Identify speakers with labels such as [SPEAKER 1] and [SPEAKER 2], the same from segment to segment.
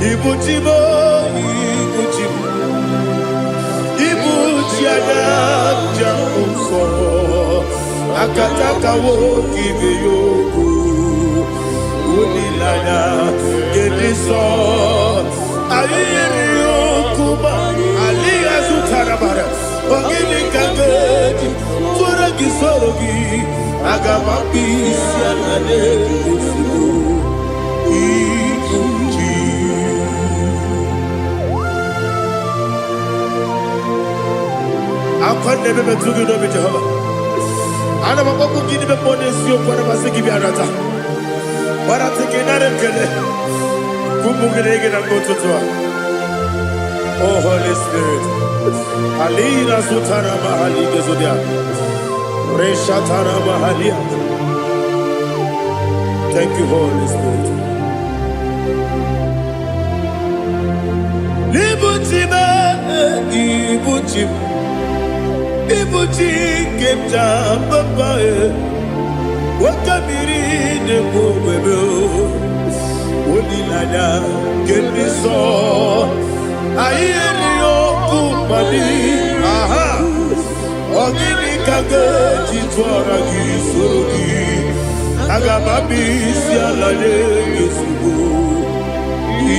[SPEAKER 1] Ibu chi m, ibu chi m, ibu chi anya njem nsọ. Akataka nwoke ibe ya okwu. Olileanya nke ndị nsọ. Anyị yiri okwu ma alịghị azụtara bara. Ọ gịnị ka m ga-eji tụrụ gị soro gị? Aga m akpụ isi ala n'ezigbo ibu chi. Akwa na-eme metụ gị n'obi Jehova. Ana m akpọkpụ gị n'ime mmụọ n'eziokwu, ana m asị gị bịa nata. Gbarata gị nara ekele. Ụmụ gị na gị na mgbe ụtụtụ a. Oh Holy Spirit. Alina sutara mahali gezodia. Reshatara mahalia. Thank you, Holy Spirit. Ibuchi m, ibuchi m, ibuchi nke m ji papa e. Nwoke mmiri na-ekwu ogbebe o. Olileanya nke ndị nsọ. Anyị erighị ọkụ mmadụ. Aha! Ọ gịnị ka m ga-eji tụọrọ gị soro gị? Aga m abịa isi ala nye gị ozugbo.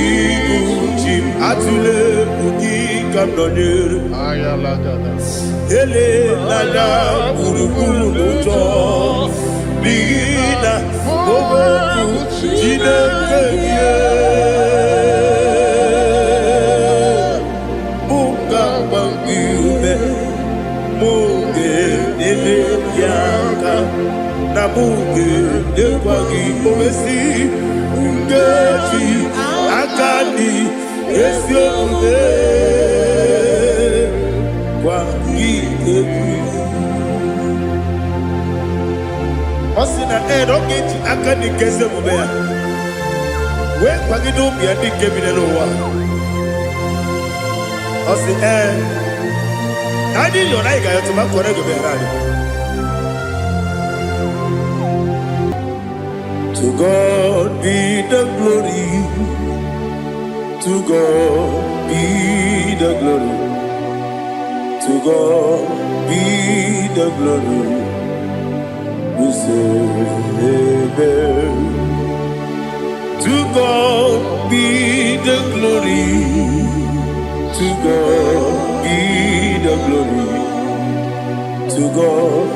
[SPEAKER 1] Ibu chi m, atụla egwu, gị ka m nọnyere. Elela gburugburu n'ụjọ, n'ihi na okwu Chineke gị mụ ga-agba gị ume, mụ ga-enyere gị aka, na mụ ga-enyekwa gị owesi nkeji aka dị ezi omume gwa gị egwu. Ọ sị na ee, na ọ ga-eji aka dị nke ezi omume ya wee kwagide ụmụ ya ndị nke bi n'ụwa. Ọ sị ee, na anyị yọrọ, anyị ga-ayọtụ ma kọrọ ego bịara anyị. To God be the glory, to God be the glory, to God be the glory. We say amen. To God be the glory, to God be the glory, to God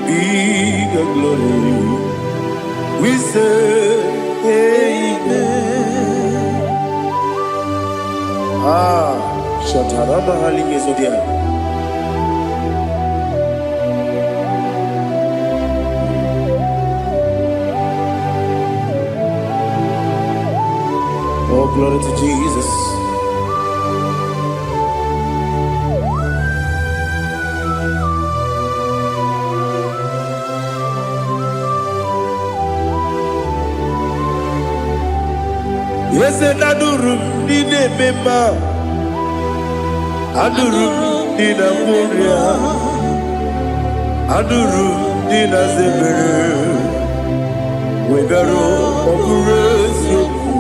[SPEAKER 1] be the glory. We say amen. Ah, Shatarama Haligezodia. Oh, glory to Jesus. Eze na-adụrụ m ndị na-eme mma, adụrụ m ndị na-agwọ ọrịa, adụrụ m ndị na-aza ebere, wegara ọ bụrụ eziokwu.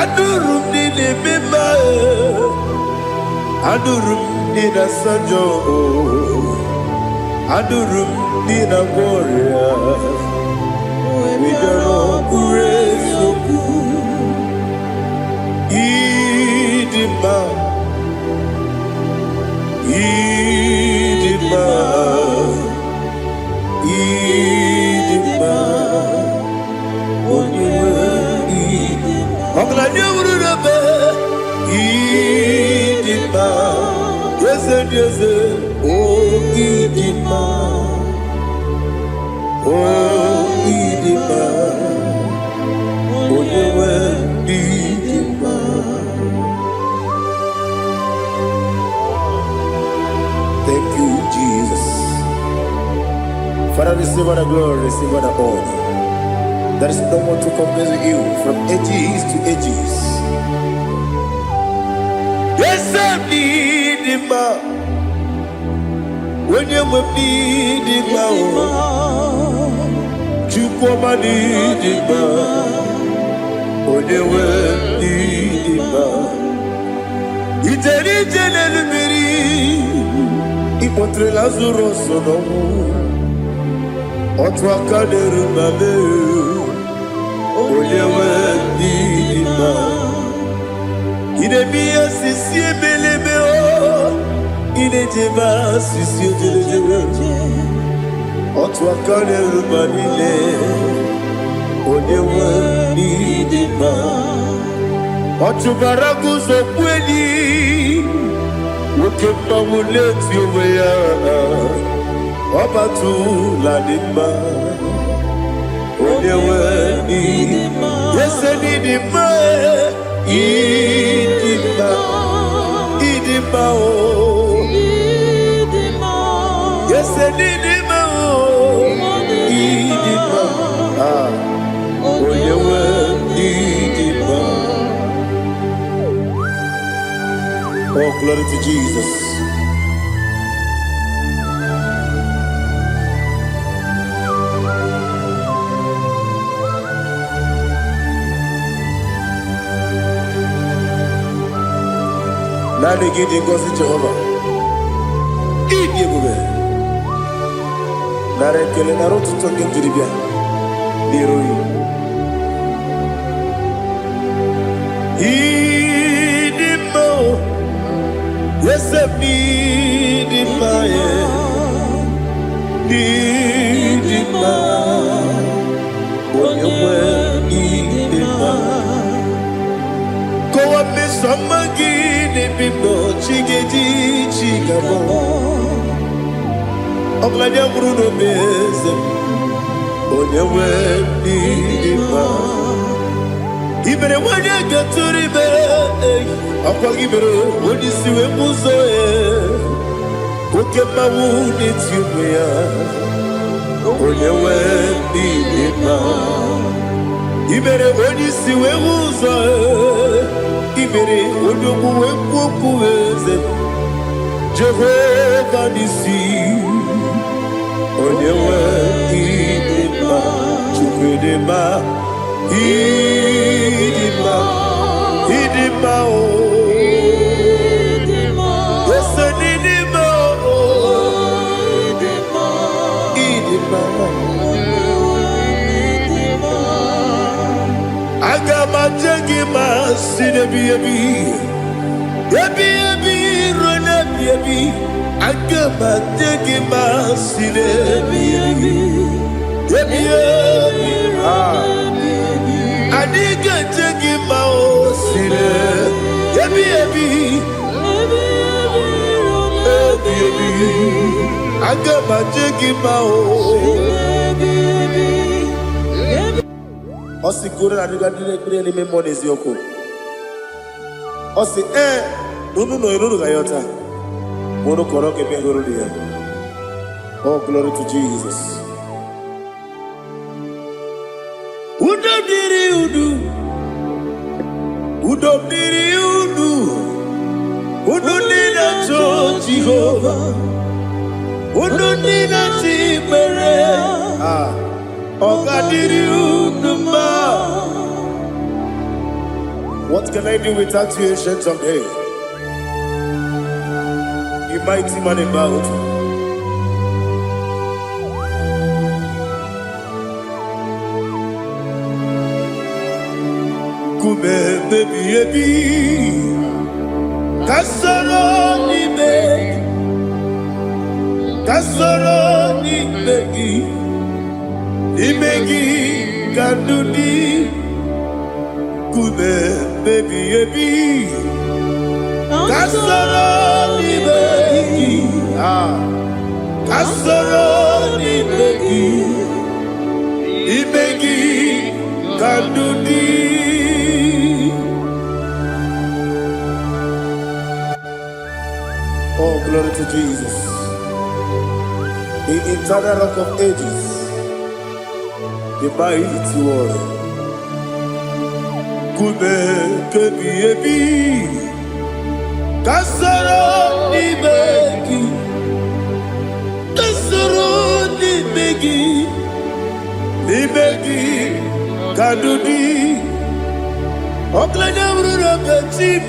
[SPEAKER 1] Adụrụ m ndị na-eme mma, adụrụ m ndị na-asa njọ, adụrụ m ndị na-agwọ ọrịa, wegara ọ bụrụ eziokwu. Ịdị mma, ịdị mma, ịdị mma, onye nwe ịdị. Ọgaranya wuru n'ebe ịdị mma, eze dị eze, o ịdị mma, o ịdị mma, onye nwe ịdị mma. Thank you, Jesus. Father, receive all the glory, receive all the honor. There is no one to compare with you from ages to ages. Yes, I need him. Onye nwe m n'ịdị mma o, Chukwuma n'ịdị mma, onye nwe Ịkpọtere Lazarọs n'ọnwụ. Otu aka na-eru mba mee, onye nwe ndị dị mma. Ị na-eme ihe sisi ebelebe o, ị na-ejebe asịsị ojelejebe. Otu aka na-eru mba niile, onye nwe ndị dị mma. Ọ chụbara guzo kweli, nwoke mmanwụ na-eti onwe ya. Ọ batụla dị mma, onye nwe ndị ese n'ịdị mma, ịdị mma, ịdị mma o. Ese n'ịdị mma o, ịdị mma. Ah, onye nwe ịdị mma. Oh, glory to Jesus. Naanị gị dị ngọzi, Jehova. Ịdị ebube. Nara ekele, nara otuto nke m jiri bịa n'iru gị. Ịdị mma o, eze m, ịdị mma e, ịdị mma, onye nwe ịdị mma. Kọwa mmeso ọma gị n'ebe m nọ, chi ga-eji chi ga-abọ. Ọbụladị nwụrụ n'obe, eze m, onye nwe ịdị mma. Ibere nwanyị ga-etụrụ ime, ọkwa gị mere onye isi wee bụ ụzọ e. Oke mmanwụ na-eti onwe ya, onye nwe ịdị mma. Ibere onye isi wee hụ ụzọ e. Ibere onye ogbu wee kwuo okwu, eze Jehova n'isi, onye nwe ịdị mma. Chukwu dị mma, ịdị mma, ịdị mma o. Ese n'ịdị mma o, ịdị mma. Aga m aje gị ma si n'ebi ebi ebi ebi ruo n'ebi ebi. Aga m aje gị ma si n'ebi ebi ebi ebi. Ah. Adịghị eje gị ma o si n'ebi ebi ebi ebi. Aga m aje gị ma o. Ọ sị koro adịga ndị na-ekpere n'ime mmụọ na eziokwu. Ọ sị ee na unu nọ unu ga yọta ma unu kọrọ ka ebe hụrụ ya. Oh, glory to Jesus. Udo dịrị unu, udo dịrị unu, unu ndị na-achọ Jehova, unu ndị na-achọ ikpere. Ah, ọ ga-adịrị unu mma. What can I do without you, Ancient of Days? You mighty man in battle. Nkume ebi ebi, ka soro n'ime, ka soro n'ime gị, n'ime gị ka ndụ dị. Nkume ebi ebi, ka soro n'ime gị. Ah, ka soro n'ime gị, n'ime gị ka ndụ dị. Oh, glory to Jesus, the eternal Rock of Ages, the mighty one. Nkume kebi ebi, ka soro n'ime gị, ka soro n'ime gị, n'ime gị ka ndụ dị. Ọkụlanya bụrụ n'obechi m,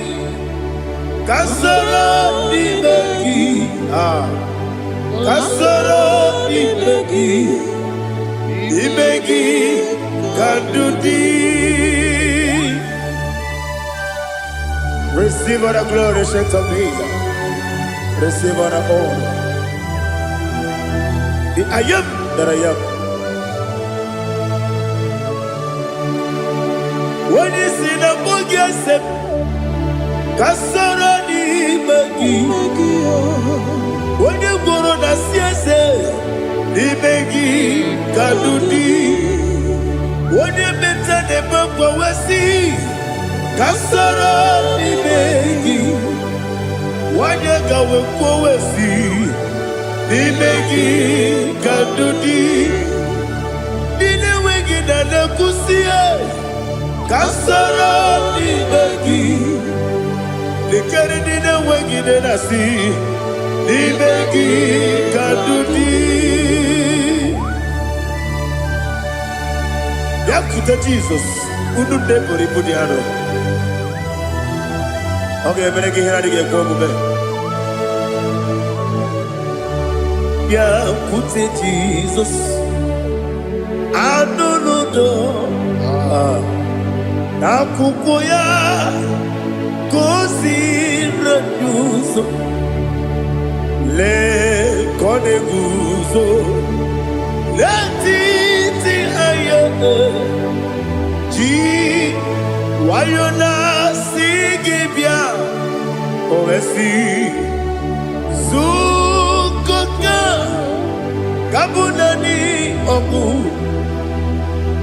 [SPEAKER 1] ka soro n'ime gị. Ah. Ka soro n'ime gị, n'ime gị ka ndụ dị. Receive all the glory, Saint of Days. Receive all the honor. The I am that I am. Onye si na mbụ gị ese m, ka soro n'ime gị. Onye gworo na si eze, n'ime gị ka ndụ dị. Onye meta na-eme mgbanwesị, ka soro n'ime gị. Onye gawe kwowesi, n'ime gị ka ndụ dị. Ndị na-enweghị na na-ekwusi, ka soro n'ime gị. Lekere ndị na-enweghị nne na-asị, n'ime gị ka ndụ dị. Bịakwute Jizọs, unu ndị buru ibu dị arọ. Ọ ga-emere gị ihe na-adịghị ekwe omume. Bịakwute Jizọs, anụ n'udo n'akwụkwọ ya ka o si anyị ụzọ. Lee ka ọ na-eguzo n'etiti anyị, ji nwayọ na-asị gị bịa. O wee sị, zukọta ka bụ naanị ọgwụ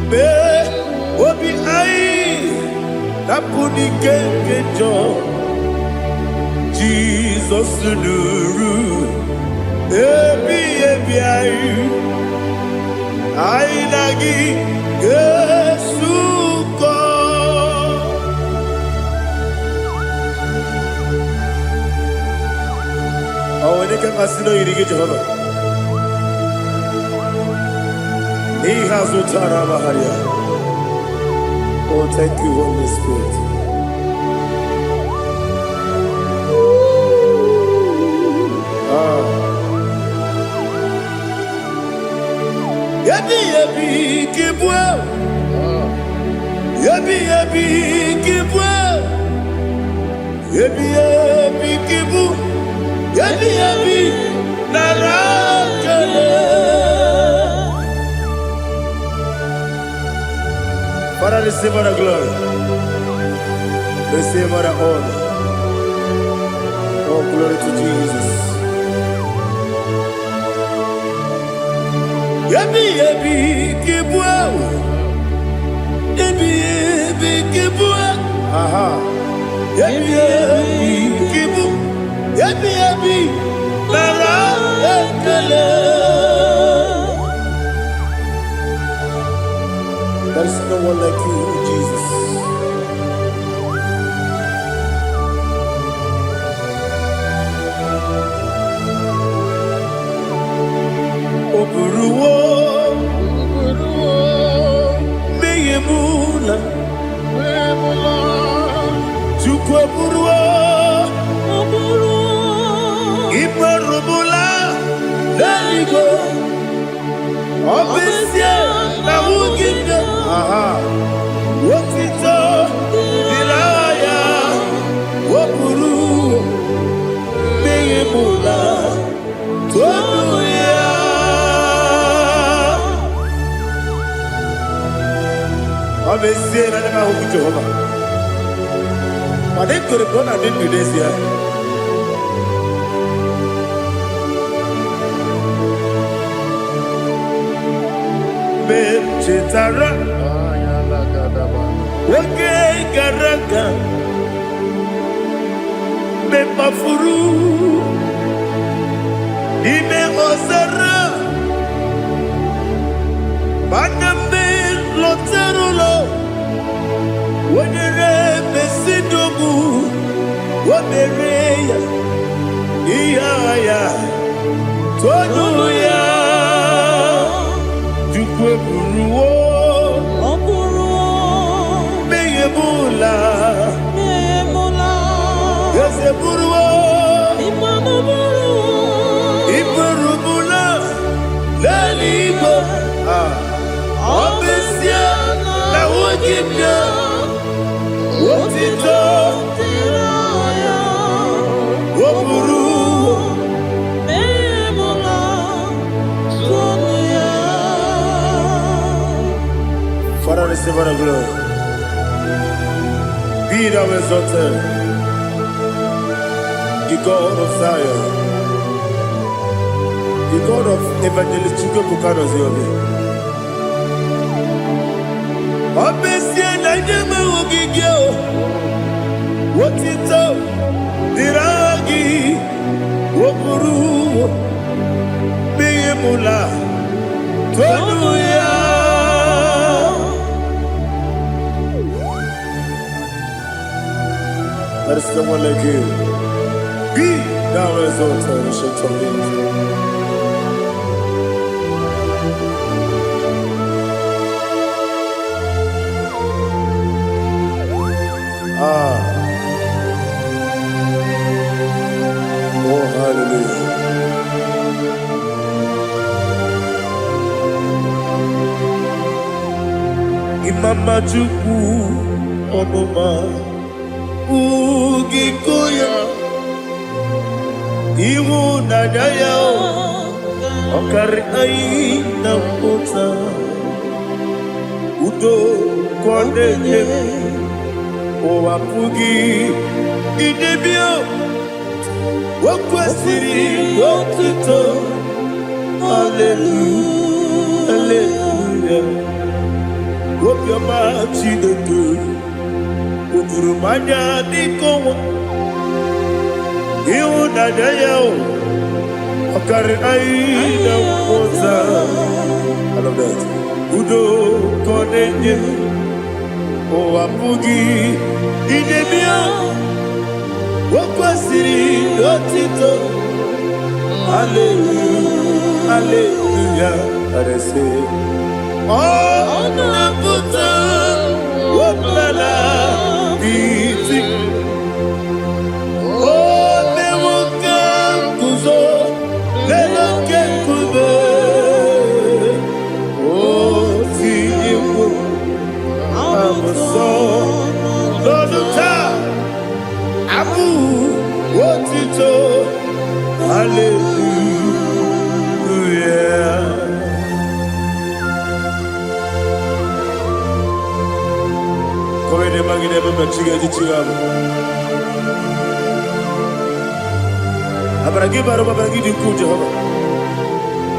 [SPEAKER 1] mee obi anyị napụ n'ike nke njọ. Jizọs nụrụ ebi ebi anyị, anyị na gị ga-esukọ. Ọ nwere ike mmasị na oyiri gị, Jehova, n'ihe azụtara amagharịa. Oh, thank you, Holy Spirit. Ah. Ebi ebi kibue, ebi ebi kibue, ebi ebi kibu, ebi ebi nara kele. Father, receive all the glory. Receive all the honor. Oh, glory to Jesus. Ebi ebi kibue, ebi ebi kibue, aha. Ebi ebi kibu, ebi ebi nara ekele. There is no one like you, Jesus. O buruwo mmehie m ụla, Chukwu eburuwo imerụmụla n'eluigwe. Ọ bụ ezie na nwunye nne, aha, otito dịrị aha ya. O buru mmehie m ụla, tonu ya. Ọ bụ ezie na ndị m ahụghị Jehova, mana ekwere m na ọ na-adị ndụ n'ezie. Mgbe m chetara oge gara aga, mgbe m kpafuru n'ime ọzara, mana mgbe m lọtara ụlọ, wenyere mesidogbu, o mere ya ihe agha ya, tonu ya. Chukwu eburuwo
[SPEAKER 2] Ọ bụrụ
[SPEAKER 1] mmehie m ụla.
[SPEAKER 2] emụla.
[SPEAKER 1] Eze buruwo
[SPEAKER 2] Ịmanụ bụrụ
[SPEAKER 1] iburu m. nna, otito
[SPEAKER 2] dịrị ya.
[SPEAKER 1] O buru
[SPEAKER 2] Memula tonu ya.
[SPEAKER 1] Father, receive all the glory. Be thou exalted, the God of Zion, the God of Evangelist Chukwuebuka Ozioma. Ọ bụ ezie na ndị enweghị gị o, otito dịrị aha gị, o buru n'ihi mụla tonu ya. There is no one like you. Be thou exalted, Ancient of Days. Ah, oh hallelujah. Imama Chukwu ọmụma ugiko ya, ịhụnanya ya ọ karị anyị na mmụta, udo ka ọ na-enye, ụwa apụghị idebe. O kwesịrị otuto, haleluya, haleluya. Obiọma Chineke o juru m anya dịka ọnwa, ịhụnanya ya o ọ karịrị anyị na mmụta. I love that. Udo ka ọ na-enye, ụwa apụghị idebe ya. O kwesịrị otito, haleluya, haleluya. Arese ọ na-apụta ọbụla iti, o mewo ka nguzo n'elu oke nkume, o tinyewo abụsọ n'ọnụ taa abụ otito, haleluya. Kọwede magide ebe mmechi ga-eji chi ga abụ. Amara gị bara ụba, amara gị dị ukwuu, Jehova.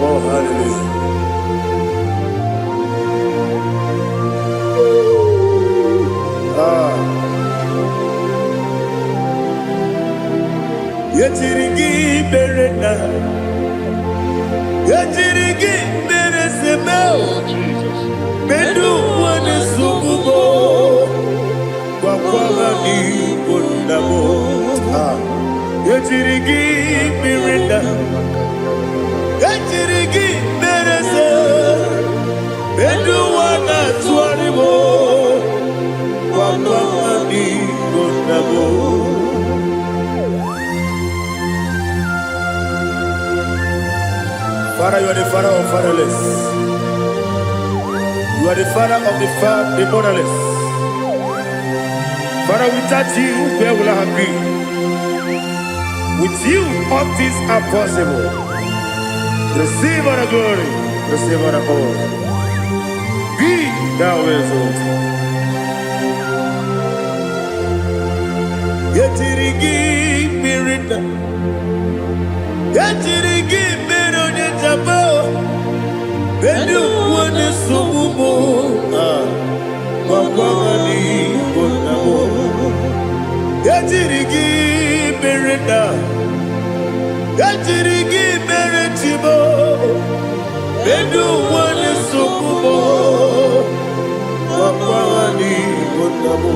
[SPEAKER 1] Oh, hallelujah. Ah. Yetiri gị mere na yetiri gị mere seme.
[SPEAKER 3] Oh, Jesus.
[SPEAKER 1] Medu wane sugubo gwakwara n'igbo nna m. Ah. Yetiri gị mere na yetiri gị mere se medu wana tụgharị m gwakwara n'igbo nna m. Father, you are the father of fatherless. You are the father of the motherless. Father, without you, where will I have been? With you, all things are possible. Receive all the glory, receive all the honor. Be thou exalted. Yetiri gị mmiri na yetiri gị mmiri onye jaba bedu onye nsogbu m gwagwara n'igbo nna m. Yetiri gị mmiri na yetiri gị mere chibo bedu onye nsogbu m gwagwara n'igbo nna m.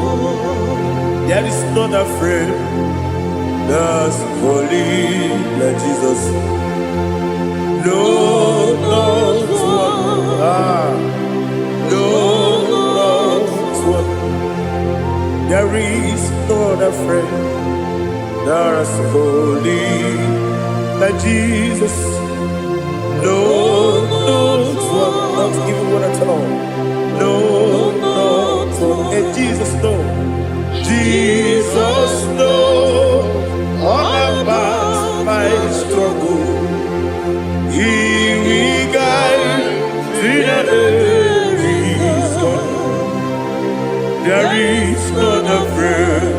[SPEAKER 1] There is not a friend that's holy like Jesus. No, not one. Ah, no, not one. There is no other friend that's holy like Jesus. No, not one. Not even one at all. No, not one. And Jesus know. Jesus know all about my struggle. He will guide till the day is gone. There is none afraid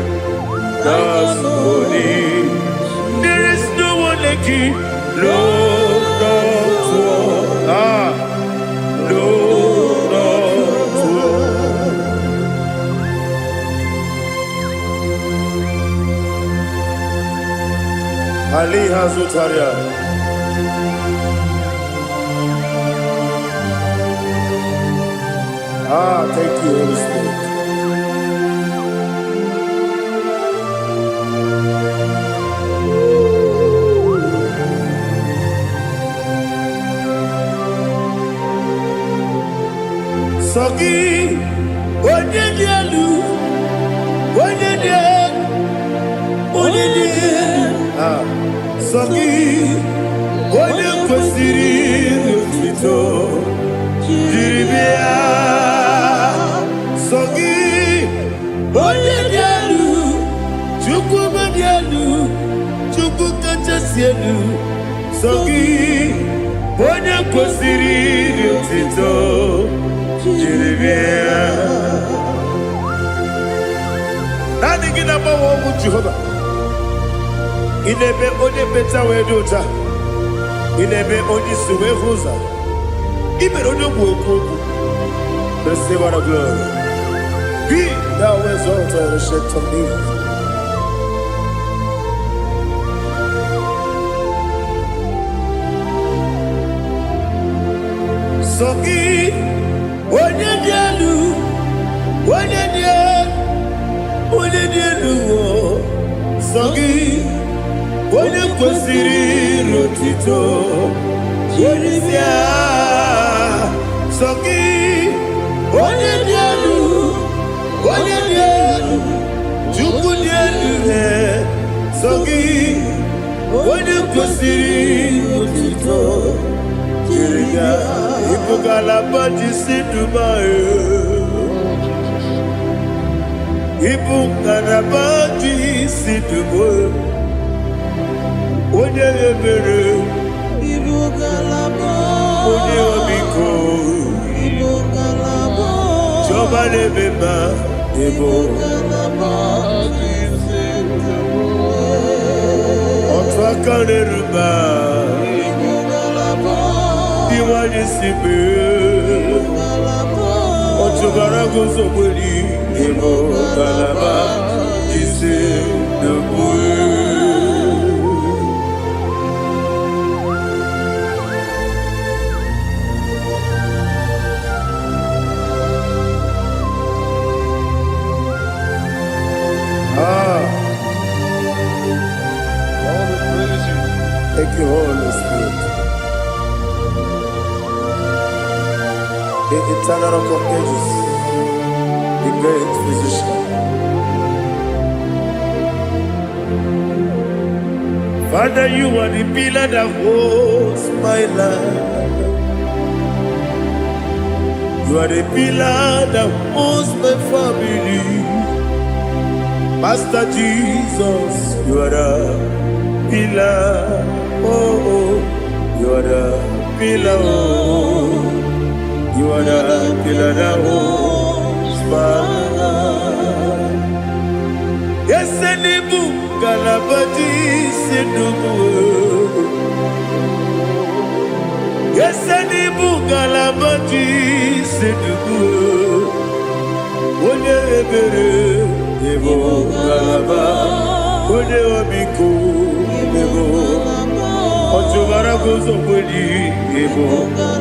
[SPEAKER 1] that's holy. There is no one like you. No, not one. Ah, no, not one. Ali Hazutaria. Ah, thank you, Holy Spirit. Sọ gị, onye dị elu, onye dị elu, onye dị elu. Ah, sọ gị, onye kwesịrị otuto jiri bịa. Sọ gị, onye dị elu, Chukwu dị elu, Chukwu kachasị elu. Sọ gị, onye kwesịrị otuto jiri bịa. Naanị gị na-agbanwe ọnwụ Jehova. Ị na-eme onye mmecha wee dị ụcha. Ị na-eme onye isi wee hụ ụzọ. Ị mere onye ogbu okwu okwu. Receive all the glory. Be thou exalted, Ancient of Days. Sọ gị, onye dị elu, onye dị elu, onye dị elu, o. Sọ gị, onye kwesịrị otito jiri bịa. Sọ gị, onye dị elu, onye dị elu, Chukwu dị elu, e. Sọ gị, onye kwesịrị otito jiri bịa. Ịbụ ngalaba ji si Dubai. Ịbụ ngalaba ji si Dubai. Onye ebere,
[SPEAKER 2] Ibu ngalaba.
[SPEAKER 1] Onye ọmịiko,
[SPEAKER 2] Ibu ngalaba.
[SPEAKER 1] Chiọma na-eme mma, ịbụ
[SPEAKER 2] Ngalaba ji
[SPEAKER 1] otu aka na-eru mba,
[SPEAKER 2] Ibu ngalaba.
[SPEAKER 1] Ndị nwanyị si mee.
[SPEAKER 2] Ngalaba.
[SPEAKER 1] Ọchụbara guzogberi, ịbụ ngalaba ji si Dubai. Ah,
[SPEAKER 3] All the praise.
[SPEAKER 1] Thank you, Holy Spirit. The eternal Rock of Ages, the great physician. Father, you are the pillar that holds my life. You are the pillar that holds my family. Master Jesus, you are the pillar. Oh, you are the pillar. Oh, you are the pillar that holds my life. Yes, n'ịbụ ngalaba ji isi ndụ m. Yes, n'ịbụ ngalaba ji isi ndụ m. Onye ebere, ịbụ ngalaba. Onye ọmịiko, ịbụ ọchụbara guzokweli, ịbụ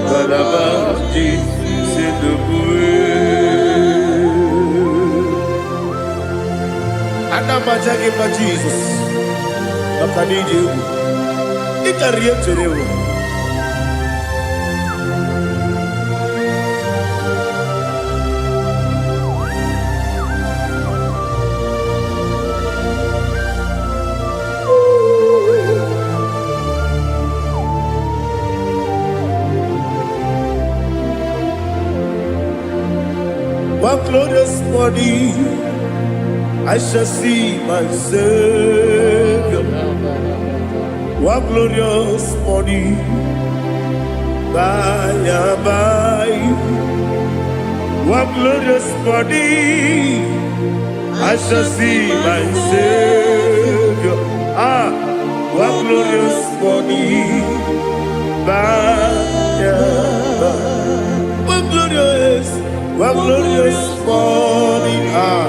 [SPEAKER 1] ngalaba ji isi ndụ m. Ana m aja gị mma, Jizọs, maka na ịdị egwu. Ị karịrị ihe m chere ewu. One glorious morning, I shall see my Savior. One glorious morning, by and by. One glorious morning, I shall see my Savior. Ah, one glorious morning, by and by. One glorious morning, ah,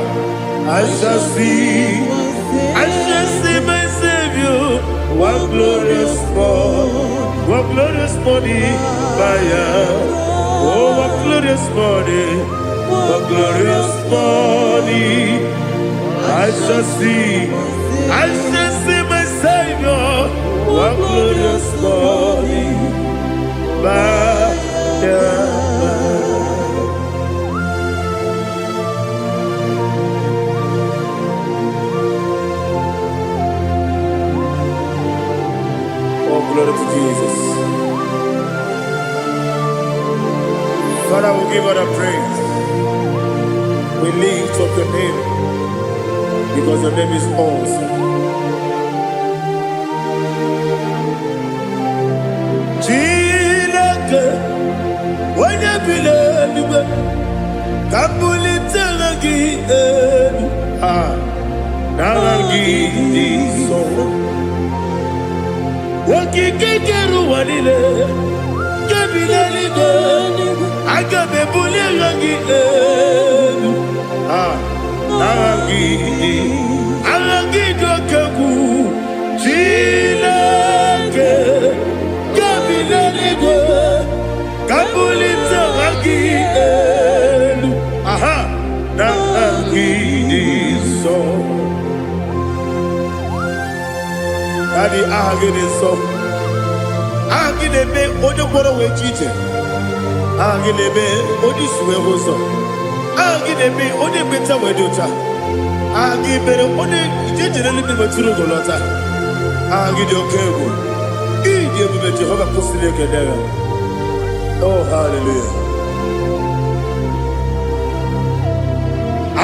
[SPEAKER 1] I shall see my Savior. One glorious morning, one glorious morning, by and oh, one glorious morning, one glorious morning, I shall see my Savior. One glorious morning, by and by. Oh, glory to Jesus. Father, we give all the praise. We lift up your name because your name is awesome. Chineke, onye bi n'eluigwe, ka m bulite aha gị elu. Ah, n'aha gị dị nsọ. Okike kere ụwa niile, nke bi n'eluigwe, aga m ebuli aha gị elu. Ah, n'aha gị dị, aha gị dị oke egwu. Chineke, nke bi n'eluigwe, ka m bulite aha gị elu. Aha, n'aha gị dị nsọ. Daddy, aha gị dị nsọ. Aha gị na-eme onye kwọrọ wee ji ije. Aha gị na-eme onye isi wee hụ ụzọ. Aha gị na-eme onye ekpenta wee dị ụcha. Aha gị mere onye ije jere eluigwe wetụrụ ugo lọta. Aha gị dị oke egwu. Ịdị ebube Jehova kwụsịrị ekele ya. Oh, hallelujah.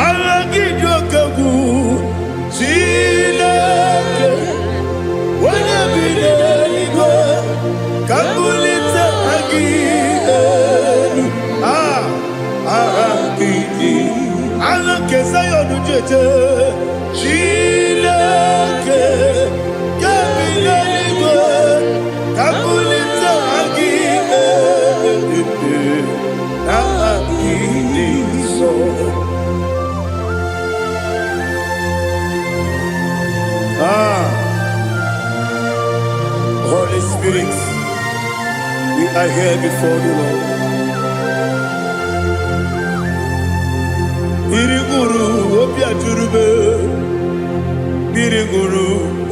[SPEAKER 1] Aha gị dị oke egwu. Chineke, onye bi n'eluigwe, ka m bulite aha gị elu. Ah, aha gị dị. Aha nke Zion ji eje. Chineke, nke bi n'eluigwe, ka m bulite aha gị elu. Aha gị dị nsọ. Ah, Holy Spirit, we are here before the Lord. Mmiri ṅụrụ obi ajụrụ m. Mmiri ṅụrụ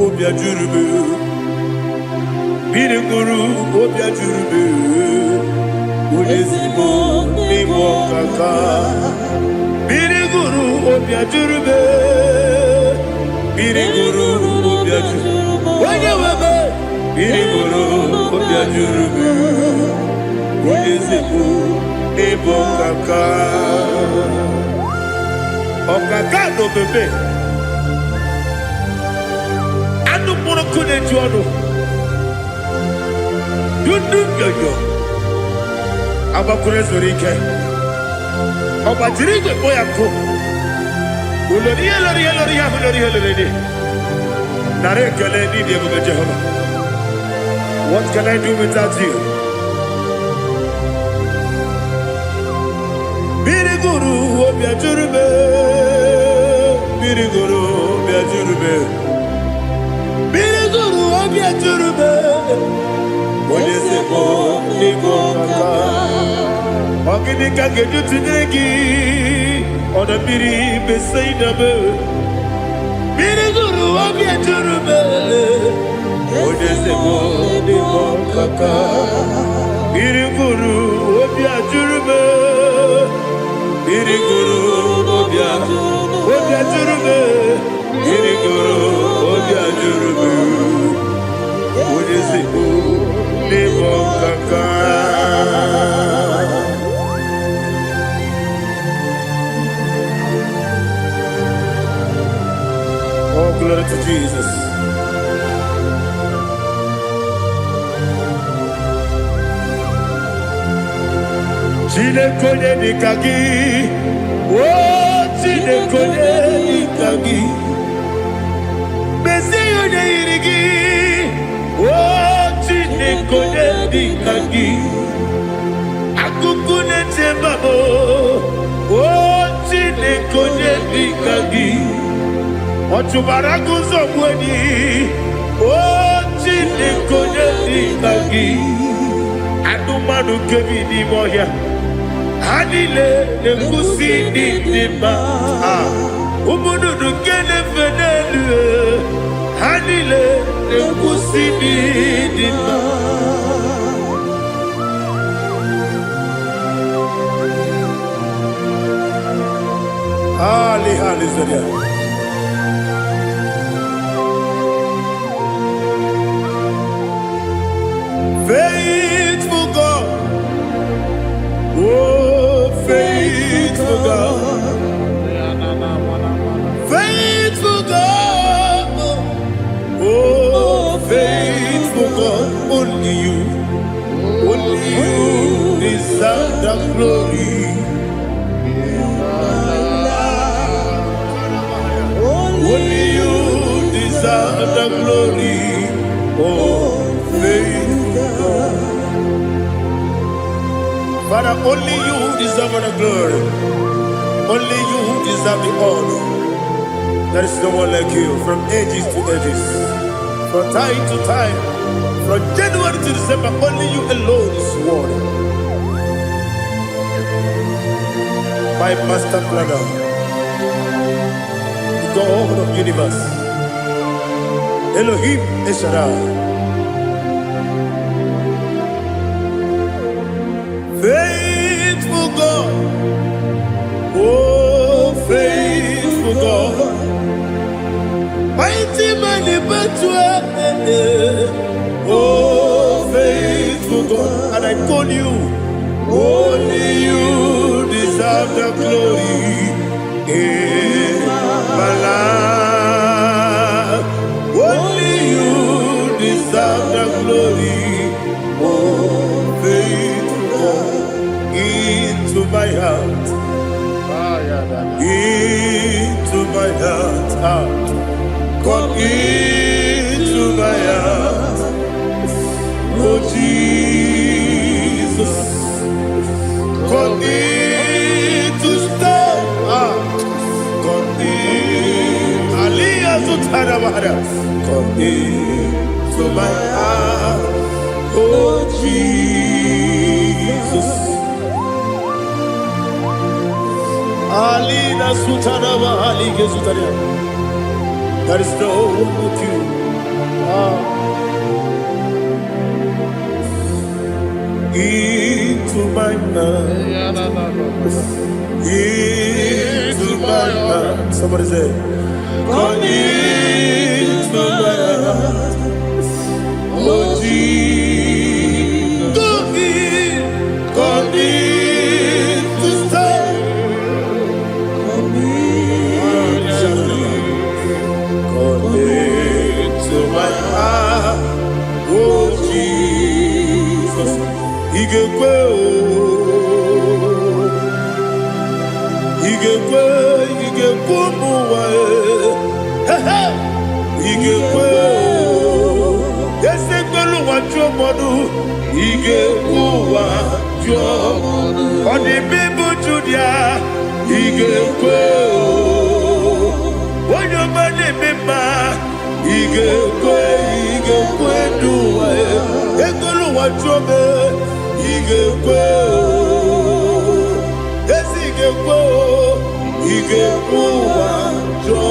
[SPEAKER 1] obi ajụrụ m. Mmiri ṅụrụ obi ajụrụ m. Onye ezigbo n'ịbụ ọkaka. Mmiri ṅụrụ obi ajụrụ m. Mmiri ṅụrụ obi ajụrụ. Onye nwe m. Mmiri ṅụrụ obi ajụrụ m. Onye ezigbo n'ịbụ ọkaka. Ọkaka na omeme. Anụ mkpụrụ nkụ na-eju ọnụ. Dundu nyoyo. Agbakwuru ezuru ike. Ọ gbajiri igwe kpọ ya nkụ. Ulori ihe lori ihe lori ihe ahụ lori ihe lori dị. Nara ekele n'ịdị ebube Jehova. What can I do without you? Mmiri gụrụ obi ajụrụ m. Mmiri gụrụ obi ajụrụ m. Mmiri gụrụ obi ajụrụ m. Onye ezigbo n'ịbụ ọkaka. Ọ gịnị ka m ga-eji tụnyere gị? Ọdọ mmiri Besaida m. Mmiri gụrụ obi ajụrụ m. Onye ezigbo n'ịbụ ọkaka. Mmiri gụrụ obi ajụrụ m. Mmiri gụrụ obi ajụrụ m. Mmiri gụrụ obi ajụrụ m. Onye ezigbo n'ịbụ ọkaka. Glory to Jesus. Chineke onye dịka gị, o Chineke onye dịka gị, mezie ya onye yiri gị, o Chineke onye dịka gị, akụkụ na-eche mba m, o Chineke onye dịka gị, ọ chụbara gị ụzọ gbuo enyi, o Chineke onye dịka gị, anụmanụ nke bi n'ime ọhịa, ha niile na-ekwusi ndị dị mma. Ah, ụmụ nnụnụ nke na-efe n'elu, ha niile na-ekwusi ndị dị mma. Ali, hallelujah. Faithful God, oh faithful God, faithful God, oh faithful God, only you deserve the glory. Only you deserve the glory. Oh, faithful God. Father, only you deserve the glory. Only you deserve the honor. There is no one like you from ages to ages, from time to time, from January to December. Only you alone is worthy. My master planner, the God of universe, Elohim Eshara. Faithful God, oh faithful God, mighty man in battle, oh faithful God, and I call you, only you deserve the glory in my life. Only you deserve the glory, oh faithful God, into my heart, into my heart, ah, come into my heart, oh Jesus, come in to stay, ah, come in, Aliyah Zutarabara, come into my heart, oh Jesus. Alina Sutanaba Ali Gezutaria. There is no one like you. Ah. Into my mind, into my heart. Somebody say, come into my heart, oh Jesus. Come in to stay. Come into my heart, oh Jesus. Ị ga-ekwe o, ị ga-ekwe, ị ga-ekwe ụmụ ụwa e. He he! Ị ga-ekwe o, eze kwelu ụwa jụọ mmadụ, ị ga-ekwe ụwa jụọ. Ọ dị mma ịbụ Judia, ị ga-ekwe o. Onye ọma na-eme mma, ị ga-ekwe, ị ga-ekwe n'ụwa e. Ekwelu ụwa jụọ m, ị ga-ekwe o. Ezi ị ga-ekwe o, ị ga-ekwe ụwa jụọ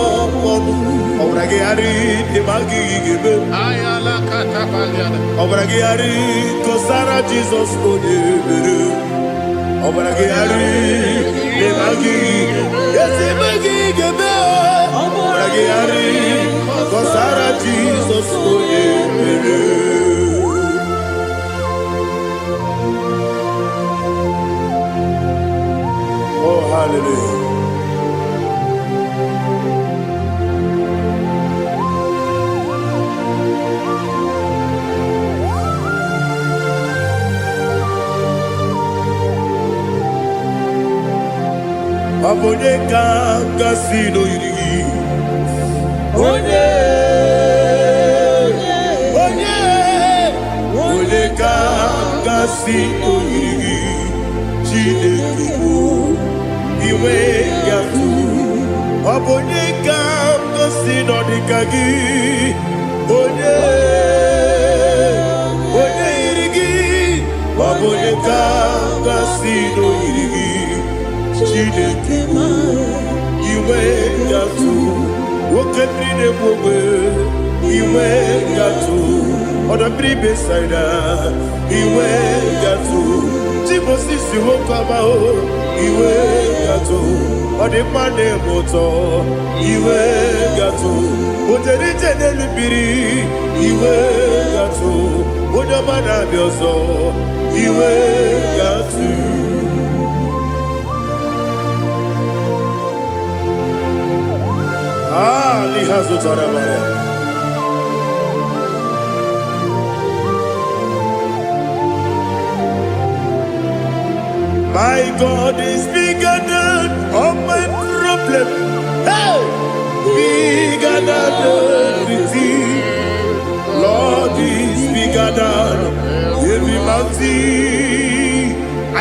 [SPEAKER 1] ọnụ. Ọbara gị ghara ịdị ma gị ga-eme. Ọbara gị ghara kọsara Jizọs onye mere. Ọbara gị ghara ịdị ma gị ezi ma gị ga-eme. Ọbara gị ghara kọsara Jizọs onye mere. Oh, hallelujah. Ọ bụ onye ka gasị n'oyiri gị? Onye, onye, onye ka gasị n'oyiri gị? Chineke bụ inwe ya tụ. Ọ bụ onye ka gasị nọ dịka gị? Onye, onye yiri gị? Ọ bụ onye ka gasị n'oyiri gị? Chineke bụ inwe gatụ. Nwoke mmiri na-egbu ogbe, inwe gatụ. Ọdọ mmiri Besaida, inwe gatụ. Timosisi nwoke ọma o, inwe gatụ. Ọ dị mma na-eme ụtọ, inwe gatụ. O jere ije n'elu mmiri, inwe gatụ. Onye ọma na-abịa ọzọ, inwe gatụ. Ah, liha zụtara mara. My God is bigger than all my problem. Hey! Bigger than everything. Lord is bigger than every mountain.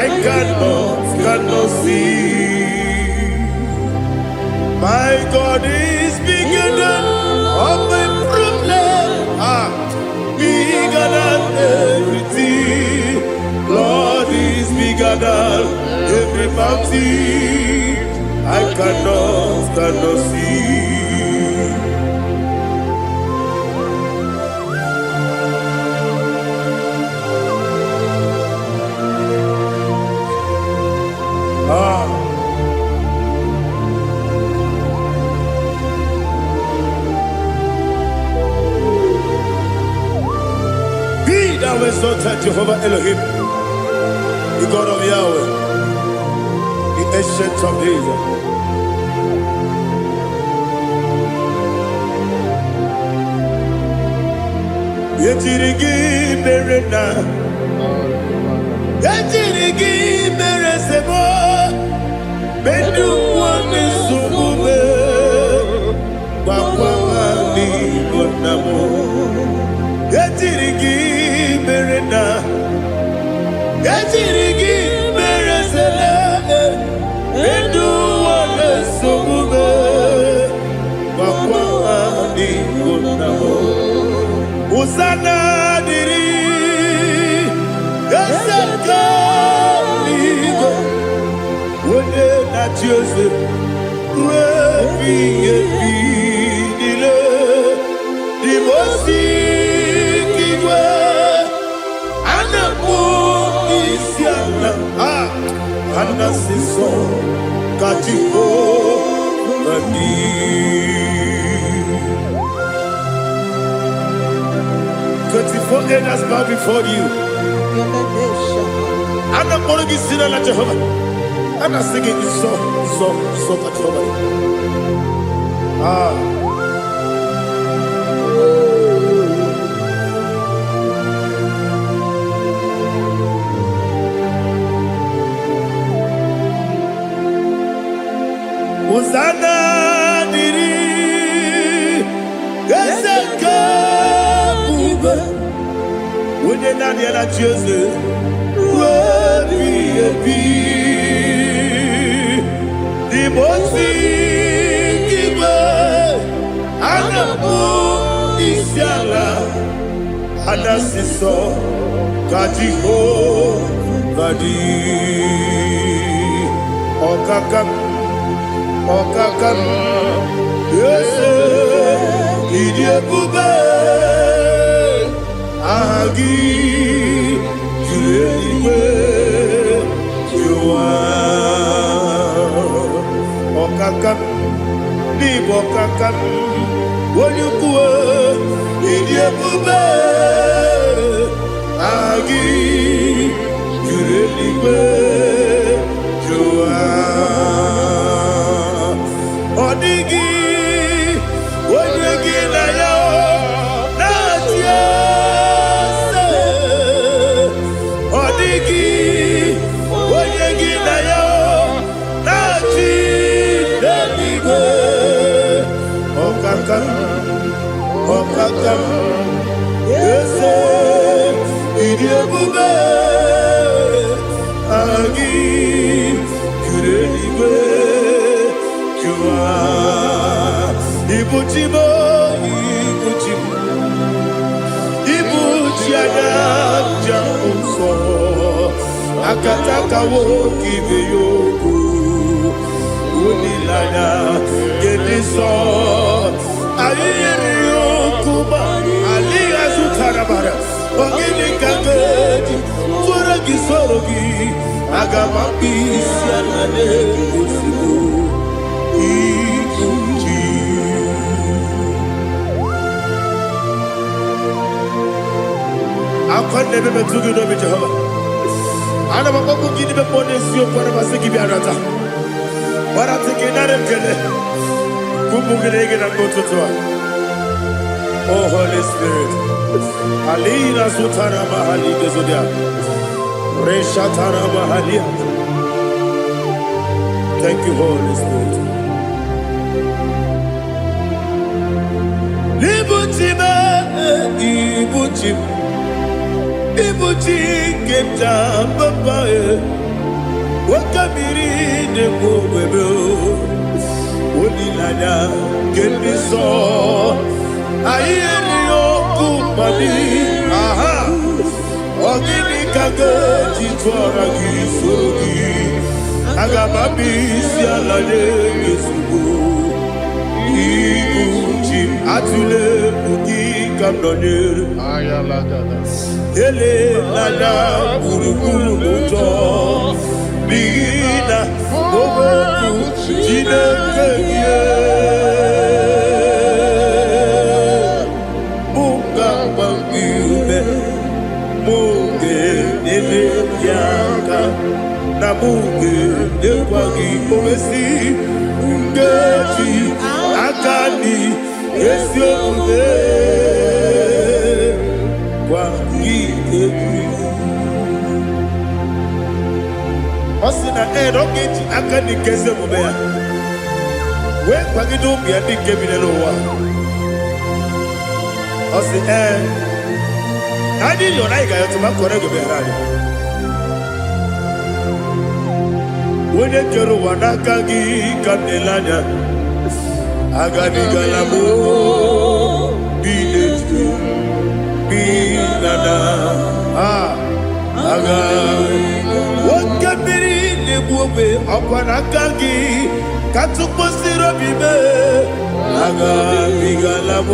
[SPEAKER 1] I cannot see. My God is bigger than all my problem. Ah, bigger than everything. Lord is bigger than every mountain. I cannot see. Ah. Be thou exalted, Jehovah Elohim, the God of Yahweh, the Ancient of Days. Ejiri gị mere na ejiri gị mere sebo ndị ụwa na-esogbu m, gwakwa ha n'Igbo nna m. Ejiri gị mere na ejiri gị mere sele ndị ụwa na-esogbu m, gwakwa ha n'Igbo nna m. Hosanna dịrị eze nke eluigwe, onye na-achị eze ruo ebighị ebi niile. Dị osi igwe a na-akpọ isi ala, a na-asị nsọ ka Jehova dị. 24 elders bow before you. A na-akpọrọ gị si n'ala Jehova. A na-asị gị nsọ, nsọ, nsọ ka Jehova dị. Ah. Hosanna dịrị eze nke ebube, onye naanị ya na-achị eze ruo ebighị ebi. N'ime osi igwe a na-akpọ isi ala, a na-asị nsọ ka Jehova dị. Ọkaka m, ọkaka m, eze, ịdị ebube, aha gị juru eluigwe juru ụwa. Ọkaka m, n'ịbụ ọkaka m, onye ukwu, ịdị ebube, aha gị juru eluigwe juru ụwa. Ọ dịghị onye gị na ya na-achị eze. Ọ dịghị onye gị na ya na-achị. Nzọpụta m. Eze, ịdị ebube, aha gị juru eluigwe jụwa. Ibu chi m, ibu chi m, ibu chi anya nja nsọ, akatakawo ibe ya okwu, olileanya nke dị nsọ. Anyị nyere ya okwu ma alịghị azụtara mara. Ọ gịnị ka m ga-eji tụọrọ gị, soro gị? Aga m akpụ isi ala na-egosigo ibu chi. Akwa na-ebe metụ gị n'obi, Jehova. Ana m akpọkwu gị n'ime mmụọ n'eziokwu. Ana m asị gị bịa nata gbaratị gị, nara ekele ụmụ gị na gị na mgbe ụtụtụ a. Oh Holy Spirit, alina zutara mahali gezodia reshatara mahalia. Thank you, Holy Spirit. Ibuchi m, ibuchi m, ibuchi nke m ji papa e, oke mmiri na-egbu ogwebe, olileanya nke ndị nsọ. Anyị erighị ọkụ mmadụ. Aha, ọ gịnị ka ga-eji tụọra gị, soro gị? Aga m abịa isi ala nye gị ozugbo. Ibu chi m, atụle egwu, gị ka m nọnyere. Elela gburugburu n'ụjọ, n'ihi na okwu Chineke gị mụ ga-agba gị ume, mụ ga-enyere gị aka, na mụ ga-enyekwa gị owesi nkeji aka dị ezi omume gwa gị egwu. Ọ sị na ee, na ọ ga-eji aka dị nke ezi omume ya wee kwagide ụmụ ya ndị nke bi n'ụwa. Ọ sị ee, na anyị yọrọ, anyị ga-ayọtụ ma kọrọ ego bịara anyị. Onye kere ụwa, n'aka gị ka m na-ele anya. Agabigala m bi n'etu bi na na a aga. Oke mmiri na-egbu ogbe, ọkwa n'aka gị ka tụkwasịrị obi mee. Agabigala m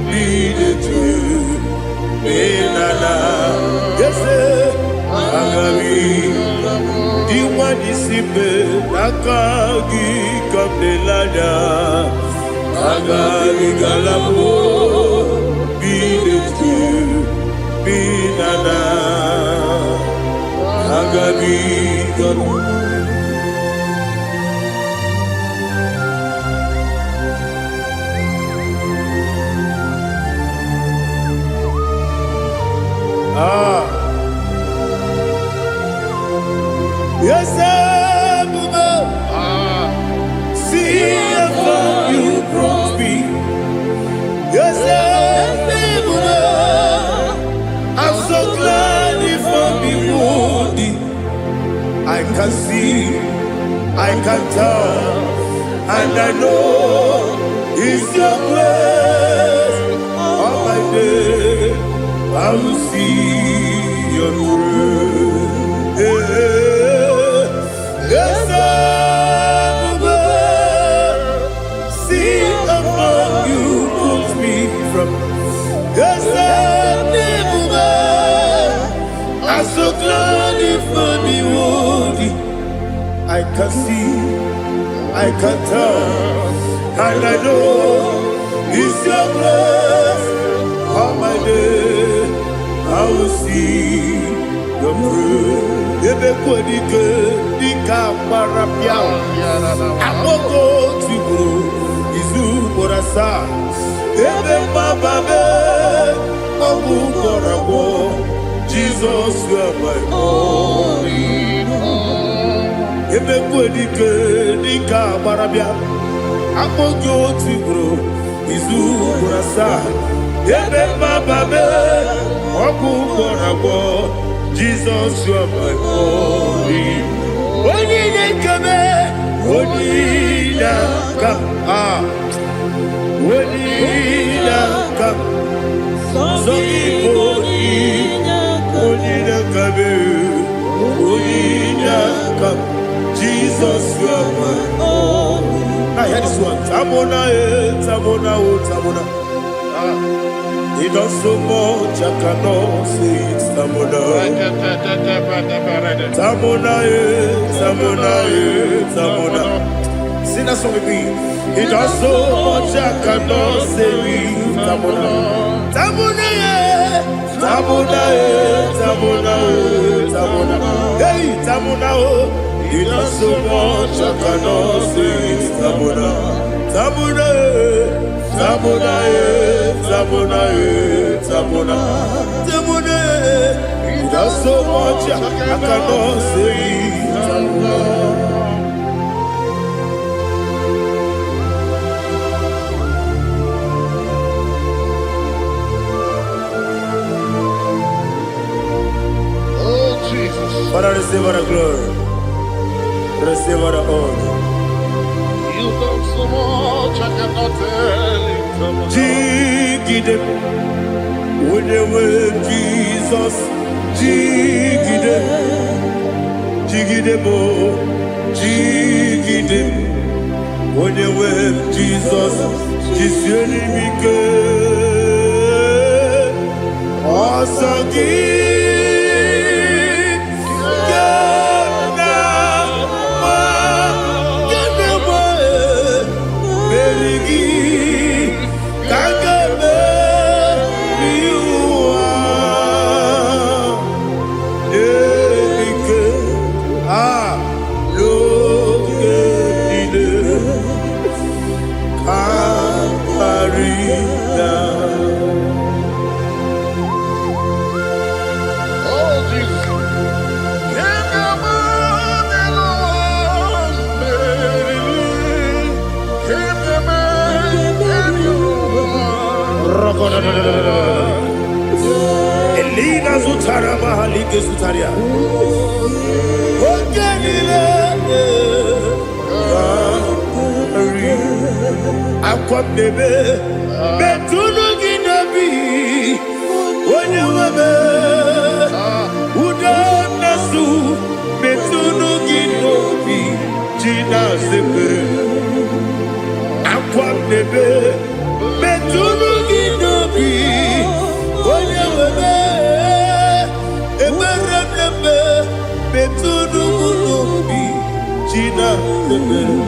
[SPEAKER 1] bi n'etu bi na na ese agabi dị nwa n'isi mbe, n'aka gị ka m na-ele anya. Agabigala m bi n'etu bi na na agabigala. Ah, yes, ebube, see how far you brought me. Yes, ebube, I'm so glad if I'm worthy. I can see, I can tell, and I know it's your grace. All my day, I will see your grace. Yes, ebube, see how far you put me from. Yes, ebube, I'm so glad if I'm worthy. I can see, I can tell, and I know it's your grace. All my day, I will see your grace. Ebe kwenike dịka gbara pịa akpọgo tigburu izu ugboro asaa, ebe mgbaba mee ọgwụ gwọrọ agwọ. Jizọs, you are my all. Ebe kwenike dịka gbara bịa akpọ gị otu ugboro izu ugboro asaa. taa. Ebe mmababe ọkụ gwọrọ agwọ. Jizọs, you are my only. Onye na-ekeme, onye na-aka, ah, onye na-aka, sọ gị bụ onye na-akabe, onye na-aka. Jesus, you are my. Now hear this one. Tamona, eh, Tamona, oh, Tamona. Ah, he does so much, I cannot say it. Tamona. Tamona, eh, Tamona, eh, Tamona. Sing that song with me. He does so much, I cannot say it. Tamona. Tamona, eh, Tamona, eh, Tamona, eh, Tamona. Hey, Tamona, oh. He does so much, I cannot say it. Tamona. Tamona, eh, Tamona, eh, Tamona, eh, Tamona. Tamona, eh. He does so much, I cannot say it. Tamona.
[SPEAKER 2] Oh, Jesus.
[SPEAKER 1] Father, receive all the glory. Receive all the honor.
[SPEAKER 2] You've done so much, I cannot tell it.
[SPEAKER 1] Jigide, onye nwe Jizọs, jigide, jigide m, jigide, onye nwe Jizọs, jisie m ike. Ọsọ gị ga na-agba, ga na-agba, meri gị ka m ga-emeri ụwa. Ike a n'oge niile ka karịa.
[SPEAKER 2] Oh, Jesus. Kingdom Kingdom
[SPEAKER 1] Elina zụtara mahalike zụtara ya. Oge niile ka akwa m na-ebe metụnụ gị n'obi, onye nwe m. Ude na-asụ metụnụ gị n'obi, ji na-azepere akwa m na-ebe metụnụ gị n'obi, onye nwe m. Ekpere m na-eme metụnụ m n'obi, ji na-azepere.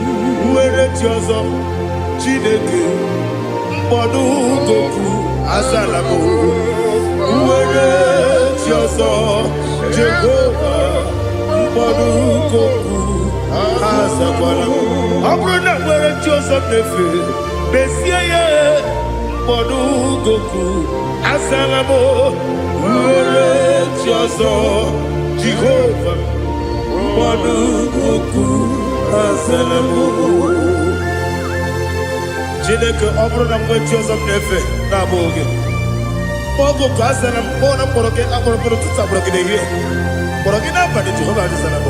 [SPEAKER 1] Nwere chi ọzọ, Chineke, mkpọdụ goku azala m. Nwere chi ọzọ, Jehova, mkpọdụ goku azakwala m. Ọ bụrụ na nwere chi ọzọ m na-efe, mezie ya. Mkpọdụ goku azala m. Nwere chi ọzọ, Jehova, mkpọdụ goku azala m. Chineke, ọ bụrụ na mgbe chi ọzọ m na-efe na-abụghị gị, oge ka azara m. Kpọọ na mkpọrọ gị akpọrọ mkpọrọ ụtụtụ, akpọrọ gị n'ehihie, kpọrọ gị n'abalị, Jehova azara m.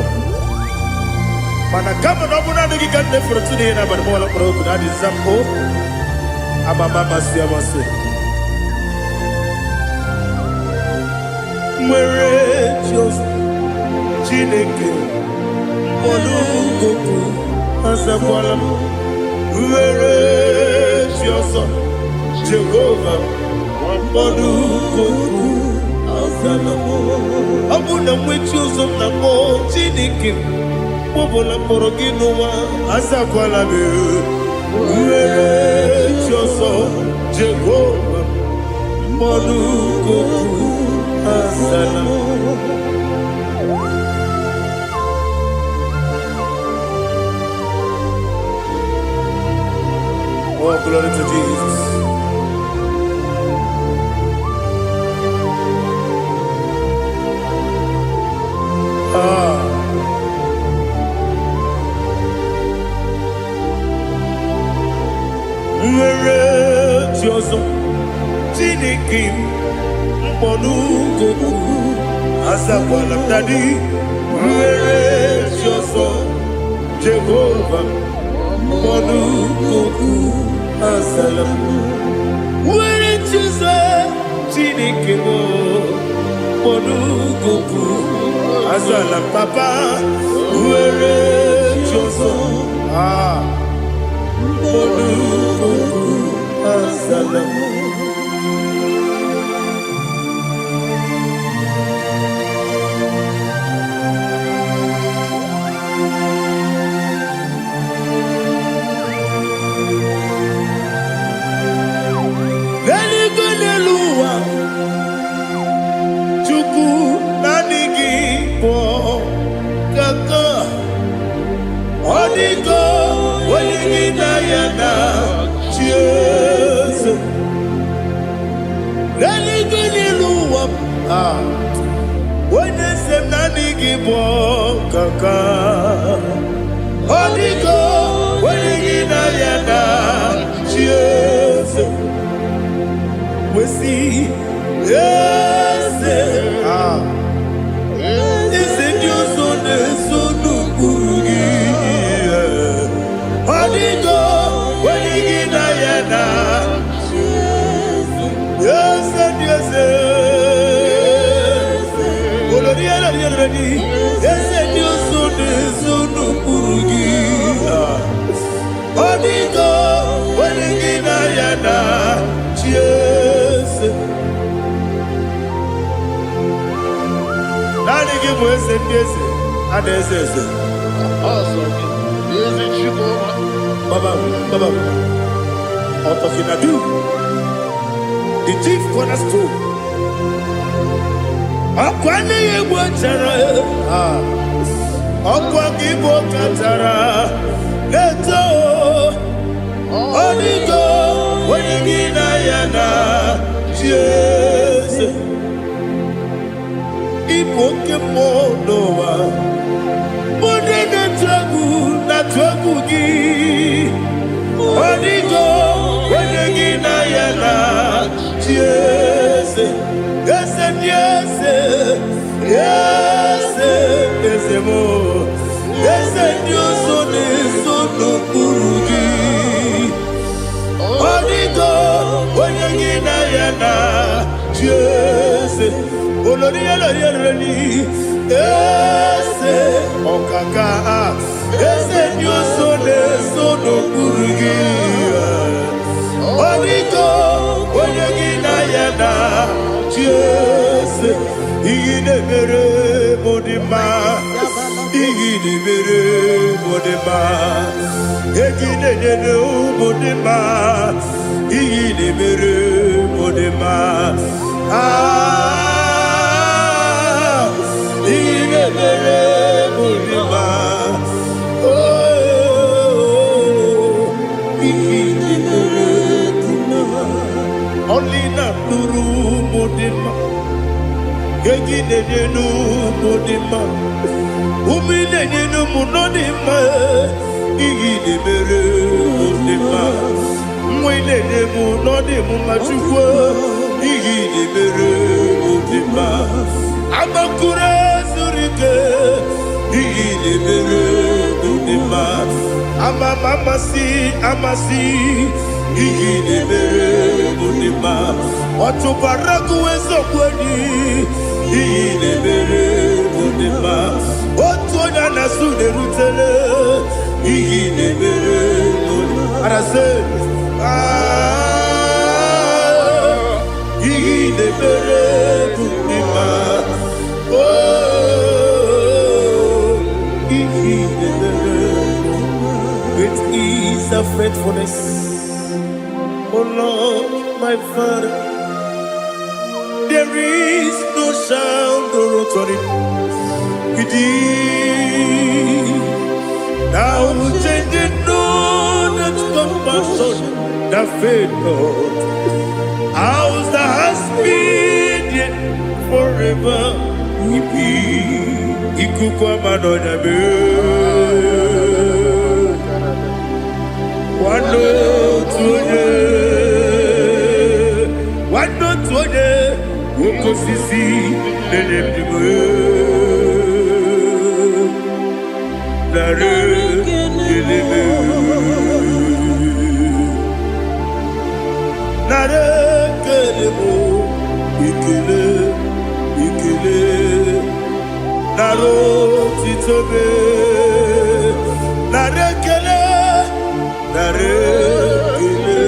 [SPEAKER 1] Mana kama na ọ bụrụ naanị gị ka m na-efere ụtụtụ n'ihe n'abalị, mọla mkpọrọ oku na adịza m o amama amasị amasị. Nwere chi ọzọ, Chineke, mkpọrọ goku azakwala m. Nwere chi ọzọ, Jehova, mkpọrọ goku azala m. Ọ bụ na nwe chi ọzọ m na-akpọ, Chineke, mkpọbụla mkpọrọ gị n'ụwa, azakwala m. Nwere chi ọzọ, Jehova, mkpọrọ goku azala m. Oh, glory to Jesus. Ah. Nwere chi ọzọ. Chineke m, mkpọnugoku azakwala m. Daddy, nwere chi ọzọ. Jehova, mkpọnugoku azala m. Nwere chi ọzọ. Chineke m, mkpọnugoku azala m. Papa, nwere chi ọzọ. Ah, mkpọnugoku azala m. N'eluigwe, n'elu ụwa, Chukwu, naanị gị bụ kaka. Ọ dịgo onye gị na ya na chi eze. N'eluigwe, n'elu ụwa, ah, onye eze m, naanị gị bụ kaka. Ọ dịgo onye gị na ya na chi eze. Wesi eze, ah, eze ndị ọzọ na-eso n'ụkpụrụ gị. Ọ dịgo onye gị na ya na eze ndị eze. Olori elori elori, eze ndị ọzọ na-eso n'ụkpụrụ gị. Ọ dịgo onye gị na ya na chi eze. Naanị gị bụ eze ndị eze a na-eze eze.
[SPEAKER 2] Eze Chukwu.
[SPEAKER 1] Baba, Baba, Otokinadu, the chief cornerstone. Ọkwa nne ya egbu chara, ọkwa gị bụ kachara na-eto. Ọ dịgo onye gị na ya na chi eze. Ịbụ oke mmụọ n'ụwa, ndị na-atụ egwu na-atụ egwu gị. Ọ dịgo onye gị na ya na chi eze. Eze ndị eze, eze, eze m, eze ndị ọzọ na-eso n'okpuru gị. Ọ dịgo onye gị na ya na chi eze. Olori elori elori, eze ọkaka, eze ndị ọzọ na-eso n'okpuru gị. Ọ dịgo onye gị na ya na chi eze. Ihe na-emere m dị mma, ihe na-emere m dị mma, ego ị na-enyere m dị mma, ihe na-emere m dị mma. Ah, ihe na-emere m dị mma. Oh, ihe na-emere m dị mma. Ọlị na-atụrụ m dị mma, ego ị na-enyere m dị mma, ume ị na-enyere m nọ dị mma, ihe ị na-emere m dị mma, nwa ị na-enye m nọ dị m mma. Chukwu, ihe ị na-emere m dị mma. Agbakụrụ zuru ike, ihe ị na-emere m dị mma. Ama m amasị amasị, ihe ị na-emere m dị mma. Ọchụkwara gụ eziokwu enyi, ihe ị na-emere m dị mma. Otu onye a na-asụ na-erutele, ihe ị na-emere m dị arasị. Ah, ihe ị na-emere m dị mma. Oh, ihe ị na-emere. Great is thy faithfulness, O Lord, my Father. There is no shadow of turning with thee. Thou changest not thy compassions, they fail not. As thou hast been, yet forever will be. Ikuku ama n'ọnya mee. Nwanne otu onye. Oke osisi na-enye ndụ. Nara ekele m. Nara ekele m. Ekele, ekele. Nara otito m. Nara ekele. Nara ekele.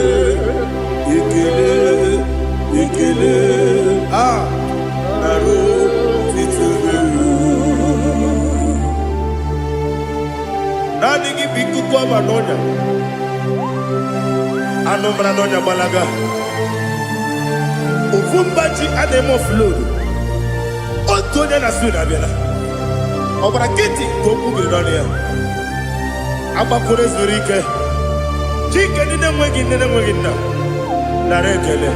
[SPEAKER 1] Ekele, ekele. Ah, nara otito m. Naanị gị bụ ikuku ọma n'ọnya. Anụ mara n'ọnya gbalaga. Ofu mba ji a na-eme offload. Otu onye na Sweden abịala. Ọ gbara nkịtị ka okwu biri n'ọnụ ya. Agbakọrọ zuru ike. Chike ndị na-enweghị nne na-enweghị nna. Nara ekele.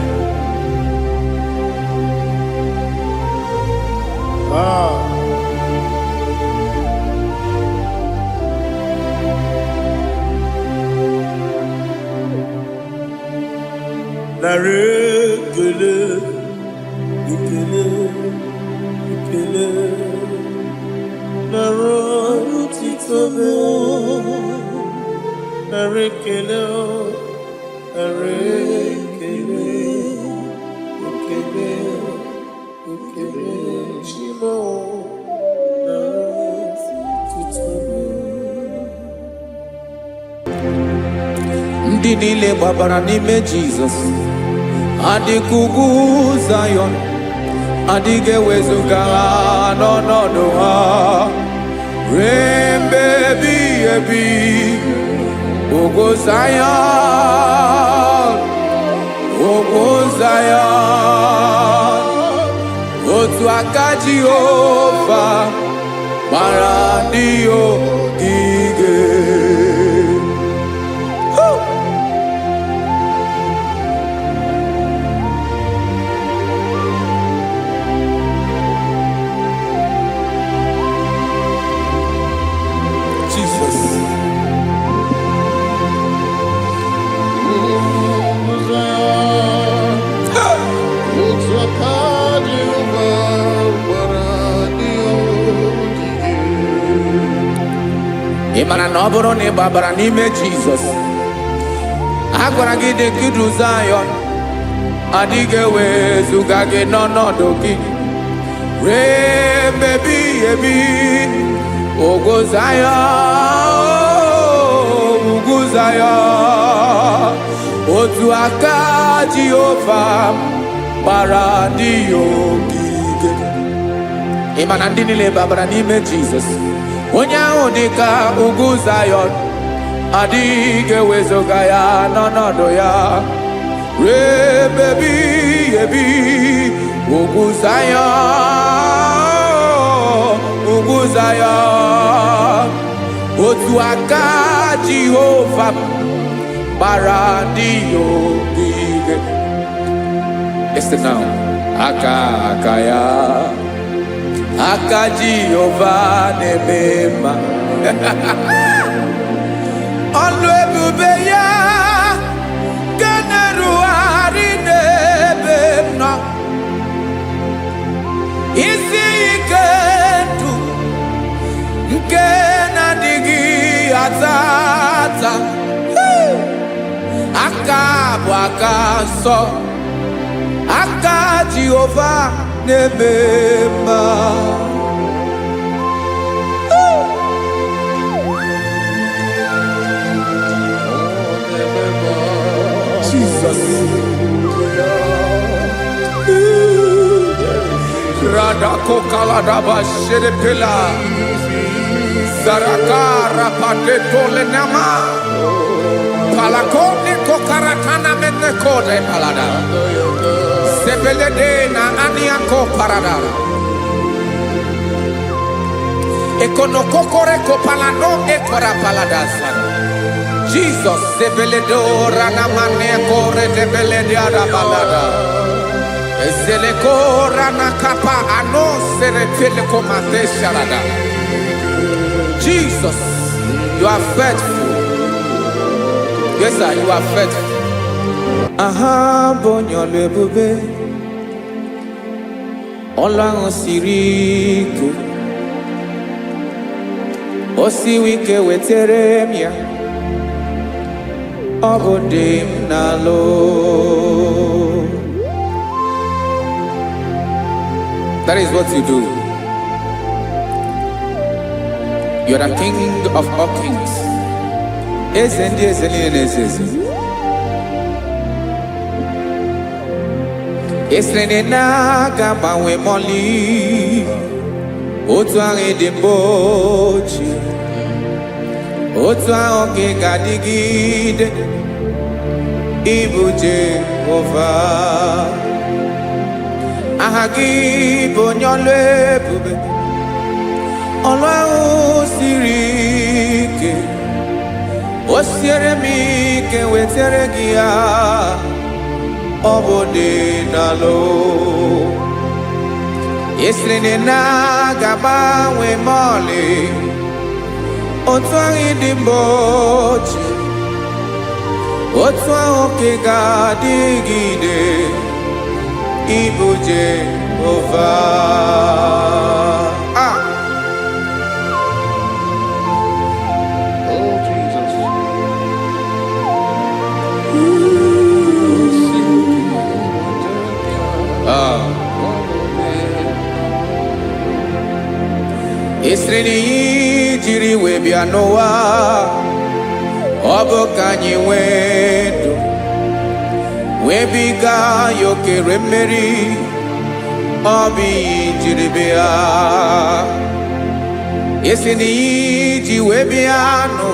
[SPEAKER 1] Ah. Nara ekele, ekele, ekele. Nara otito m. Nara ekele, nara ekele, ekele, ekele. Chimo, nara otito m.
[SPEAKER 3] Ndị niile gbabara n'ime Jizọs adịka ugwu Zayọn, adịghị ewezuga ha n'ọnọdụ ha ruo mgbe ebighị ebi. Ugwu Zayọn, ugwu Zayọn, otu aka Jehova gbara ndị ogige. Jesus.
[SPEAKER 2] Otu aka Jehova gbara ndị ogige.
[SPEAKER 3] Ị mara na ọ bụrụ na ị gbabara n'ime Jizọs, a gwara gị dị ka idu Zayọn, adịghị ewezuga gị n'ọnọdụ gị ruo mgbe ebighị ebi. Ugwu Zayọn, ugwu Zayọn, otu aka Jehova gbara ndị ya ogige. Ị ma na ndị niile babara n'ime Jizọs, onye ahụ dị ka ugwu Zayọn, adịghị ewezuga ya n'ọnọdụ ya ruo ebe ebighị ebi. Ugwu Zayọn, ugwu Zayọn, otu aka Jehova gbara ndị ya ogige. Listen now. Aka aka ya, aka Jehova na-eme mma. Ọlụ ebube ya nke na-erugharị n'ebe m nọ. Isi ike ndụ nke na-adịghị ata ata. Hey! Aka bụ aka nsọ, aka Jehova na-eme mma. Jesus. Radakokaladaba shedepela. Zaraka rapateto lenama. Palakone kokaratana menekode palada. Sebelede na aniako parada. Ekonokokore kopalano ekora palada sana. Jesus sebeledo ranamane kore debelede arabalada. Ezeleko ranakapa ano seretele komate sharada. Jesus, you are faithful. Yes, sir, you are faithful. Aha, bụ onye ọlụ ebube. Ọlụ ahụ siri ike, o siwi ike, wetere m ya. Ọ bụ dị m n'alụ. That is what you do. You are the King of all kings. Eze ndị eze niile na-eze eze. Esiri na ị na-aga agbanwe mọlị otu ahụ dị mbụ ochie, otu ahụ ka ị ga-adịgide. Ịbụ Jehova, aha gị bụ onye ọlụ ebube. Ọlụ ahụ siri ike, o siere m ike, wetere gị ya. Ọ bụ dị n'alụ. Esiri na ị na-aga agbanwe mọlị otu ahụ dị mbụ ochie, otu ahụ ka ị ga-adịgide. Ịbụ Jehova. Ah.
[SPEAKER 2] Oh, Jesus. Oh, siri
[SPEAKER 3] Ah. Esiri na ihe jiri wee bịa n'ụwa, ọ bụ ka anyị nwee ndụ, wee biga ya okere mmeri. Ọ bụ ihe jiri bịa. Esi na ihe ji wee bịa nụ,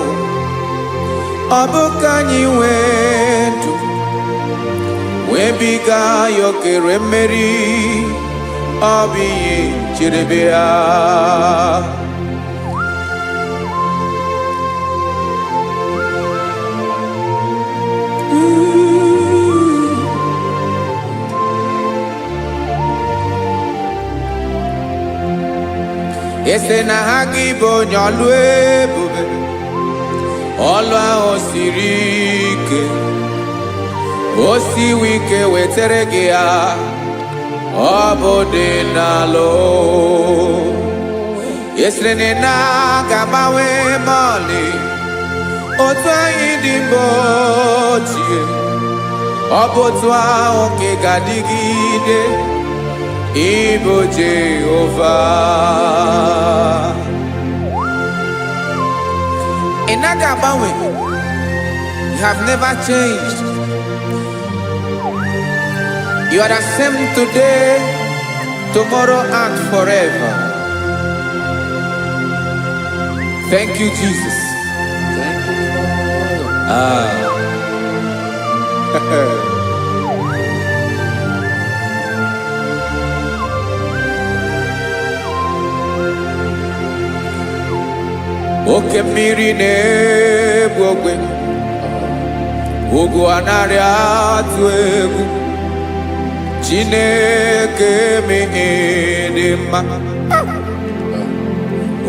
[SPEAKER 3] ọ bụ ka anyị nwee ndụ, wee biga ya okere mmeri. Ọ bụ ihe jiri bịa. Ese na ha gị bụ onye ọlụ ebube. Ọlụ ahụ siri ike, o siwi ike, wetere gị ya. Ọ bụ dị n'alụ. Esiri na ị na-aga agbanwe mọlị otu anyị dị mbụ ochie, ọ bụ otu ahụ ka ị ga-adịgide. Ịbụ Jehova, ị naghị agbanwe. You have never changed. You are the same today, tomorrow and forever. Thank you, Jesus.
[SPEAKER 2] Thank you, Lord.
[SPEAKER 3] Ah. Oke mmiri na-egbu ogwe, ugwu anaghị atụ egwu. Chineke dị mma.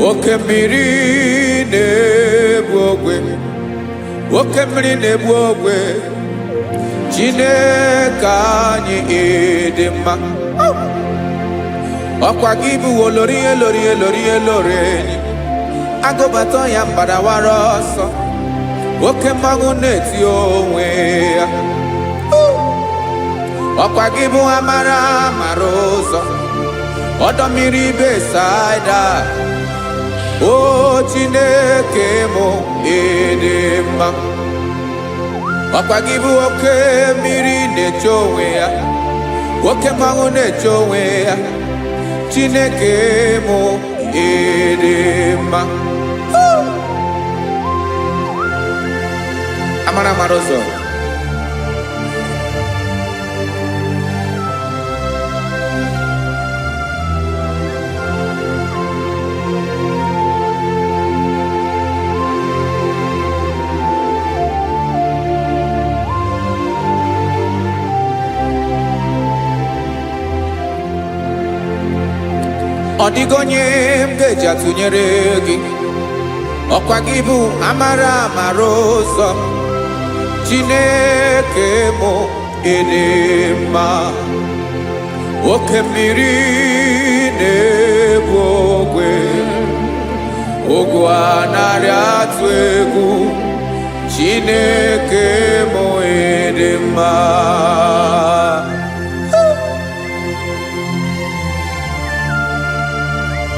[SPEAKER 3] Oke mmiri na-egbu ogwe, oke mmiri na-egbu ogwe, Chineke anyị dị mma. Ọkwa gị bụ olori elori elori elori enyi agụbata ya mbadawara ọsọ. Oke mmanwụ na-eti onwe ya. Ọkwa gị bụ amara mara ụzọ, ọdọ mmiri Besaida. O Chineke mụ, ịdị mma. Ọkwa gị bụ oke mmiri na-eche onwe ya, oke mmanwụ na-eche onwe ya. Chineke mụ, ịdị mma. Amara mara ụzọ. Ọ dịghị onye m ga-eji atụnyere gị. Ọkwa gị bụ amara amara ụzọ. Chineke mụ, ịdị mma. Oke mmiri na-ebu ogwe, ogwu anarị atụ egwu, Chineke mụ ịdị mma.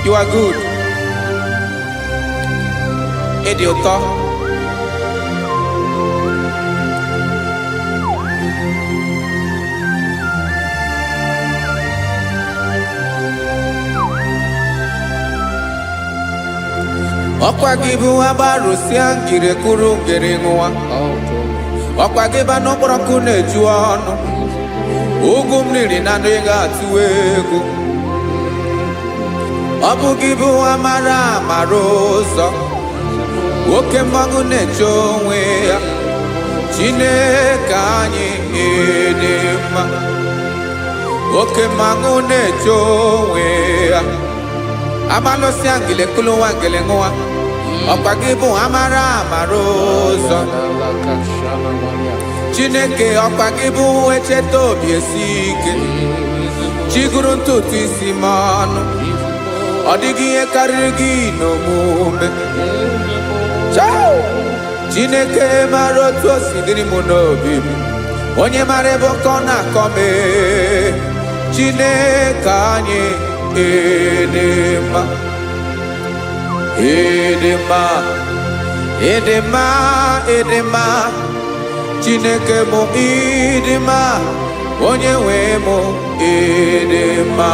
[SPEAKER 3] You are good. Ịdị ụtọ. Ọkwa gị bụ agbarụsịa ngiri kwuru ngiri ṅụwa. Ọkwa gị ba n'okpọrọkụ na-eju ọnụ. Ugwu mmiri na ndụ ị ga-atụ egwu. Ọ bụ gị bụ amara amara ụzọ. Oke mmanwụ na-eche onwe ya. Chineke anyị ịdị mma. Oke mmanwụ na-eche onwe ya. Amalụsịa ngile kulu nwa ngele ṅụwa. Ọkwa gị bụ amara amara ụzọ. Chineke, ọkwa gị bụ echeta obi esi ike. Chiguru ntutu isi m ọnụ. Ọ dịghị ihe karịrị gị n'omume. Chao! Chineke mara otu o si dịrị m n'obi m. Onye mara ebe ọkọ na-akọ m ee. Chineke anyị ịdị mma. Ịdị mma. Ịdị mma, ịdị mma. Chineke mụ ịdị mma. Onye nwe mụ ịdị mma.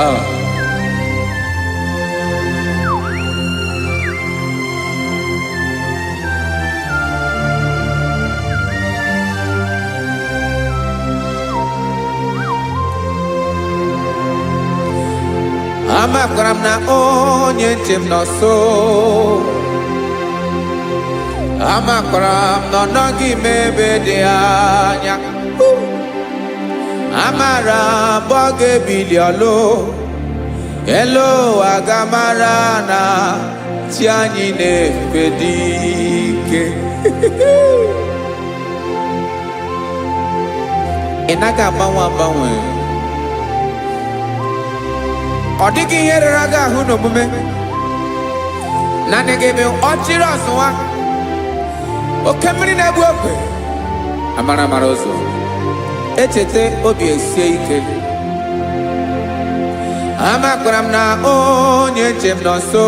[SPEAKER 3] Ah. Amakwara m na onye nche m nọ nso. Amakwara m na ọ nọghị m ebe dị anya. Amara m ọ ga-ebili ọlụ. Elu ụwa ga-amara na chi anyị na-efe dị ike. Ị naghị agbanwe agbanwe. Ọ dịghị ihe rere gị ahụ n'omume. Naanị gị bụ ọchịrị ọzụwa. Oke mmiri na-egbu ogwe. Amara amara ụzọ. Echeta obi esie ike. Amakwara m na onye nche m nọ nso.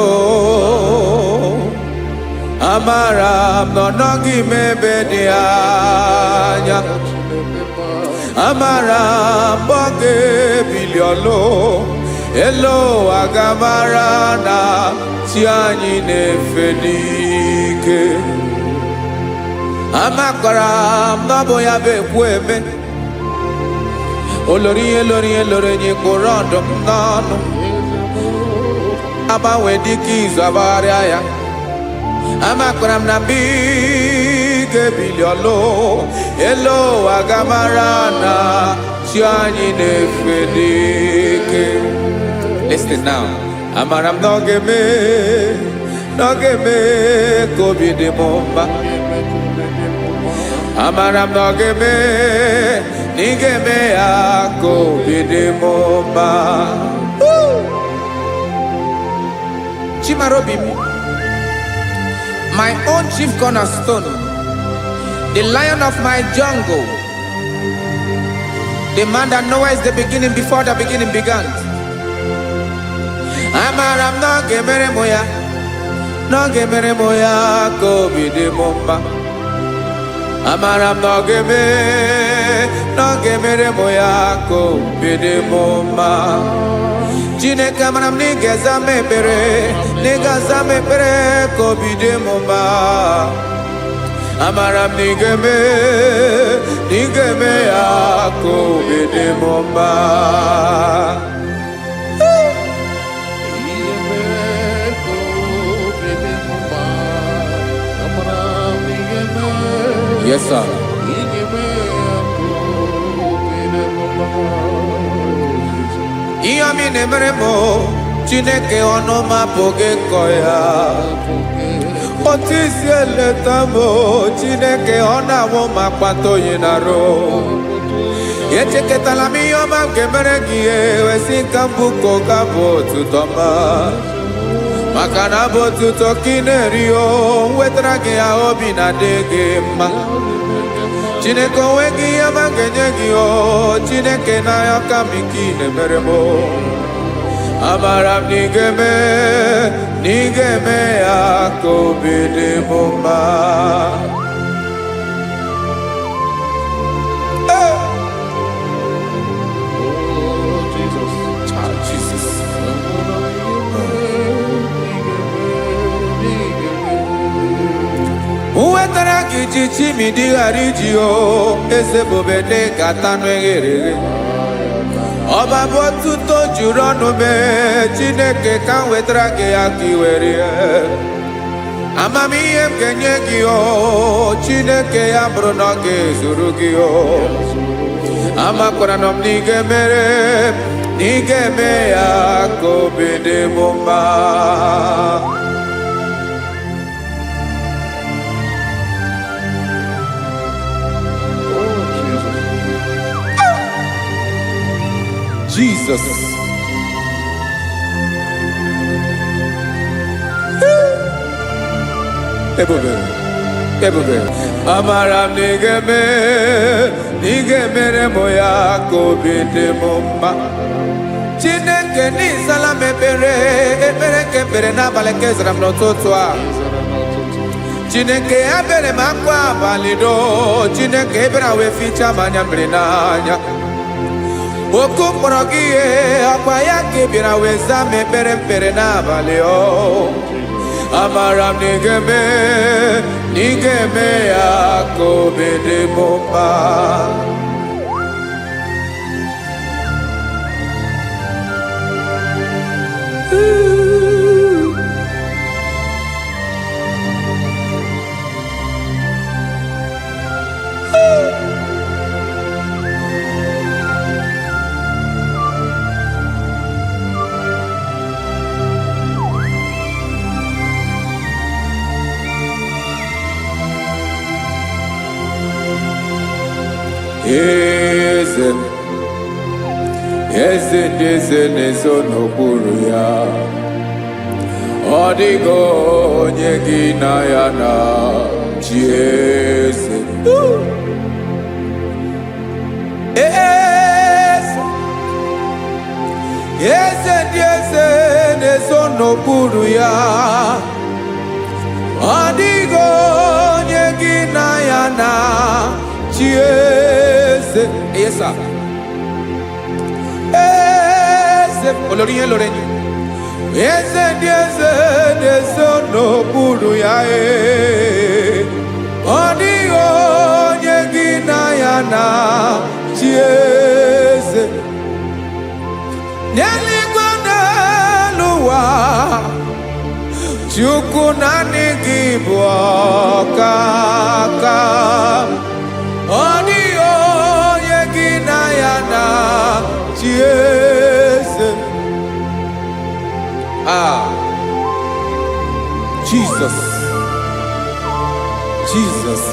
[SPEAKER 3] Amara m na ọ nọghị m ebe dị anya. Amara m ọ ga-ebili ọlụ. Elu ụwa ga-amara na chi anyị na-efe n'ike. Amakwara m na ọ bụ ya bụ ekwu eme. Olori ihe lori ihe lori enyi kpụrụ ọdụm n'ọnụ. Agbanwe dịka izu agbagharịa ya. Amakwara m na mgbe ị ga-ebili ọlụ. Elu ụwa ga-amara na chi anyị na-efe n'ike. Listen now. Amara m na ọ ga-eme, na ọ ga-eme ka obi dị m mma. Amara m na ọ ga-eme, na ị ga-eme ya ka obi dị m mma. Chimarobi m, my own chief cornerstone, the lion of my jungle, the man that knows the beginning before the beginning began. Amara m na ọ ga-emere m ya, na ọ ga-emere m ya ka obi dị m mma. Amara m na ọ ga-eme, na ọ ga-emere m ya ka obi dị m mma. Chineke, amara m na ị ga-aza m ekpere, na ị ga-aza m ekpere ka obi dị m mma. Amara m na ị ga-eme, na ị ga-eme ya ka obi dị m mma.
[SPEAKER 2] Ihe mee ka obi dị m mma. Amara m ị ga-eme.
[SPEAKER 3] Yes, sir.
[SPEAKER 2] Ị ga-eme ya ka obi dị m mma.
[SPEAKER 3] Ihe ọma ị na-emere m, Chineke, ọnụ m apụghị ịkọ ya. Otu isi eleta m o, Chineke, ọ na-awụ ma kpata oyi na-arụ. Echekọtala m ihe ọma m ga-emere gị, wesị ka mbụ ka ụka bụ otuto ọma, maka na abụ otuto ka ị na-eri. O nwetara gị ya, obi na-adị gị mma. Chineke, onwe gị ihe ọma m ga-enye gị. O Chineke, n'anya ka m ike ị na-emere m o. Amara m na ị ga-eme, na ị ga-eme ya ka obi dị m mma. Hey!
[SPEAKER 2] Oh, Jesus.
[SPEAKER 3] Ah, Jesus. Nwetara gị ji chimidi ghara iji o eze bube dị ka tanụ eghere eghe. Ọba bụ otuto juru ọnụ mee. Chineke, ka m wetara gị ya ka ị were ya. Amamihe m ga-enye gị, o Chineke, ya bụrụ na ọ ga-ezuru gị o. Amakwara na m na ị ga-emere, na ị ga-eme ya ka obi dị m mma.
[SPEAKER 2] Oh, Jesus.
[SPEAKER 3] Jesus. Ebube, ebube. Amara m na ị ga-eme, na ị ga-emere m ya ka obi dị m mma. Chineke, n'ịzala m ekpere, ekpere nke ekpere n'abalị nke zara m n'ụtụtụ a. Chineke, ebere m akwa abalị do. Chineke, ebere wee fichaa m anya mmiri n'anya. Oku mkpọrọ gị ihe ọkwa ya ka ị bịara wee zaa m ekpere mkpere n'abalị o. Amara m na ị ga-eme, na ị ga-eme ya ka obi dị m mma. Eze m, eze ndị eze na-ezo n'okpuru ya. Ọ dịghị onye gị na ya na chi. Eze, eze, eze ndị eze na-ezo n'okpuru ya. Ọ dịghị onye gị na ya na chi. Eze, yes sir. Eze olórí ihe lórí enyi, eze ndị eze na-ezo n'okpuru ya. Ee, ọ dịghị onye gị na ya na chi. Eze n'eluigwe, n'elu ụwa, Chukwu, naanị gị bụ ọkaka. Ọ dịghị onye gị na ya na chi. Eze. Ah, Jesus, Jesus.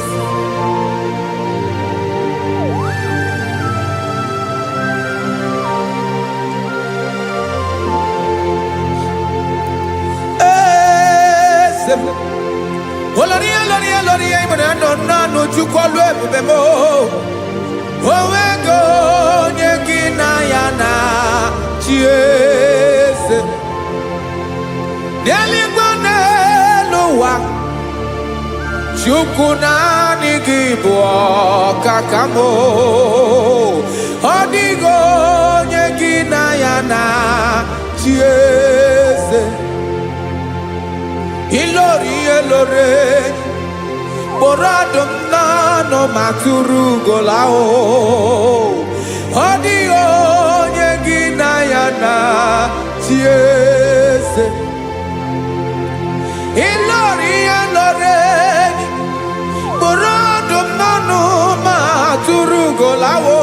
[SPEAKER 3] Eze m. Olórí, olórí, olórí, ìmọ̀ràn nọ nánú. Chukwu, ọlụ ebube m, onwego onye gị na ya na chi. Eze n'eluigwe, n'elu ụwa, Chukwu, naanị gị bụ ọkaka m. Ọ dịghị onye gị na ya na chi. Eze ilori ihe lore kpụrụ ọdụm n'ọnụ ma tụrụ ugola o. Ọ dịghị onye gị na ya na chi. Eze ilori ihe lore kpụrụ ọdụm n'ọnụ ma tụrụ ugola o.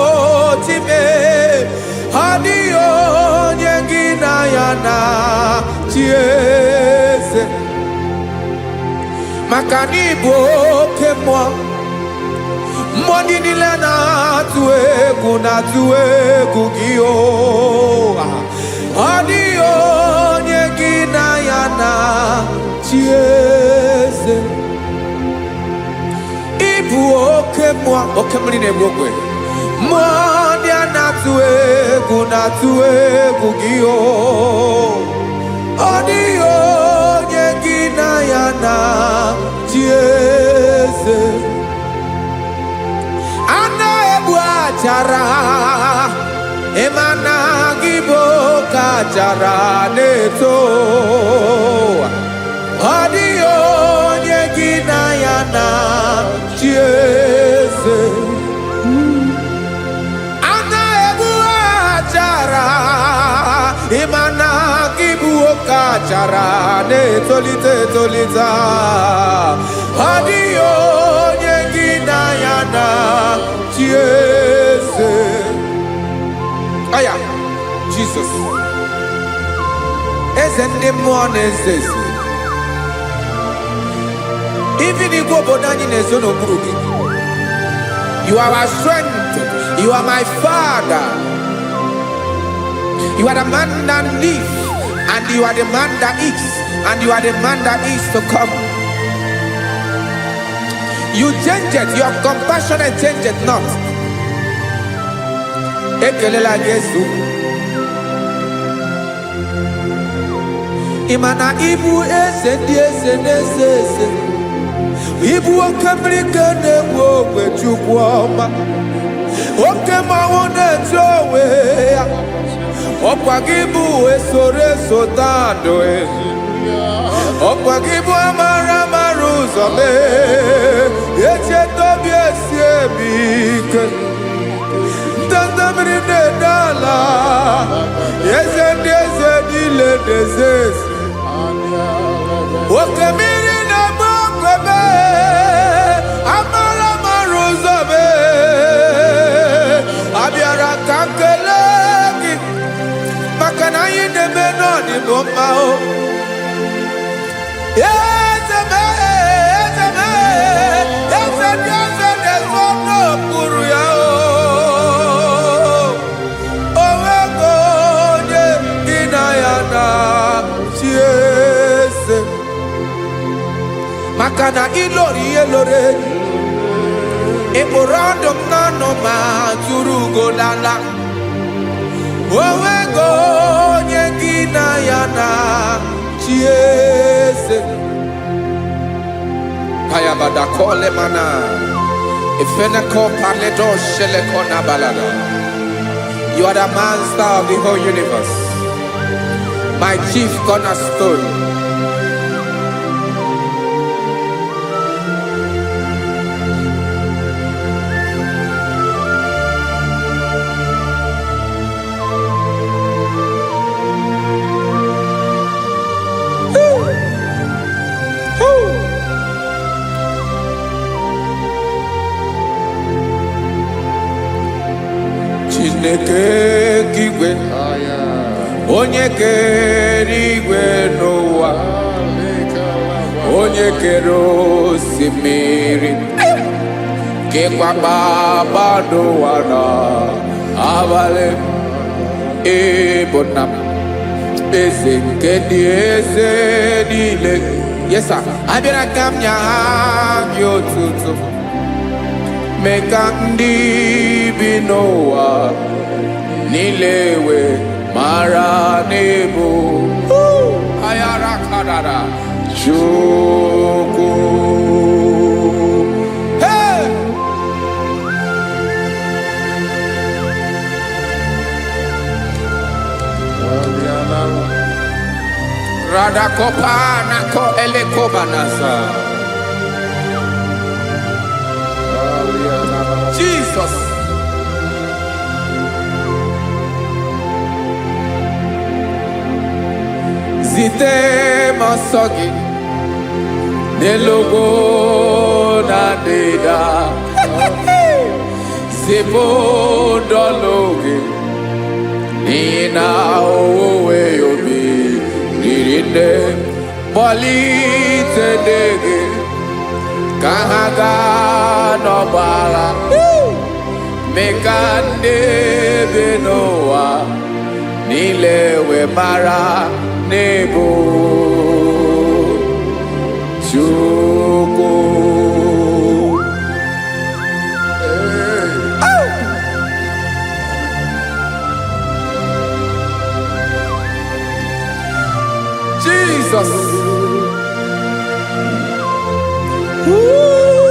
[SPEAKER 3] Time ọ dịghị onye gị na ya na chi. Eze. Maka na ịbụ oke mmụọ. Mmụọ ndị niile na-atụ egwu na-atụ egwu gị o. Ọ dịghị onye gị na ya na chi eze. Ịbụ oke mmụọ, oke mmiri na-egbu ogwe. Mmụọ ndị a na-atụ egwu na-atụ egwu gị o. Ọ dịghị onye gị na ya na chi eze. A na-egbu achara, ịma na gị bụ oke achara na-eto. Ọ dịghị onye gị na ya na chi eze. A na-egbu achara, ịma na gị bụ oke achara na-etolite etolite. Ọ dịghị onye gị na ya na chi eze. Aya, Jesus. Eze ndị mmụọ na-eze eze. Even igwe obodo anyị na-ezo n'okpuru gị. You are our strength. You are my father. You are the man that lives, and you are the man that is, and you are the man that is to come. You change it, your compassion change it not. Ekelela Jesu. Ị ma na ịbụ eze ndị eze na-eze eze. Ịbụ oke mmiri ka na-egbu ogwe, Chukwu ọma. Oke mmanwụ na-etu onwe ya. Ọkwa gị bụ esoro eso tandụ. Ọkwa gị bụ amara amara ụzọ mee. Echeta obi esi emi ike. Ndanda mmiri na-ede ala. Eze ndị eze niile na-eze eze. Oke mmiri na-egbu ogwe mee. Amara amara ụzọ mee. Abịara ka m kelee gị maka na anyị na-eme n'ọdịbụ mma o. Eze m, eze m, eze ndị eze na-ezo n'okpuru ya o. O nwego onye gị na ya na chi eze. Maka na ịlọrọ ihe lọrọ enyi. Ị kpụrụ ọdụm n'ọnụ ma tụrụ ugo lala. O nwego onye gị na ya na chi eze. Kayabada kole mana. Ifeneko paledo sheleko na balada. You are the master of the whole universe. My chief cornerstone. Woo. Chineke nke igwe, onye kere igwe n'ụwa, onye kere osimiri, kekwa kpakpando ụwa na abalị, ịbụ nna m, eze nke ndị eze niile. Yes sir. Abịara ka m nye gị otuto, mee ka ndị bi n'ụwa niile wee mara n'ịbụ ayara karara Chukwu. Hey! Radakopa nako elekobanasa. Jesus. Zite m ọsọ gị n'elu ugwu na ndịda. Zipụ ndọlụ gị n'ihi na owuwe obi riri nne. Kpọlite ndị gị. Ka ha gaa n'ọgbọ agha, mee ka ndị bi n'ụwa niile wee mara n'ịbụ Chukwu. Jesus. Ooh.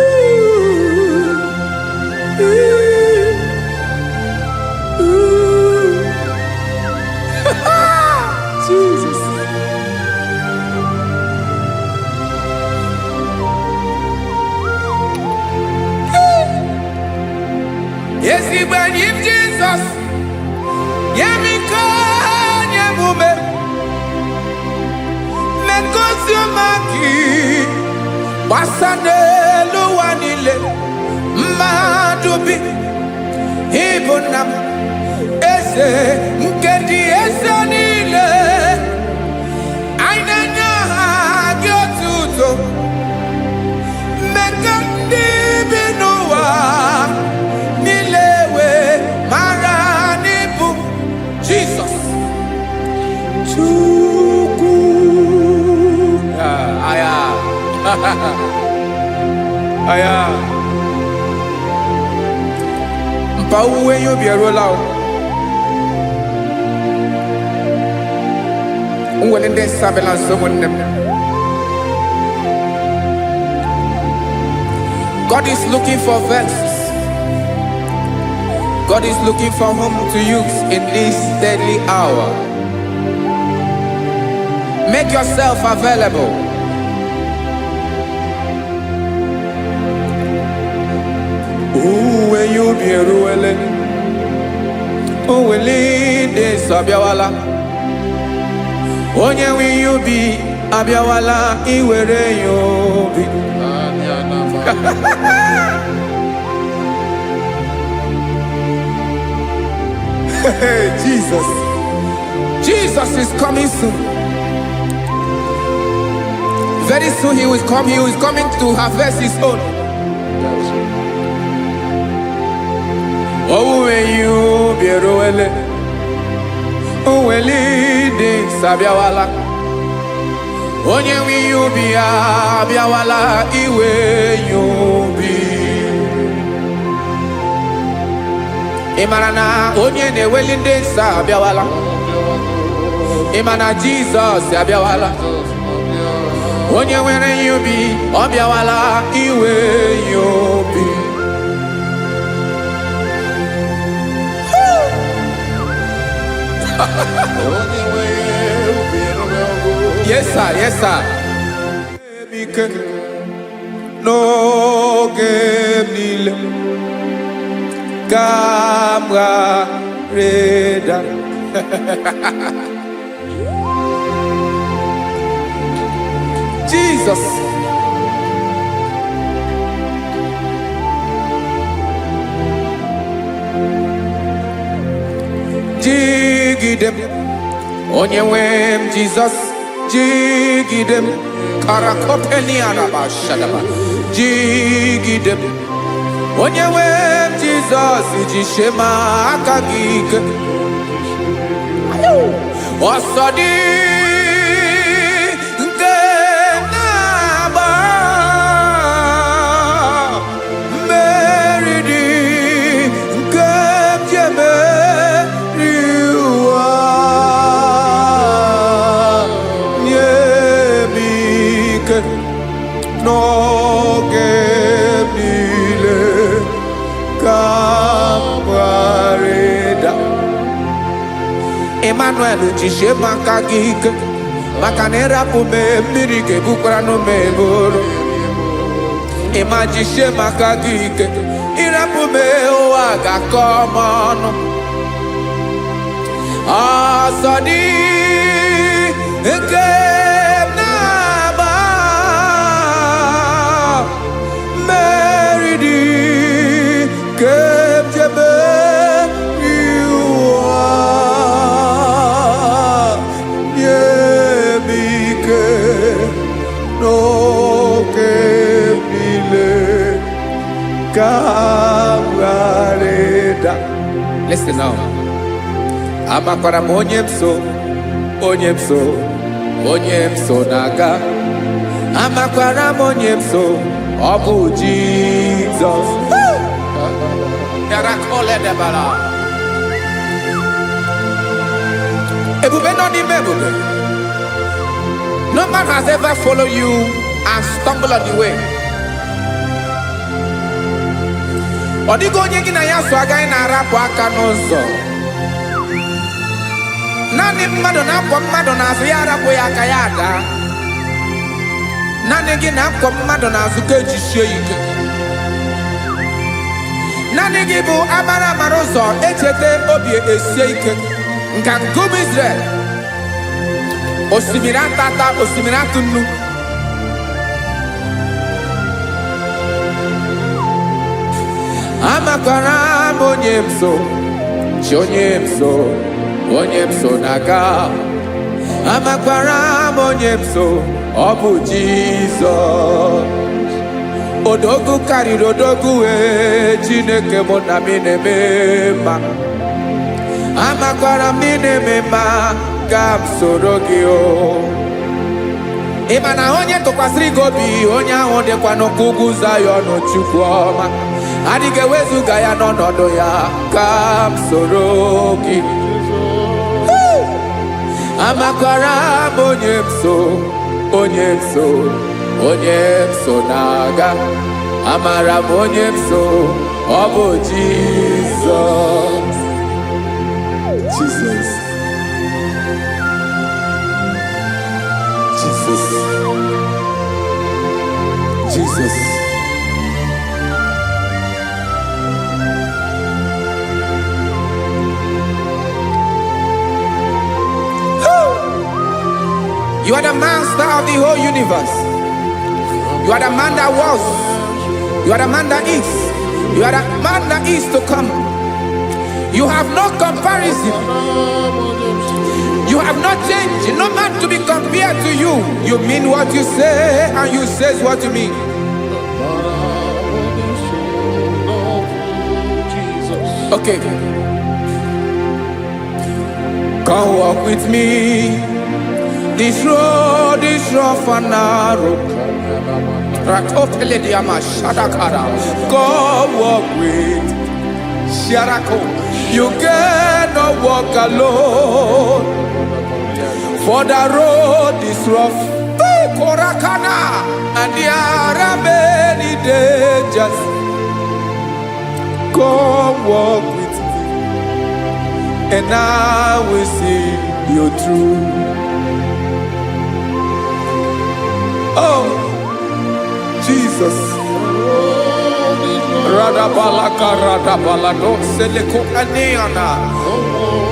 [SPEAKER 3] Ooh. Ooh. Jesus. Ezigbo enyi m Jizọs, nye m ike, nye m ume, megosi ọma gị gbasa n'elu ụwa niile, mmadụ bi, ịbụ nna m, eze nke dị eze niile. Anyị na-enye aha gị otuto, mmekọ ndị bi n'ụwa niile wee mara n'ịbụ Jizọs Chukwu. Ah, aya. Aya. Mpa owuwe ihe ubi eruola o. Nwere ndị nsọ abịala nso ụmụnne m. God is looking for vessels. God is looking for whom to use in this deadly hour. Make yourself available. Owuwe ihe ubi eruwele. Owele ndị nsọ abịawala. Onye nwe ihe ubi abịawala iwere ya obi. Hey, Jesus. Jesus is coming soon. Very soon he will come. He is coming to harvest his own. Owuwe ihe ubi eruwele. Owele ndị nsọ abịawala. Onye nwe ihe ubi ya abịawala iwe ya obi. Ị mara na onye na-eweli ndị nsọ abịawala. Ị ma na Jizọs abịawala. Onye nwere ihe ubi ọ bịawala iwe ya obi. Yes sir, yes sir. Ike n'oge m niile ka m ghara ịda. Jesus. Jigide m, onye nwe m Jizọs, jigide m, karakopeniarabashadaba, jigide m, onye nwe m Jizọs, jisie m aka gị ike. Ọsọ dị nke na-agba, mmeri dị nke m ji emeri ụwa. Nye m ike n'oge m niile ka m ghara ịda. Emmanuel, jisie m aka gị ike, maka na ịrapụ m mmiri ga-ebukwara m eburu. Ịma jisie m aka gị ike, ịrapụ m ụwa ga-akọ m ọnụ. Ọsọ dị nke m na-agba, mmeri dị nke m ji emeri ụwa. Nye m ike n'oge m niile Ka m ghara ịda. Listen now. Amakwara m onye m so, onye m so, onye m so na-aga. Amakwara m onye m so, ọ bụ Jizọs. Yarakọledebara. Ebube nọ n'ime ebube. No man has ever followed you and stumbled on the way. Ọ dịghị onye gị na ya so agaghị na-arapụ aka n'ụzọ. Naanị mmadụ na-akwọ mmadụ n'azụ ya arapụ ya aka ya ada. Naanị gị na-akwọ mmadụ n'azụ ka ejisie ya ike. Naanị gị bụ amara amara ụzọ echeta obi esie ike. Nka nkume Israel. Osimiri atata, osimiri atụ nnu. Amakwara m onye m so, chi onye m so, onye m so na-aga. Amakwara m onye m so, ọ bụ Jizọs. Odogwu karịrị odogwu wee, Chineke mụ na m na-eme mma. Amakwara m ị na-eme mma, ka m soro gị o. Ị ma na onye tụkwasịrị gị obi, onye ahụ dịkwa n'ụkwụ ugwu Zayọn. Chukwu ọma adịghị ewezuga ya n'ọnọdụ ya. Ka m soro gị. Amakwara m onye m so, onye m so, onye m so na-aga. Amara m onye m so, ọ bụ Jizọs. Jesus. Jesus. Jesus. You are the master of the whole universe. You are the man that was. You are the man that is. You are the man that is to come. You have no comparison. You have not changed. No man to be compared to you. You mean what you say, and you say what you mean.
[SPEAKER 2] Jesus.
[SPEAKER 3] Okay. Come walk with me. This road is rough and narrow. Rakopelediama shadakara. Come walk with Sharako. You cannot walk alone. For the road is rough. Korakana. And there are many dangers. Come walk with me, and I will see you through. Oh, Jesus. Radabalaka radabalado seleko aneana.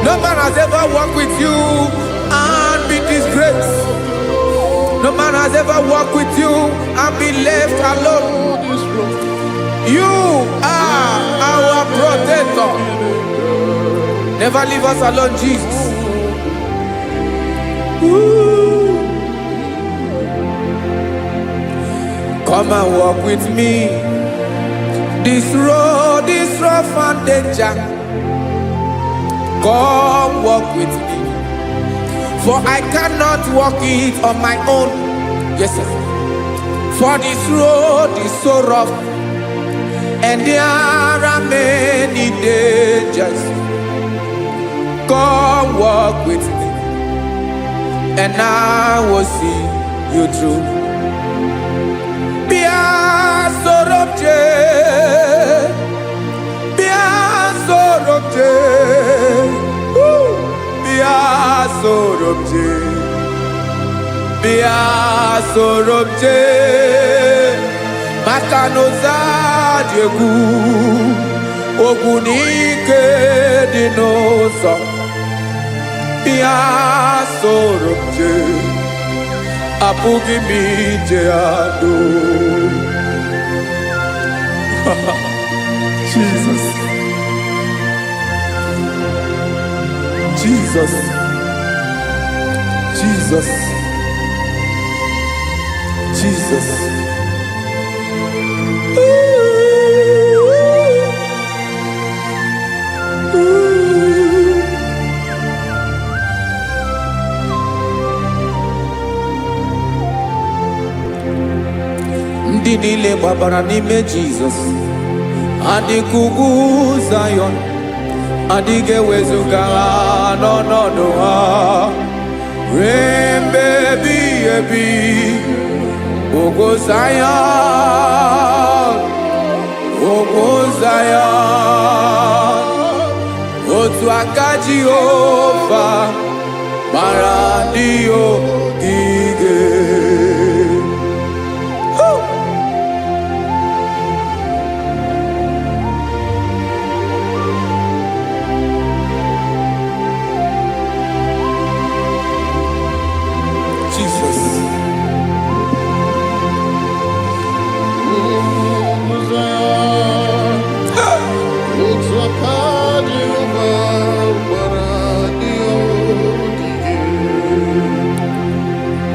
[SPEAKER 3] No man has ever walked with you and be disgraced. No man has ever walked with you and be left alone. You are our protector. Never leave us alone, Jesus. Ooh. Come and walk with me. This road is rough and danger. Come walk with me. For I cannot walk it on my own. Yes, sir. For this road is so rough, and there are many dangers. Come walk with me, and I will see you through. Bịa soro m jee, bịa soro m jee, woo! Bịa soro m jee, bịa soro m jee, maka na ụzọ dị egwu, ogwu na ike dị n'ụzọ. Bịa soro m jee, apụghị m ije ya doo. Jesus. Jesus. Jesus. Jesus. Ooh. Ndị niile gbabara n'ime Jizọs adịka ugwu Zayọn, adịghị ewezuga ha n'ọnọdụ ha ruo mgbe ebighị ebi. Ugwu Zayọn, ugwu Zayọn, otu aka Jehova gbara ndị ogige. Jesus.
[SPEAKER 2] Otu aka Jehova gbara ndị ogige.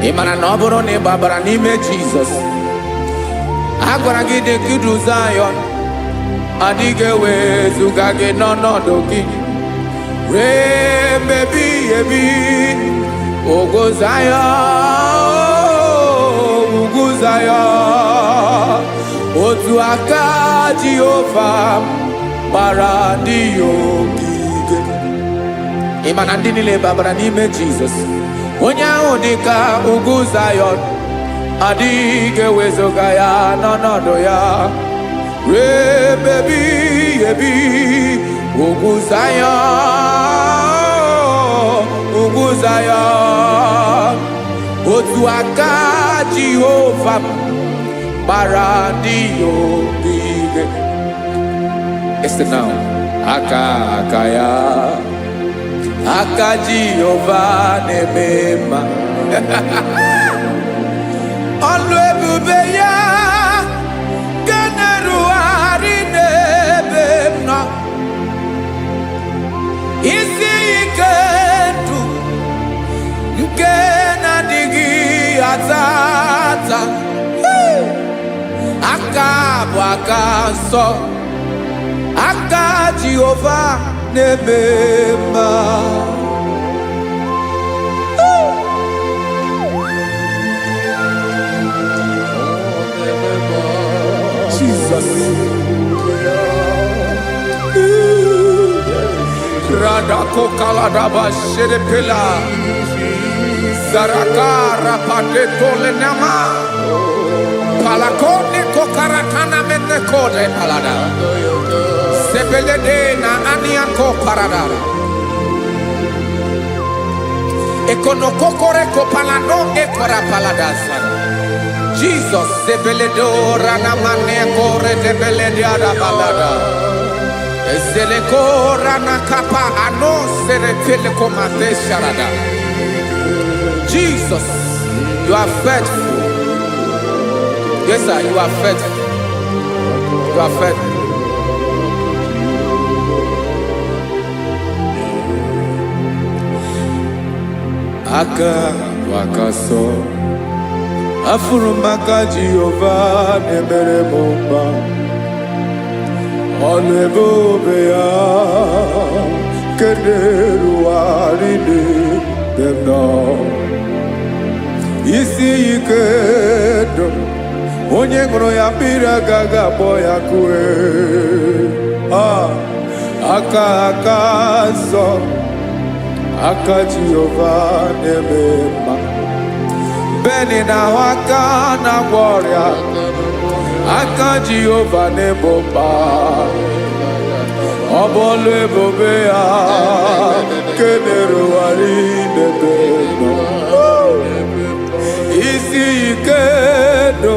[SPEAKER 3] Ị mara na ọ bụrụ na ị gbabara n'ime Jizọs, a gwara gị dị ka idu Zayọn, adịghị ewezuga gị n'ọnọdụ gị ruo mgbe ebighị ebi. Ugwu Zayọn, ugwu Zayọn, otu aka Jehova gbara ndị ya ogige. Ị ma na ndị niile babara n'ime Jizọs, onye ahụ dị ka ugwu Zayọn, adịghị ewezuga ya n'ọnọdụ ya ruo ebe ebighị ebi. Ugwu Zayọn, ugwu Zayọn, otu aka Jehova gbara ndị ya ogige. Listen now. Aka aka ya, aka Jehova na-eme mma. Ọlụ ebube ya nke na-erugharị n'ebe m nọ. Isi ike ndụ nke na-adịghị ata ata. Hey! Aka bụ aka nsọ, aka Jehova na-eme mma. Jesus. Radako kaladaba shedepela. Zaraka rapate tolenama. Palakone kokaratana mene kode palada. Sebelede na aniako paradara. Ekonokokore kopalano ekora paladasa. Jesus sebeledo ranamane kore debelede arabalada. Ezeleko ranakapa ano seretele komate sharada. Jesus, you are faithful. Yes, sir, you are faithful. You are faithful. Aka bụ aka sọ, afụrụ m aka Jehova na-emere m mma. Ọnụ ebube ya nke na-erugharị n'ebe m nọ. Isi ike ndụ, onye ṅụrụ ya mmiri agaghị akpọ ya kue. Ah, aka aka nsọ, aka Jehova na-eme mma. Beni na-ahụ aka na-agwọ ọrịa, aka Jehova na-ebo mkpa. Ọ bụ ọlụ ebube ya nke na-erugharị n'ebe nọ. Isi ike ndụ,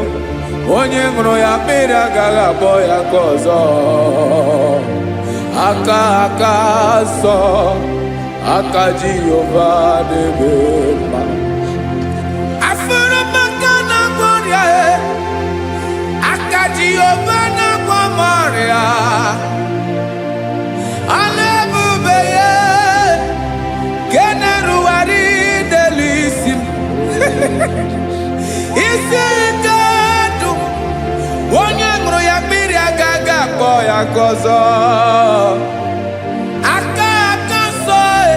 [SPEAKER 3] onye ṅụrụ ya mmiri agaghị akpọ ya ka ọzọ. Aka aka nsọ, aka Jehova na-eme mma. Afụrụ m aka na-agwọ ọrịa e, aka Jehova na-agwọ m ọrịa. Ọlụ ebube ya nke na-erugharị n'elu isi m. Isi ike ndụ, onye ṅụrụ ya mmiri agaghị akpọ ya ka ọzọ. Aka aka nsọ e,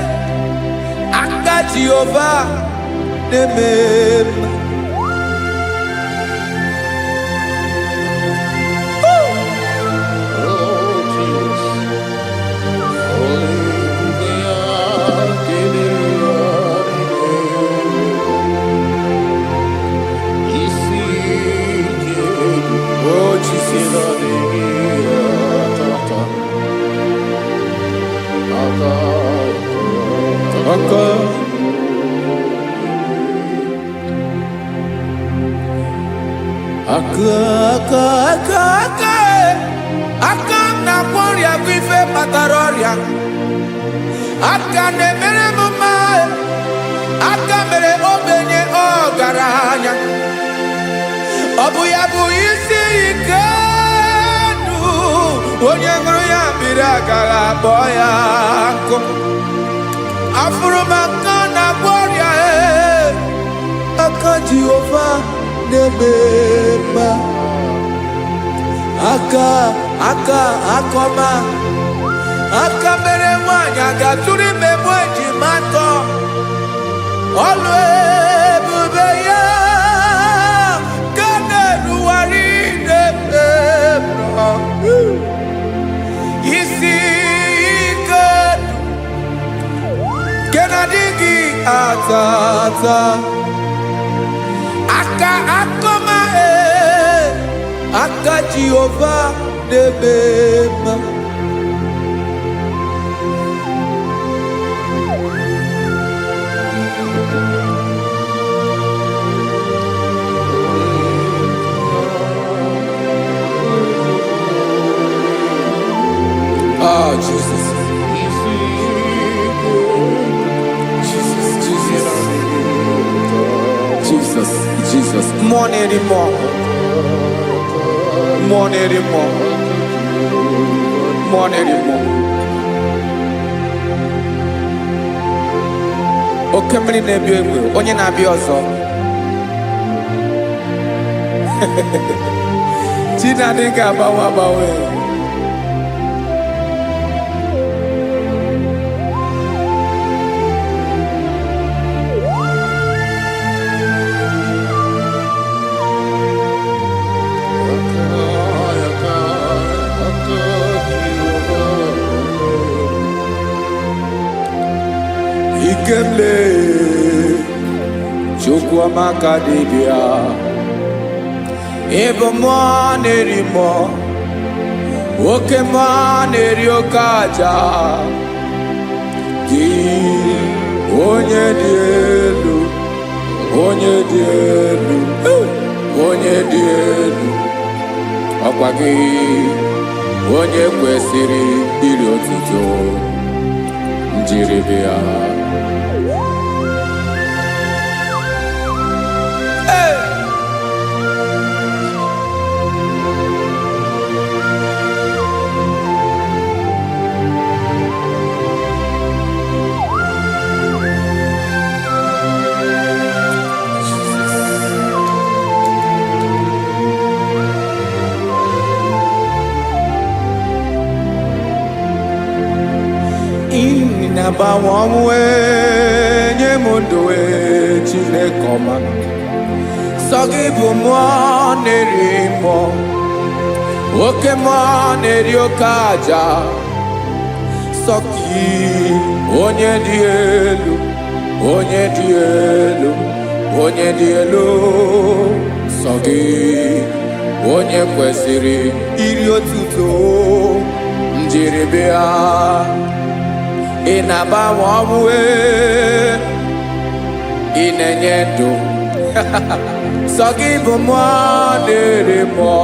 [SPEAKER 3] aka Jehova na-eme mma. Aka, aka, aka, aka, aka m na-agwọ ọrịa bụ ife kpatara ọrịa. Aka na-emere m mma, aka mere ogbenye ọgaranya. Ọ bụ ya bụ isi ike ndụ, onye ṅụrụ ya mmiri agaghị akpọ ya nkụ. Afụrụ m aka na-agwọ ọrịa, aka Jehova na-eme mma. Aka, aka, akọma, aka mere nwanyị a ga-atụrụ ime mụ ejima atọ. Ọlụ ebube ya ka na-erugharị n'ebe m nọ. Isi ike nke na-adịghị ata ata. Aka akọma, aka Jehova na-eme mma. Ah, Jesus. Jesus, Jesus, Jesus, Jesus. Mmụọ na-eri mmụọ. Mmụọ na-eri mmụọ. Mmụọ na-eri mmụọ. Oke mmiri na-ebi egbe, onye na-abịa ọzọ. Chi na-adịghị agbanwe agbanwe. Ikemle, Chukwuamaka dibịa. Ịbụ mmụọ na-eri mmụọ, oke mmụọ na-eri oke aja. Gị onye dị elu, onye dị elu, onye dị elu. Ọkwa gị onye kwesịrị iri otuto njiribịa. Hey! Ị na-agbanwe ọnwụ, nye m ndụ, Chineke ọma. Sọ gị bụ mmụọ na-eri mmụọ, oke mmụọ na-eri oke aja. Sọ gị onye dị elu, onye dị elu, onye dị elu. Sọ gị onye kwesịrị iri otuto njiribịa. Ị na-agbanwe ọnwụ, ị na-enye ndụ. Sọ gị bụ mmụọ na-eri mmụọ,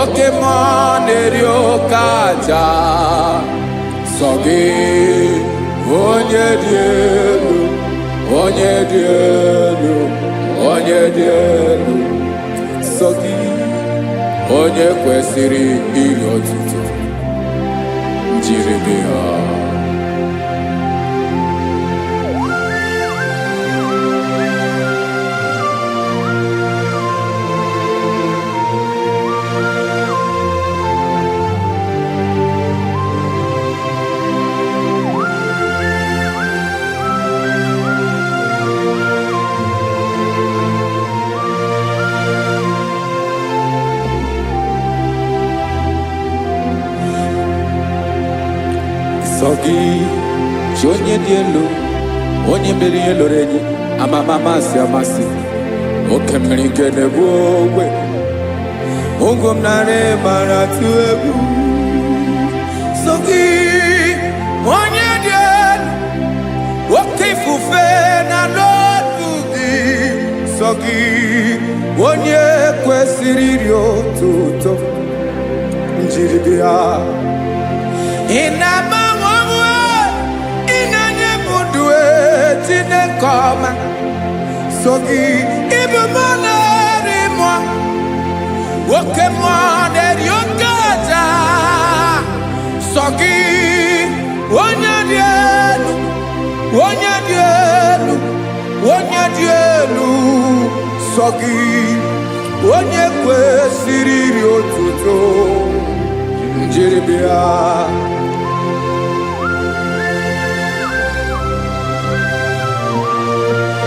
[SPEAKER 3] oke mmụọ na-eri oke aja. Sọ gị onye dị elu, onye dị elu, onye dị elu. Sọ gị onye kwesịrị iri otuto njiribịa. Sọ gị chi onye dị elu, onye mere ihe lụrụ enyi amama amasị amasị, oke mmiri nke na-ebu ogwe ugwu m narị mara tụ egwu. Sọ gị onye dị elu, oke ifufe na n'otu gị. Sọ gị. gị, onye kwesịrị iri otuto njiri bịa. Ị na-agbanwe onwe, ị na-enye m ndụ e, Chineke ọma. So gị ịbụ mmụọ na-eri mmụọ, oke mmụọ na-eri oke aja. Sọ gị, onye dị elu, onye dị elu, onye dị elu. Sọ gị, onye kwesịrị iri otuto njiri bịa.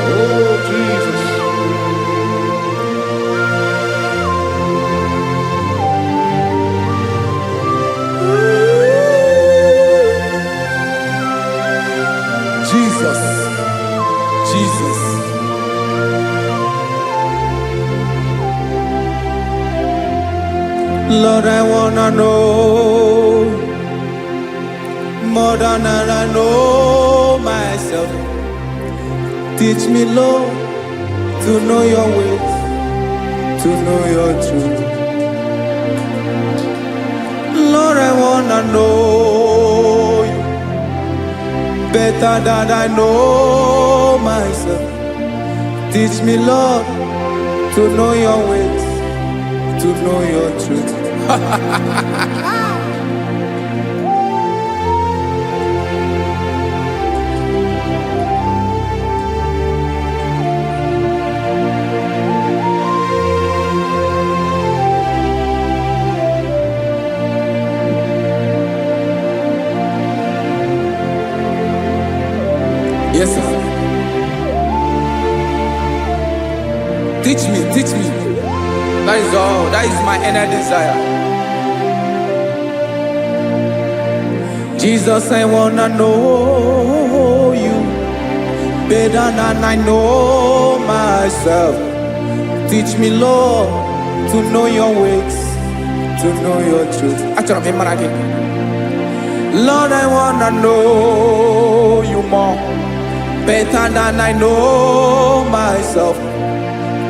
[SPEAKER 2] Oh, Jesus.
[SPEAKER 3] Jesus, Jesus. Lord, I wanna know more than I know myself. Teach me, Lord, to know your ways, to know your truth. Lord, I wanna know you better than I know myself. Teach me, Lord, to know your ways, to know your truth. Yes, sir. Teach me, teach me. That is all. That is my inner desire. Jesus, I wanna know you better than I know myself. Teach me, Lord, to know your ways, to know your truth. Achọrọ m ịmara gị. Lord, I wanna know you more, better than I know myself.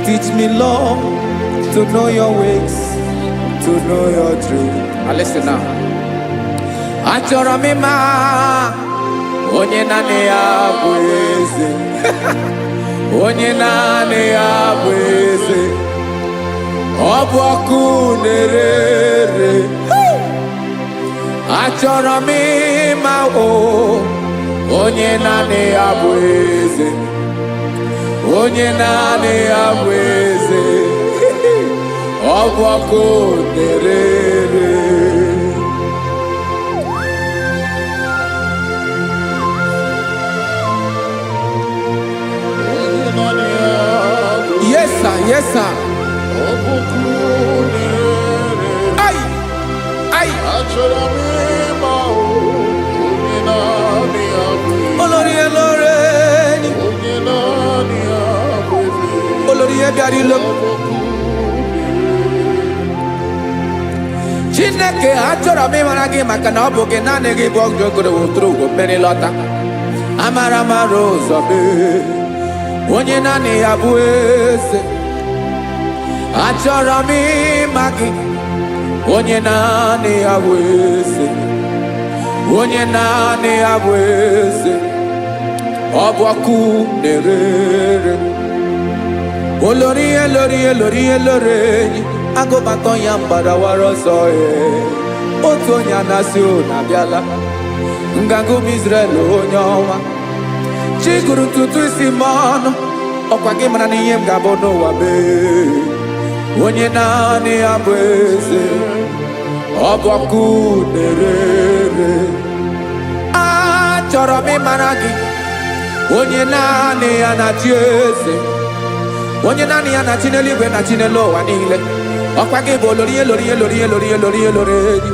[SPEAKER 3] Teach me, Lord, to know your ways, to know your truth. Now listen now. Achọrọ m ịma onye naanị ya bụ eze, onye naanị ya bụ eze. Ọ bụ ọkụ na-ere ere. Achọrọ m ịma o, onye naanị ya bụ eze, onye naanị ya bụ eze. Ọ bụ ọkụ na-ere ere.
[SPEAKER 2] Onye naanị ya bụ
[SPEAKER 3] Yes, sir. Yes, sir.
[SPEAKER 2] ọkụ na-ere.
[SPEAKER 3] Ai, ai.
[SPEAKER 2] Achọrọ m ịma o, onye naanị ya bụ eze.
[SPEAKER 3] Olórí elóore ni.
[SPEAKER 2] Onye naanị ya bụ eze.
[SPEAKER 3] Olórí ihe bịara ilo.
[SPEAKER 2] Ọ bụ ọkụ na-ere.
[SPEAKER 3] Chineke, achọrọ m ịmara gị, maka na ọ bụ gị, naanị gị bụ ọgụgụrụ wụtụrụ ugo mmiri lọta. Amara mara ụzọ mee, onye naanị ya bụ eze. Achọrọ m ịma gị, onye naanị ya bụ eze, onye naanị ya bụ eze. Ọ bụ ọkụ na-ere ere. Olórí elórí elórí elórí enyi agụbatọ ya mgbadawara ọsọ ee. Otu onye anasị unu abịala. Nganga ụmụ Israel, onye ọnwa chi gụrụ ntutu isi m ọnụ, ọkwa gị mara na ihe m ga-abụ n'ụwa mee. Onye naanị ya bụ eze, ọ bụ ọkụ na-ere ere. Achọrọ m ịmara gị, onye naanị ya na-achị eze, onye naanị ya na-achị n'eluigwe na chi n'elu ụwa niile. Ọkwa gị bụ olori elori elori elori elori elori enyi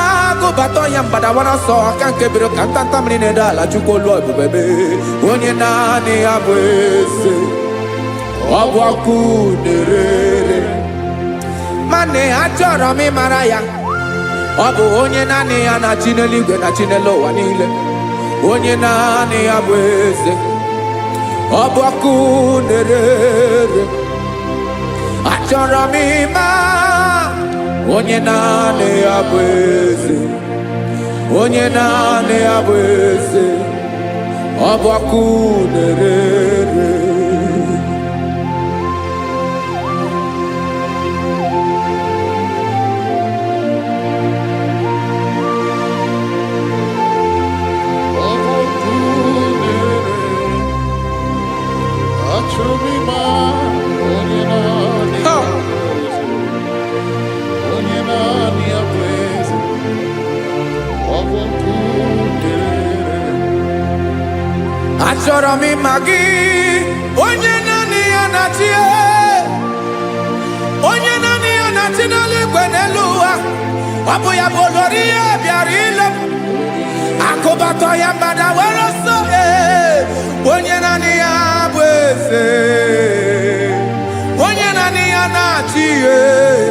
[SPEAKER 3] agụbata ya mgbadawara ọsọ aka nke biro ka ntanta mmiri na-ede ala. Chukwu, olu ebube mee, onye naanị ya bụ eze, ọ bụ ọkụ na-ere ere. Mana achọrọ m ịmara ya, ọ bụ onye naanị ya na-achị n'eluigwe na chi n'elu ụwa niile, onye naanị ya bụ eze. Ọ bụ ọkụ na-erere. Achọrọ m ịma onye naanị ya bụ eze, onye naanị ya bụ eze. Ọ bụ ọkụ na-erere.
[SPEAKER 2] Ọ bụ ọkụ na-ere. Achọrọ m ịma onye naanị
[SPEAKER 3] Ha!
[SPEAKER 2] ya bụ eze. Onye naanị ya bụ eze. Ọ bụ ọkụ na-ere.
[SPEAKER 3] Achọrọ m ịma gị, onye naanị ya na-achị, onye naanị ya na-achị n'eluigwe n'elu ụwa. Ọ bụ ya bụ olori ihe bịara ile m. Akụbatọ ya mmadụ were ọsọ, ee, onye naanị ya bụ eze, onye naanị ya na-achị, ee,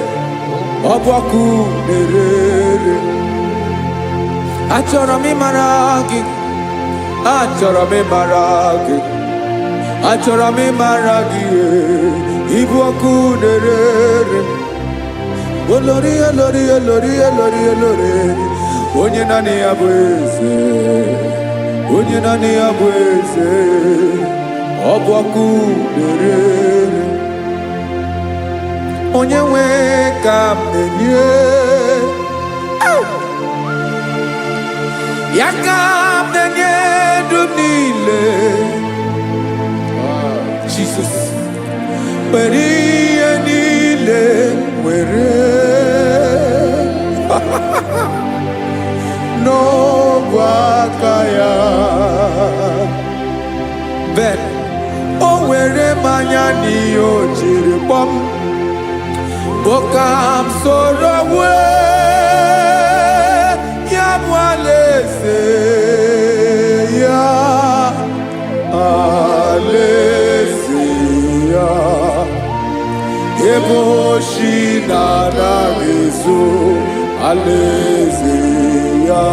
[SPEAKER 3] ọ bụ ọkụ na-erere. Achọrọ m ịmara gị, achọrọ m ịmara gị, achọrọ m ịmara gị, ee, ịbụ ọkụ na-erere. Olori, olori, olori, olori, olori, onye naanị ya bụ eze, onye naanị ya bụ eze. Ọ bụ ọkụ na-erere. Onye nwe ka m na-enye ya, ka m na-enye ndụ m niile. Jesus, were ihe niile were n'ogwe aka ya. Ben o were mmanya n'ihe o jiri kpọm bụ ka m soro wee ya bụ alaeze ya, alaeze ya, ebe oshi na-anaghị ezo, alaeze ya,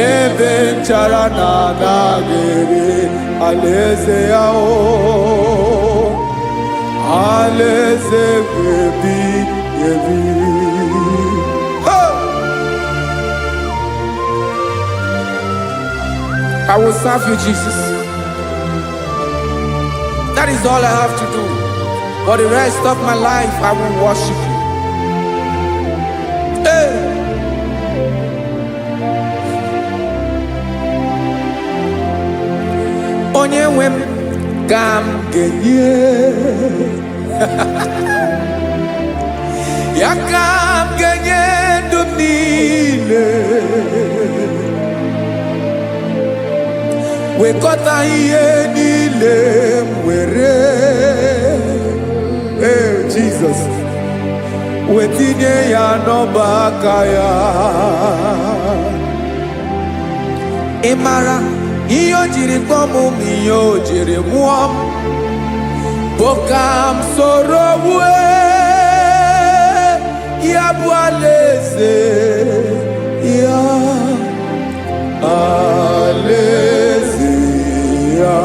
[SPEAKER 3] ebe nchara na-anaghị ere, alaeze ya, o alaeze ebi ebi. Hey! I will serve you, Jesus. That is all I have to do. For the rest of my life, I will worship you. Hey! Onye nwe m ka m ga-enye ya, ka m ga-enye ndụ m niile. Wekọta ihe niile m were, ee, Jizọs, wetinye ya n'ọba aka ya. Ị mara ihe o jiri kpọọ m ma ihe o jiri mụọ m bụ ka m soro wue ya bụ alaeze ya, alaeze ya,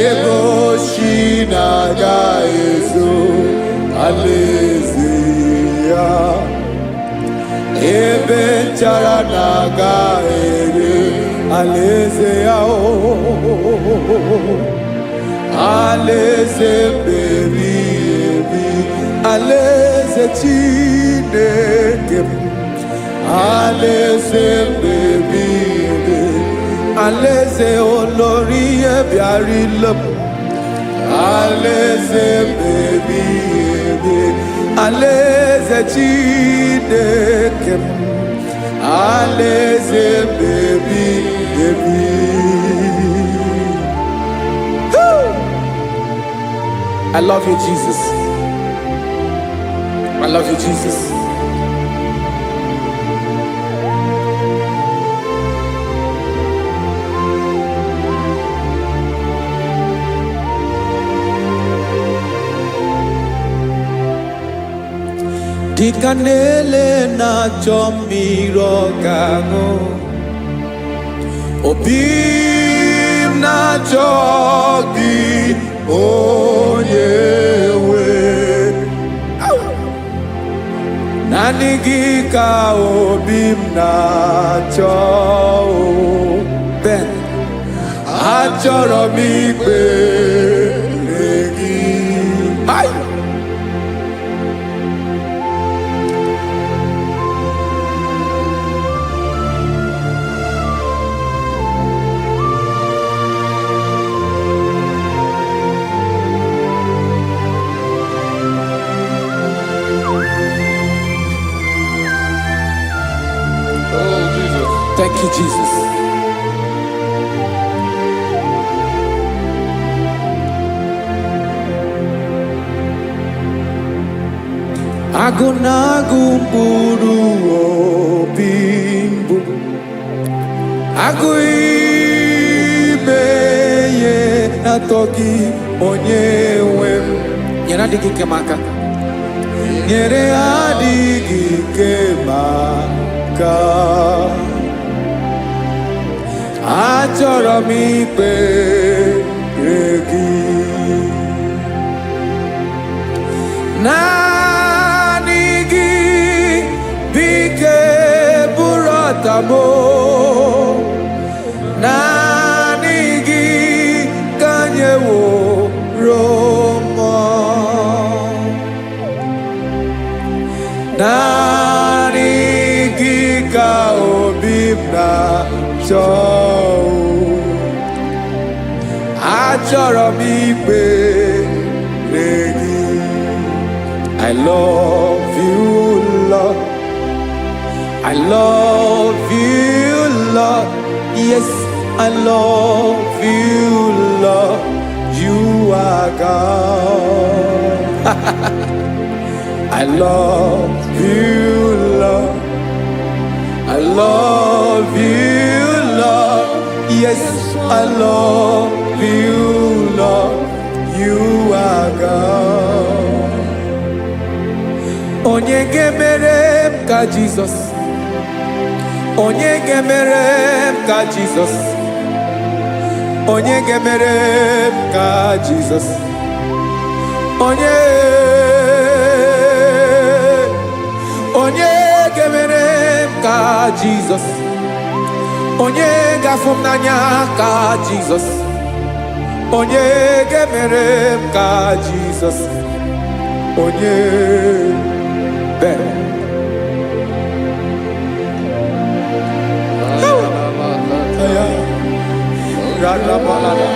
[SPEAKER 3] ebe oshi na-aga ezo, alaeze ya, ebe nchara na-aga ere, alaeze ya, o alaeze mbebi ebi, alaeze Chineke m, alaeze mbebi ebi, alaeze olori ihe bịara ile m, alaeze mbebi ebi, alaeze Chineke m, alaeze mbebi ebi. I love you, Jesus. I love you, Jesus. Dịka na-ele na-achọ mmiri ọ ga-aṅụ, obi m na na-achọ gị onye nwe. Naanị gị ka obi m na-achọ o. Ben, achọrọ m ikpere gị. Ai!
[SPEAKER 2] Oh, Jesus.
[SPEAKER 3] Thank you, Jesus. Agụ na-agụ mkpụrụ obi mbụ, agụ ime ihe na-atọ gị onye nwe m. Nyere adịghị ike m aka. Nyere adịghị ike m aka. Achọrọ m ikpere gị. Naanị gị bụ ike bụrụ ọtamo. Naanị gị ka nyeworo mmụọ. Naanị gị ka obi m na-achọ. Achọrọ m ikpere gị. I love you, Lord. I love you, Lord. Yes, I love you, Lord. You are God. I love you, Lord. I love you, Lord. Yes, I love you, Lord. You are God. Onye ga-emere m ka Jizọs? Onye ga-emere m ka Jizọs? Onye ga-emere m ka Jizọs? Onye, onye ga-emere m ka Jizọs? Onye ga-afụ m n'anya ka Jizọs? Onye ga-emere m ka Jizọs? Onye bere. Ya. Radabalada.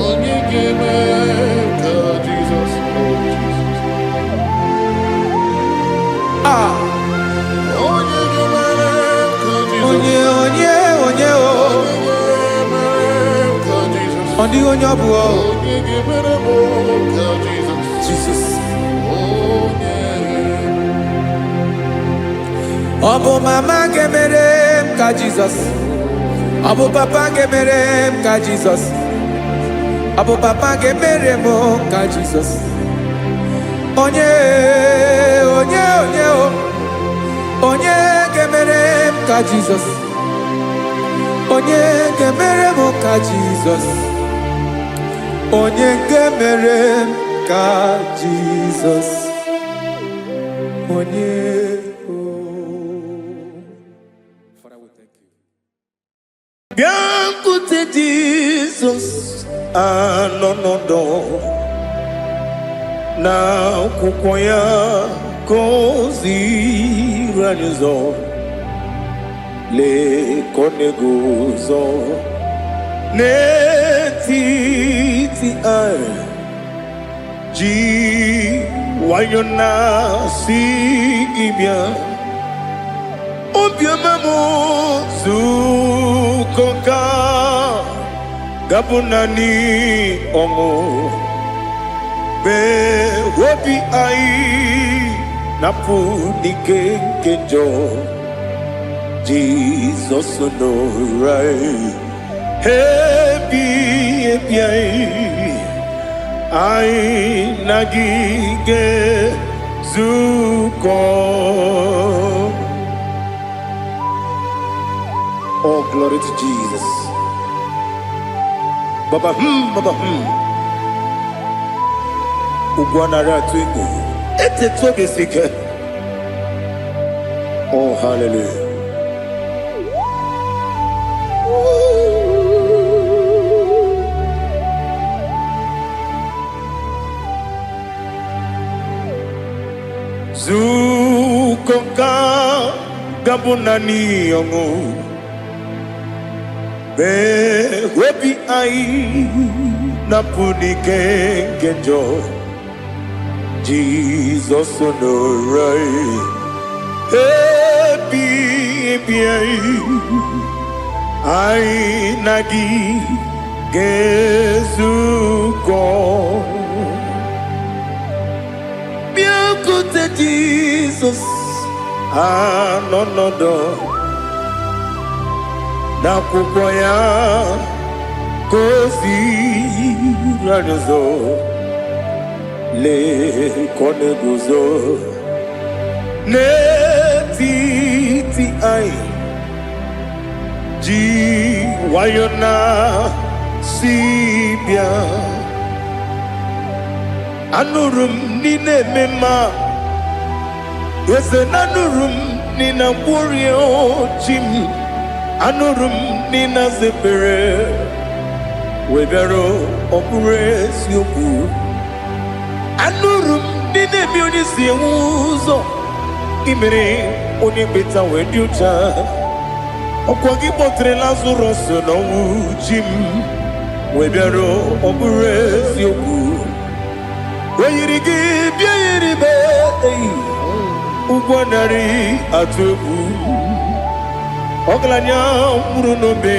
[SPEAKER 2] Onye ga-eme ka Jizọs, oh Jesus.
[SPEAKER 3] Ah,
[SPEAKER 2] Onye ga-emere ka Jizọs.
[SPEAKER 3] Onye, onye, onye o.
[SPEAKER 2] Onye ga-emere ka Jizọs.
[SPEAKER 3] Ọ dịghị onye ọ bụ o.
[SPEAKER 2] Onye ga-emere m ka Jizọs.
[SPEAKER 3] Jizọs.
[SPEAKER 2] Onye.
[SPEAKER 3] Ọ bụ mama ga-emere m ka Jizọs? Ọ bụ papa ga-emere m ka Jizọs? Ọ bụ papa ga-emere m ka Jizọs? Onye, onye, onye o. Onye ga-emere m ka Jizọs? Onye ga-emere m ka Jizọs? Onye ga-emere m ka Jizọs? Onye o. Father, we thank you.
[SPEAKER 1] Bịakwute Jizọs anọ n'ọdọ na akwụkwọ ya ka o ziri anyị ụzọ. Lee ka ọ na-eguzo n'etiti anyị ji nwayọ na-asị gị bịa obiọma m zukọ ka gabụ naanị ọṅụ mee obi anyị napụ n'ike nke njọ. Jizọs nọrọ anyị ebi ebi anyị anyị na gị ga-ezukọ. Oh, glory to Jesus. Baba baba Ugwu anaghị atụ egwu. Eteta obi si ike. Oh, hallelujah. Nzukọ nka ga-abụ naanị ọṅụ. Mee obi anyị napụ n'ike nke njọ. Jizọs nọrọ anyị. Ebi ebi anyị, anyị na gị ga-ezukọ. Bịakwute Jizọs anọ nọdụ n'akwụkwọ ya ka o ziri anyị ụzọ. Lee ka ọ na-eguzo n'etiti anyị ji nwayọ na si bịa. Anụrụ m n'ị na-eme mma, eze na anụrụ m n'ị na-agwọrị chi m. Anụrụ m n'ị na-aza ekpere wee bịara, ọ bụrụ eziokwu. Anụrụ m ndị na-eme onye si enwe ụzọ imere onye mkpeta wee dị ụcha. Ọkwa gị kpọtere Lazarọs n'ọnwụ, chi m, wee bịara, ọ bụrụ eziokwu. O yiri gị bịa yiri be eyi ụgwọ narị atụ egwu. Ọgaranya nwụrụ n'obe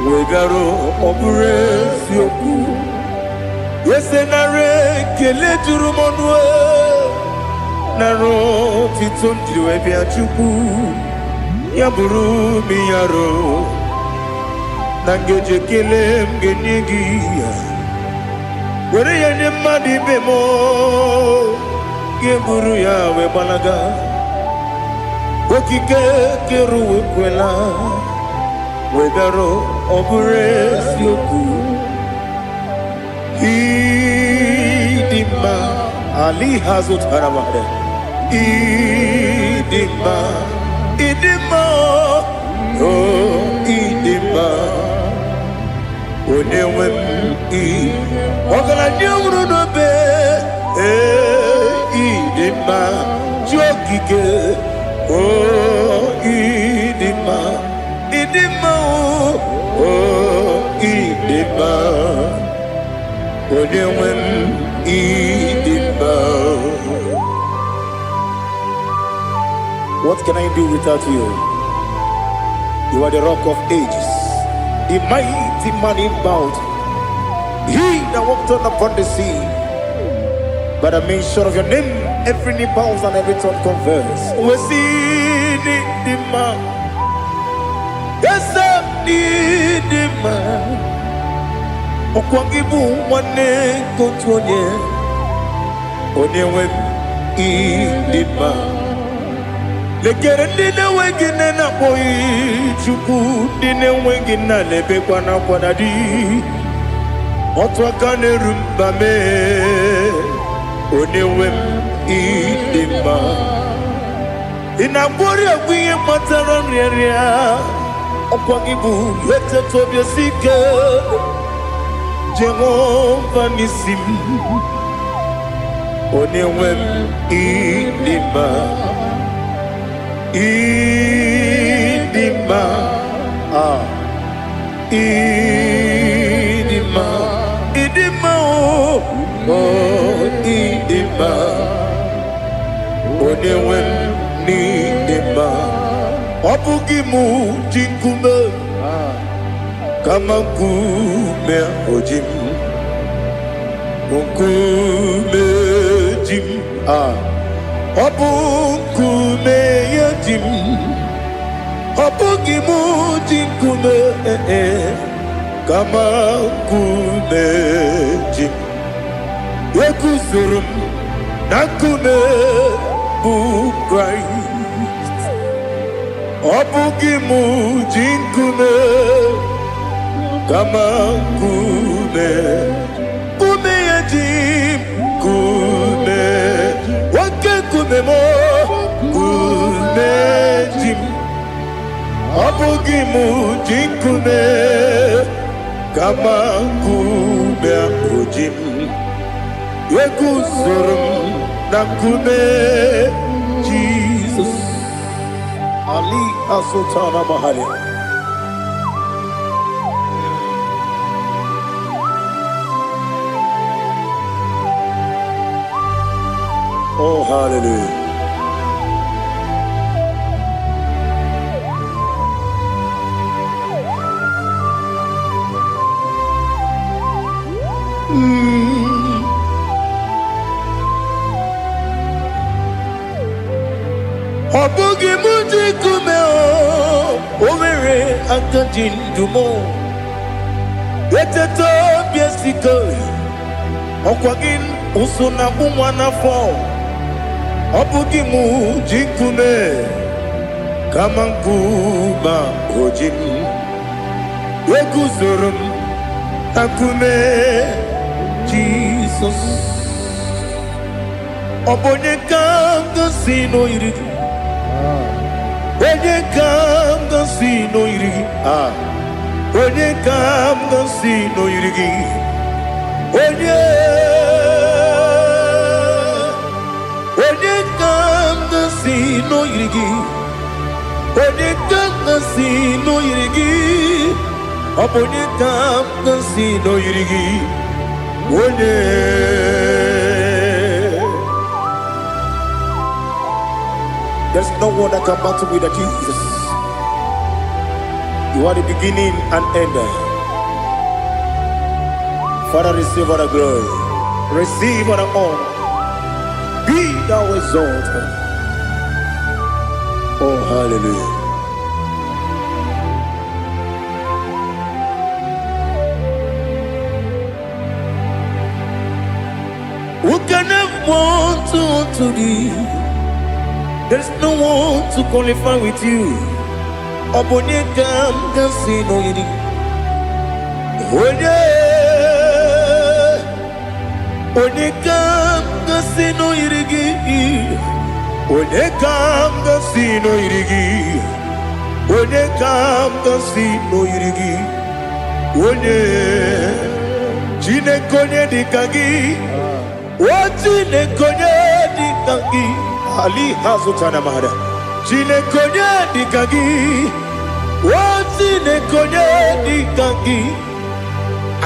[SPEAKER 1] wee bịara, ọ bụrụ eziokwu. Eze, nara ekele juru m ọnụ, nara otito m jiri wee bịa. Chukwu, ya bụrụ m yaro na ngeji ekele m ga-enye gị ya, were ya nye mmadụ ibe m, ga-eburu ya wee gbalaga. Okike kere ụwa ekwela wee bịara, ọ bụrụ eziokwu. Ịdị mma ali ha zụtara mmadụ. Ịdị mma, ịdị mma, o ịdị mma, onye nwe m. Ị ọgaranya nwụrụ n'obe, ee, ịdị mma, chi okike, o ịdị mma, ịdị mma, o ịdị mma, onye nwe m, ịdị mma. What can I do without you? You are the Rock of Ages, the mighty man in battle, he that walked on upon the sea. By the mention of your name, every knee bows and every tongue confess. We see the man. Yes, the man. Ọkwa gị bụ nwanne nke otu onye, onye nwe m, ịdị mma. Lekere ndị na-enweghị nne na-akpọghị Chukwu, ndị na-enweghị nna na-ebekwa n'akwa na di. Otu aka na-eru mba mee, onye nwe m, ịdị mma. Ị na-agwọrị ọgwụ ihe kpatara nrịanrịa. Ọkwa gị bụ eteta obi esi ike, Jehova n'isi m, onye nwe m, ịdị mma, ịdị mma, ah, ịdị mma, ịdị mma, o oh, ịdị mma, onye nwe m, n'ịdị mma. Ọ bụghị mụ ji nkume, kama nkume oji m, nkume ji m, ah, ọ bụ nkume ya ji m. Ọ bụghị mụ ji nkume, eh, kama nkume ji m. Eguzoro m na nkume bụ Kraịst. Ọ bụghị mụ ji nkume. Kama nkume, nkume ya ji m, nkume, oke nkume m, nkume ji m. Ọ bụghị m ji nkume, kama nkume ahụ ji m. Eguzoro m na nkume Jizọs. Ali Azụtana Mahali. Oh, hallelujah. Ọ bụghị m ji nkume o, o nwere aka ji ndụ m. Eteta obi esiko, ọkwa gị ụsụ na-akpụ nwa n'afọ. Ọ bụghị m ji nkume, kama nkume o ji m. Eguzoro m na nkume Jizọs. Ọ bụ onye ka m gosi n'oyiri gị? Onye ka m gosi n'oyiri gị? Ah. Onye ka m gosi n'oyiri gị? Onye? Onye ka m gosi n'oyiri gị? Onye ka m gosi n'oyiri gị? Ọ bụ onye ka m gosi n'oyiri gị? Onye? There's no one that can battle with the Jesus. You are the beginning and end. Father, receive all the glory. Receive all the honor. Be thou exalted. Oh, hallelujah. Who can have one to thee? There's no one to qualify with you. Ọ bụ onye ka m ga-asị n'oyiri? Onye? Onye ka m ga-asị n'oyiri gị? Onye ka m ga-asị n'oyiri gị? Onye ka m ga-asị n'oyiri gị? Onye? Chineke, onye dị ka gị? O Chineke, onye dị ka gị? Ali hazụtara mara. Chineke, onye dị ka gị? O Chineke, onye dị ka gị?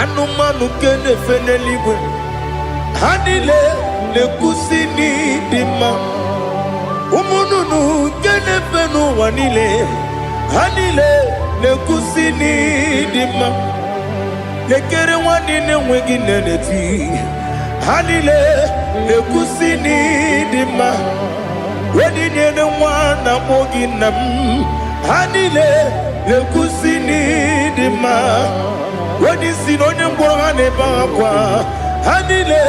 [SPEAKER 1] Anụmanụ nke na-efe n'eluigwe, ha niile na-ekwusi n'ịdị mma. Ụmụ nnụnụ nke na-efe n'ụwa niile, ha niile na-ekwusi n'ịdị mma. Lekere nwa niile enweghị nne na-eti, ha niile na-ekwusi n'ịdị mma. Onye nyere nwa na-akpọ gị nna m, ha niile na-ekwusi n'ịdị mma. Onye isi na onye ngwọrọ, ha na-ebe akwa, ha niile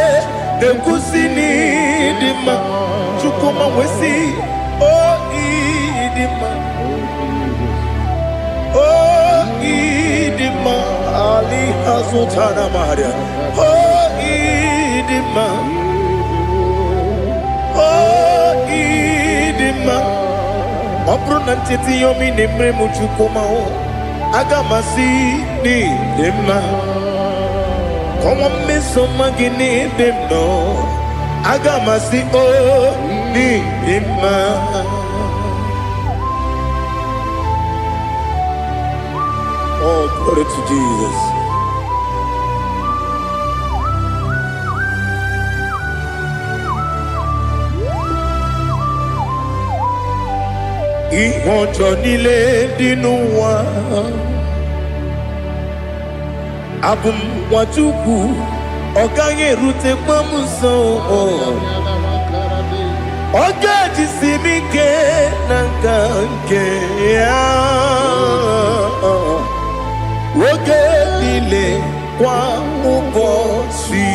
[SPEAKER 1] na-ekwusi n'ịdị mma. Chukwuma wee o ịdị mma, o ịdị mma. Ali azụtara maria. O ịdị mma, o ịdị mma. Ọ bụrụ na ncheta ihe ọma ị na-emere m, Chukwuma, o aga m asị n'ịdị mma. Kọwa mmeso ọma gị n'ebe m nọ, aga m asị o n'ịdị mma. Oh, glory to Jesus. Ihe ọjọọ niile dị n'ụwa, abụ m nwa Chukwu, ọ gaghị erutekwa m nso. Ọ ga-ejisi m ike na nka nke ya oge niile, kwa ụbọchị.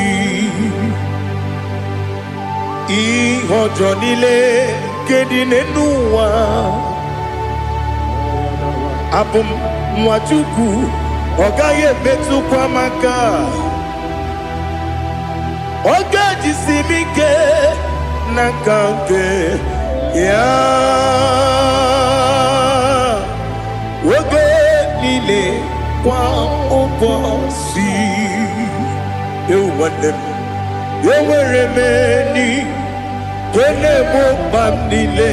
[SPEAKER 1] Ihe ọjọọ niile nke dị n'ụwa, abụ m nwa Chukwu. Ọ gaghị emetụkwa m aka. Ọ ga-ejisi m ike n'aka nke ya oge niile, kwa ụbọchị. Ewu nwanne m, enwere m enyi nke na-egbo mkpa m niile.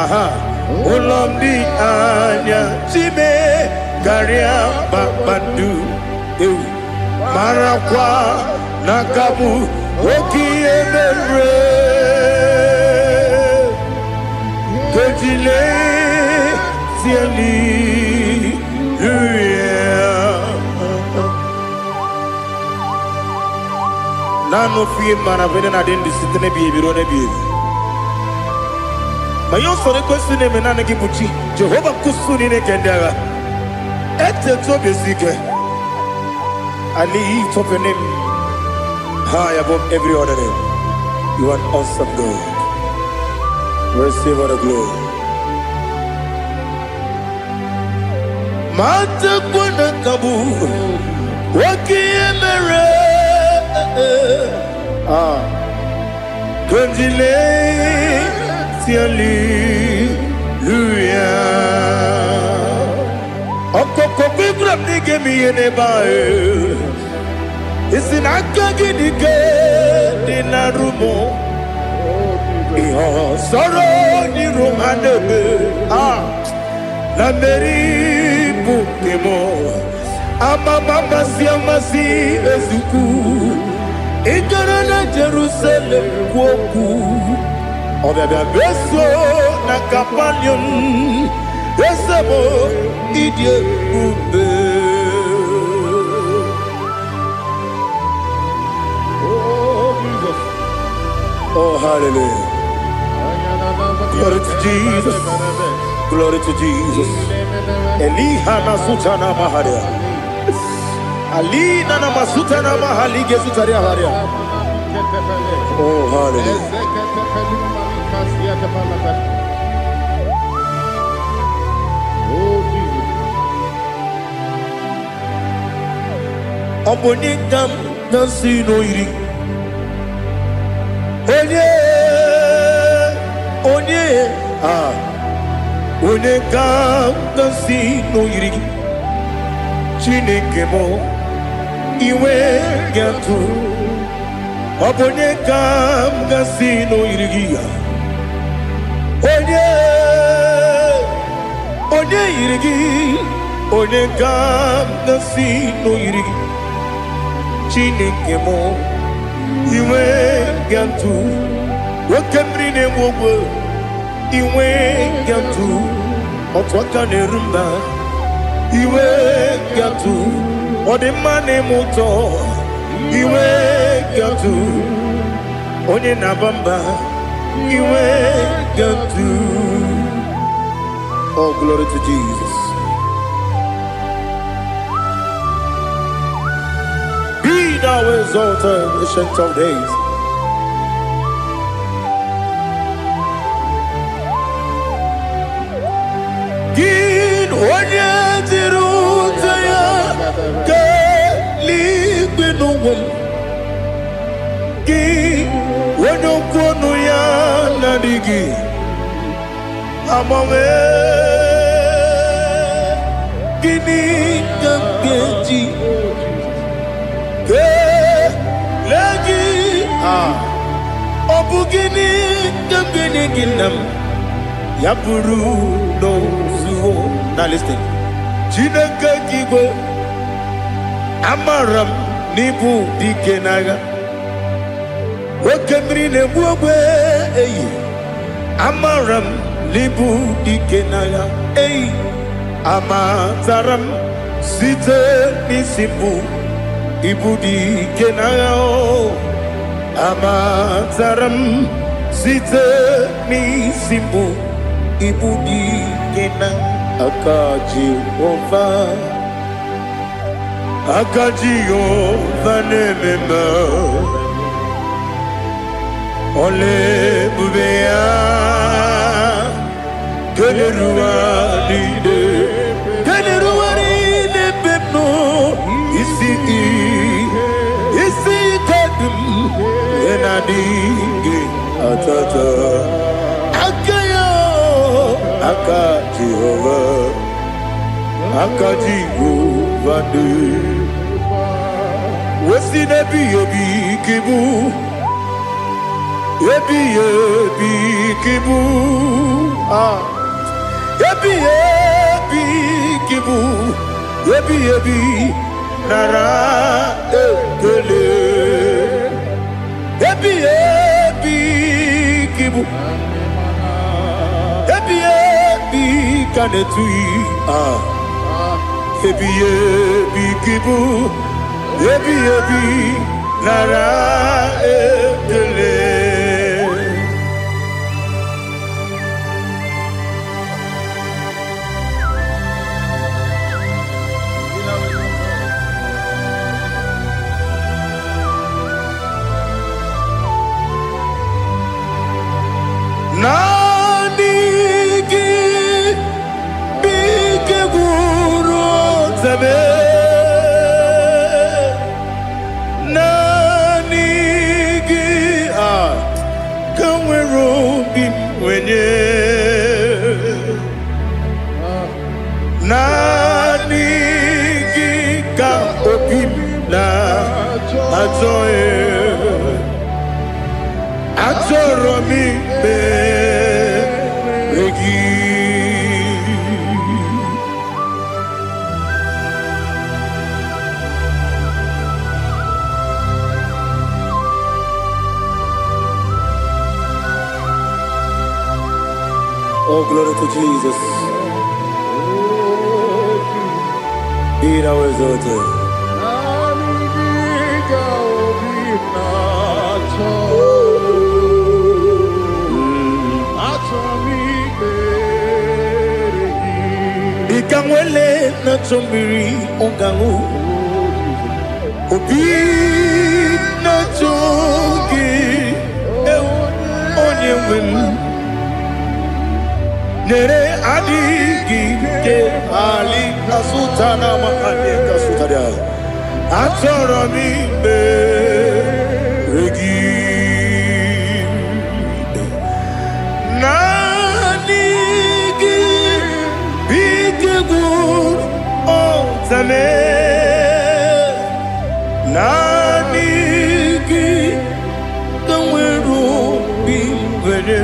[SPEAKER 1] Aha ụlọ m dị anya chime karịa kpakpando. Ewu, marakwa na aka bụ oke ihe mere kejile tieli. Naanị ofu ihe mara bụ na-adị ndụ site n'ebighị ebi ruo n'ebighị ebi. Ma ihe usoro ekwesị na-eme, naanị gị bụ chi Jehova nkwụsụ niile nke ndị agha. Etetu obi esi ike. I lift up your name high above every other name. You are an awesome God. Receive all the glory. Ma tekwana kabu oke ihe mere. Ah, kejile hallelujah. Ọkọkọ Ibrahim n'ige m ihe n'ebe ahụ. Isi na aka gị dị ike dị na rumo. Ihe ọsọrọ n'iru ha na-eme. Ah, na mmeri bụ nke m. Amama amasị amasị ezukwu. Ị gara na Jerusalem kwuo okwu. Ọbịabịa meso na Kapanium. Eze m, ịdị ebube.
[SPEAKER 2] Oh, Jesus.
[SPEAKER 1] Oh, hallelujah. Glory to Jesus. Glory to Jesus. Eliha masutana maharia. Alina na masutana mahalige sutaria haria. Oh, hallelujah.
[SPEAKER 2] Oh, Jesus.
[SPEAKER 1] Ọ bụ onye ka m na-asị n'oyiri. Onye, onye, ah, onye ka m na-asị n'oyiri gị. Chineke m, iwe ga-atụ. Ọ bụ onye ka m ga-asị n'oyiri gị ya. Onye, onye yiri gị, onye ka m ga-asị n'oyiri gị. Chineke m, iwe ga-atụ. Oke mmiri na-enwe ogwe, iwe ga-atụ. Otu aka na-eru mba, iwe ga-atụ. Ọ dị mma na-eme ụtọ, iwe ga-atụ. Onye na-aba mba, iwe ga-atụ. Oh, glory to Jesus. Be thou exalted, Ancient of Days. Gị onye jiri ute ya kelee n'ụwa m. Gị onye okwu ọnụ ya na-adịghị agbanwe. Gịnị ka m ga-eji kelee gị? Ah, ọ bụ gịnị ka m ga-enye gị, nna m, ya bụrụ n'ozuo? Now listen. Chineke nke igwe, amara m n'ịbụ dike n'agha. Oke mmiri na-egbu ogbe eyi, amara m n'ịbụ dike n'agha. Eyi, amatara m site n'isi mbụ, ịbụ dike n'agha o. Amatara m site n'isi mbụ, ịbụ dike na aka Jehova. Aka Jehova na-eme mma. Ọla ebube ya kelere ụwa niile, kelere ụwa niile ebe m nọ. na-adịghị atata. Aka ya, aka Jehova, aka Jehova dị wesi n'ebighị ebi ka ịbụ, ebighị ebi ka ịbụ, ah, ebighị ebi ka ịbụ, ebighị ebi, nara ekele. Ebighị ebi ka ịbụ, ebighị ebi ka na-etughị, ah, ebighị ebi ka ịbụ, ebighị ebi, nara ekele. Naanị gị bụ ike gwụrụ ọtabe. Naanị gị a ka nwere obi m nwenye. Naanị gị ka obi m na-achọ. Achọrọ m ikpere gị. Oh, glory to Jesus. Be thou exalted.
[SPEAKER 2] Naanị gị ka obi m na-achọ. Achọ m ikpere gị.
[SPEAKER 1] Dịka nwele na-achọ mmiri ọ ga-aṅụ, obi na-achọ gị, ewu, onye nwe m. Nyere adịghị ike ali kasụta na makani kasụtara. Achọrọ m ikpere gị. Naanị gị bụ ike gwụrụ ọtame. Naanị gị ka nwere obi nwere.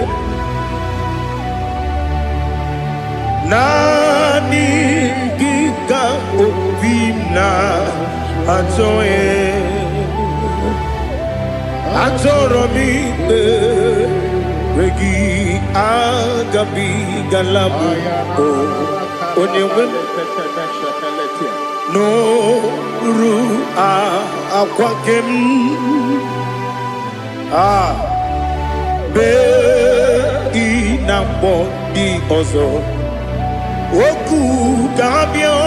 [SPEAKER 1] Naanị gị ka obi m na-achọ ya. Achọrọ m ikpere gị. Agabigala m o onye nwe m n'oru akwa nke m a bee ị na mkpọ dị ọzọ okwu ka bịa.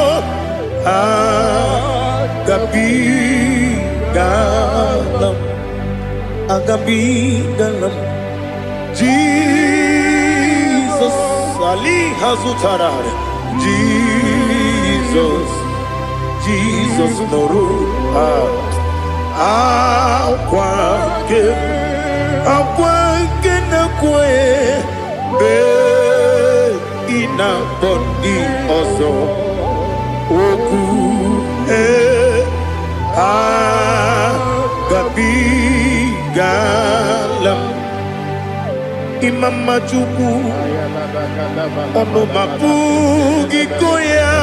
[SPEAKER 1] Agabigala m, agabigala m. Jizọs ali ha zụtara. Jizọs, Jizọs, nụrụ akwa nke, akwa nke na-ekwe bee ị na-akpọ ndị ọzọ okwu ee. Agabigala m. Ịma mma Chukwu, ọnụ ma pụghị ịkọ ya.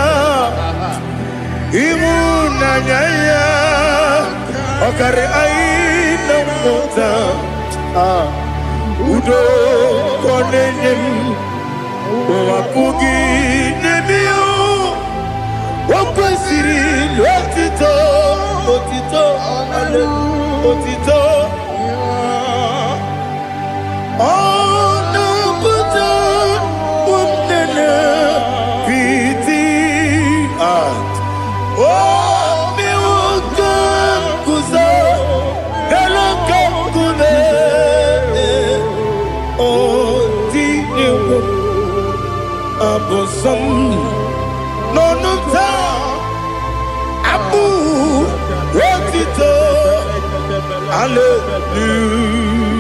[SPEAKER 1] Ịhụnanya ya ọkarị anyị na mmụta. Ah, udo ka ọ na-enye m, ụwa pụghị n'ebe ya. O kwesịrị otito, otito, otito. Ọ na-apụta ụmụnne piti. Ah, o mewo ka m guzo elu ka nkume. O tinyewo abụ nsọ m n'ọnụ m taa, abụ otito. Hallelujah.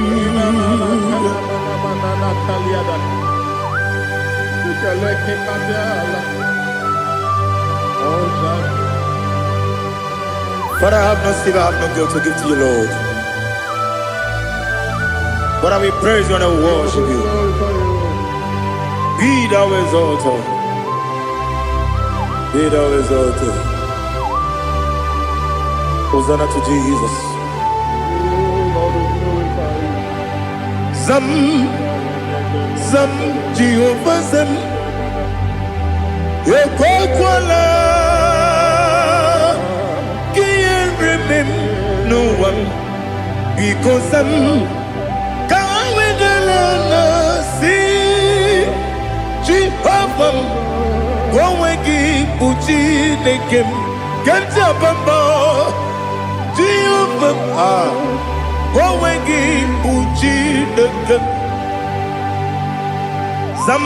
[SPEAKER 1] Father, I have no silver, I have no gold to give to you, Lord. But I will praise you and I will worship you. Be thou exalted. Be thou exalted. Hosanna to Jesus. Zam, Zam, Jehovah Zam. Ekwekwala ka ihere mee m n'ụwa m. Biko zam, ka ha wedala na si Jehova m, ka onwe gị bụ Chineke m. Ke m ji aba mba, Jehova m, ah, ka onwe gị bụ Chineke m. Zam,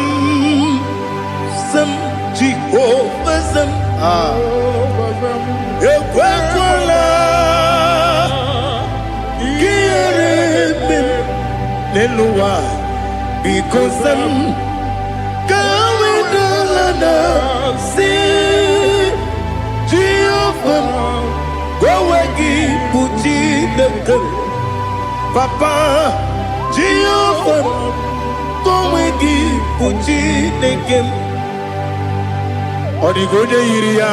[SPEAKER 1] zam, Jehova zam, ah, ekwekwala ka ihere mee m n'elu ụwa. Biko zam, ka ha wedala na si Jehova m, ka onwe gị bụ Chineke m. Papa, Jehova m, ka onwe gị bụ Chineke m. Ọ dịghị onye yiri ya.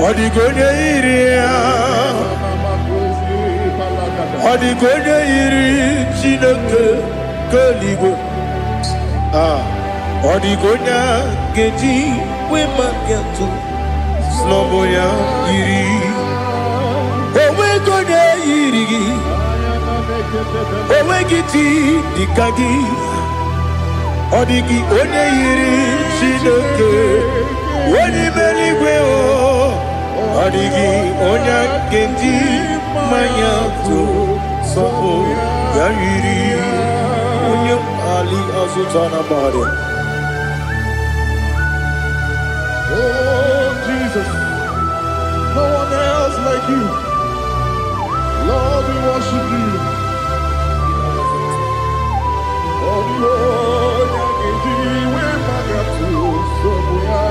[SPEAKER 1] Ọ dịghị onye yiri ya. Ọ dịghị onye yiri Chineke nke eluigwe. Ah, ọ dịghị onye a ga-eji wee maka atụ sị ya yiri. Onweghị onye yiri gị. Onweghị chi dịka gị. Ọ dịghị onye yiri Chineke onye ime eluigwe o. Ọ dịghị onye a ga-eji mmanya tụ sọpụ ya yiri onye ali azụta na mmadụ.
[SPEAKER 2] Oh, Jesus, no one else like you. Lord, we worship you. Oh, the onye ga-eji wee to sọpụ ya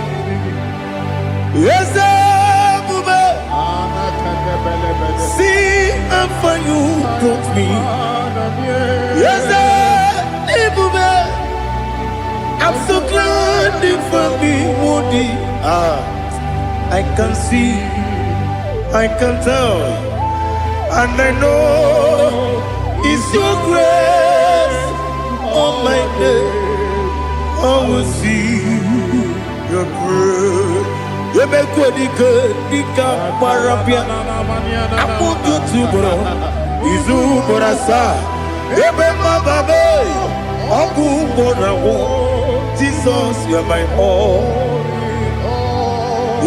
[SPEAKER 2] yiri gị.
[SPEAKER 1] Eze ebube, see how far you brought me. Eze ebube, I'm so glad you found me worthy. Ah, I can see, I can tell, and I know it's your grace on my day. I will see your grace. Emekwedike dịka gbara bịa akpụkpọ otu ugboro izu ugboro asaa ebe mmababe ọgwụ ugboro agwụ. Jesus, you are my all.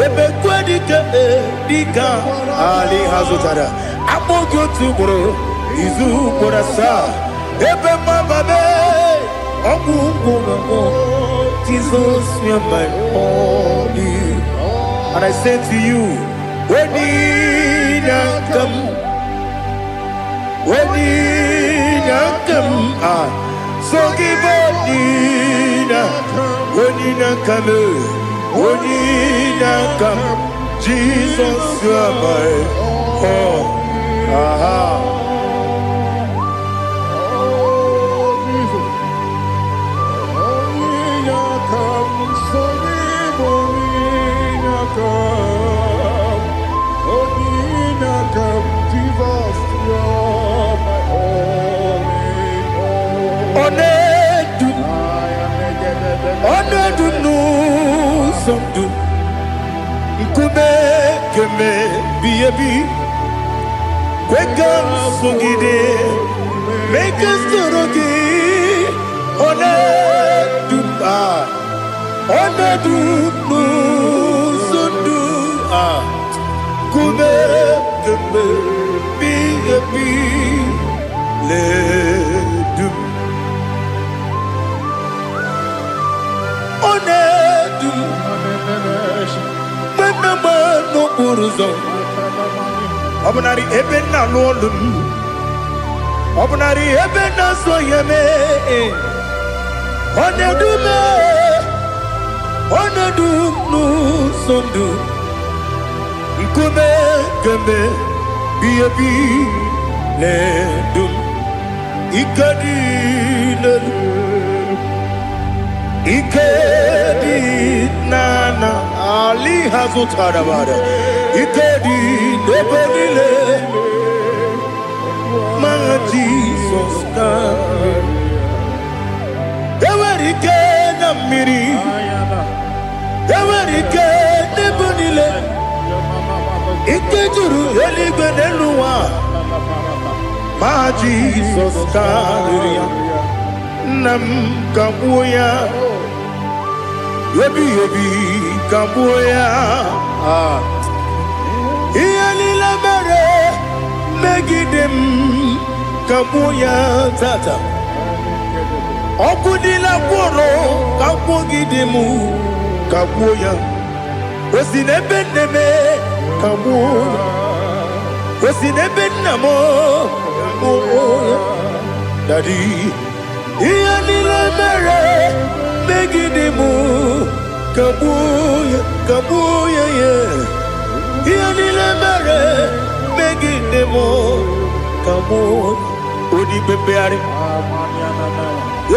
[SPEAKER 1] Emekwedike dịka ali ha zụtara akpụghị otu ugboro izu ugboro asaa ebe mmababe ọgwụ ugboro agwụ. Jesus, you are my all. And I say to you, Onyinaka m, Onyinaka m, ah, so give Onyina, Onyinaka m, Onyinaka m, Jesus, you are my all. Aha.
[SPEAKER 2] Oh, Jesus. Onyinaka m, so gị bụ onyinaka m. Onyinaka m, Jesus, you're my all in all.
[SPEAKER 1] Ọ na-edu m,
[SPEAKER 2] I am
[SPEAKER 1] ọ na-edu m n'ụzọ ndụ, nkume kemebi ebi, kwe ka m sogide, mee ka m soro gị. Ọ na-edu m, ah, ọ na-edu m n'ụzọ ndụ, ah, nkume kemebi ebi na-edu m. Ọ na-edu m mgbe m na-agba n'okporo ụzọ. Ọ bụnarị ebe m na-alụ ọlụ m, ọ bụnarị ebe m na-azụ ihe mee. Ọ na-edu m, ọ na-edu m n'ụzọ ndụ. Nkume kemgbe bi ebi na-edu m. Ike dị n'elu, ike dị n'ala ali ha zụtara bara. Ike dị n'ebe niile ma Jizọs ka enwere ike na mmiri, enwere ike n'ebe niile. Ike juru eluigwe n'elu ụwa ma Jizọs karịrị ya. Nna m, kagbuo ya. Ebighị ebi, kagbuo ya. Ah. Ihe niile mere megide m, kagbuo ya tata. Ọkụ niile gwụrụ kagbugide m, kagbuo ya. O si n'ebe nne m, kagbuo ya. O si n'ebe nna m, kagbuo ya. Daddy, ihe niile mere megide m, kagbuo ya, kagbuo ya ya. Ihe niile mere megide m, kagbuo ya. Onye ikpe mkpegharị,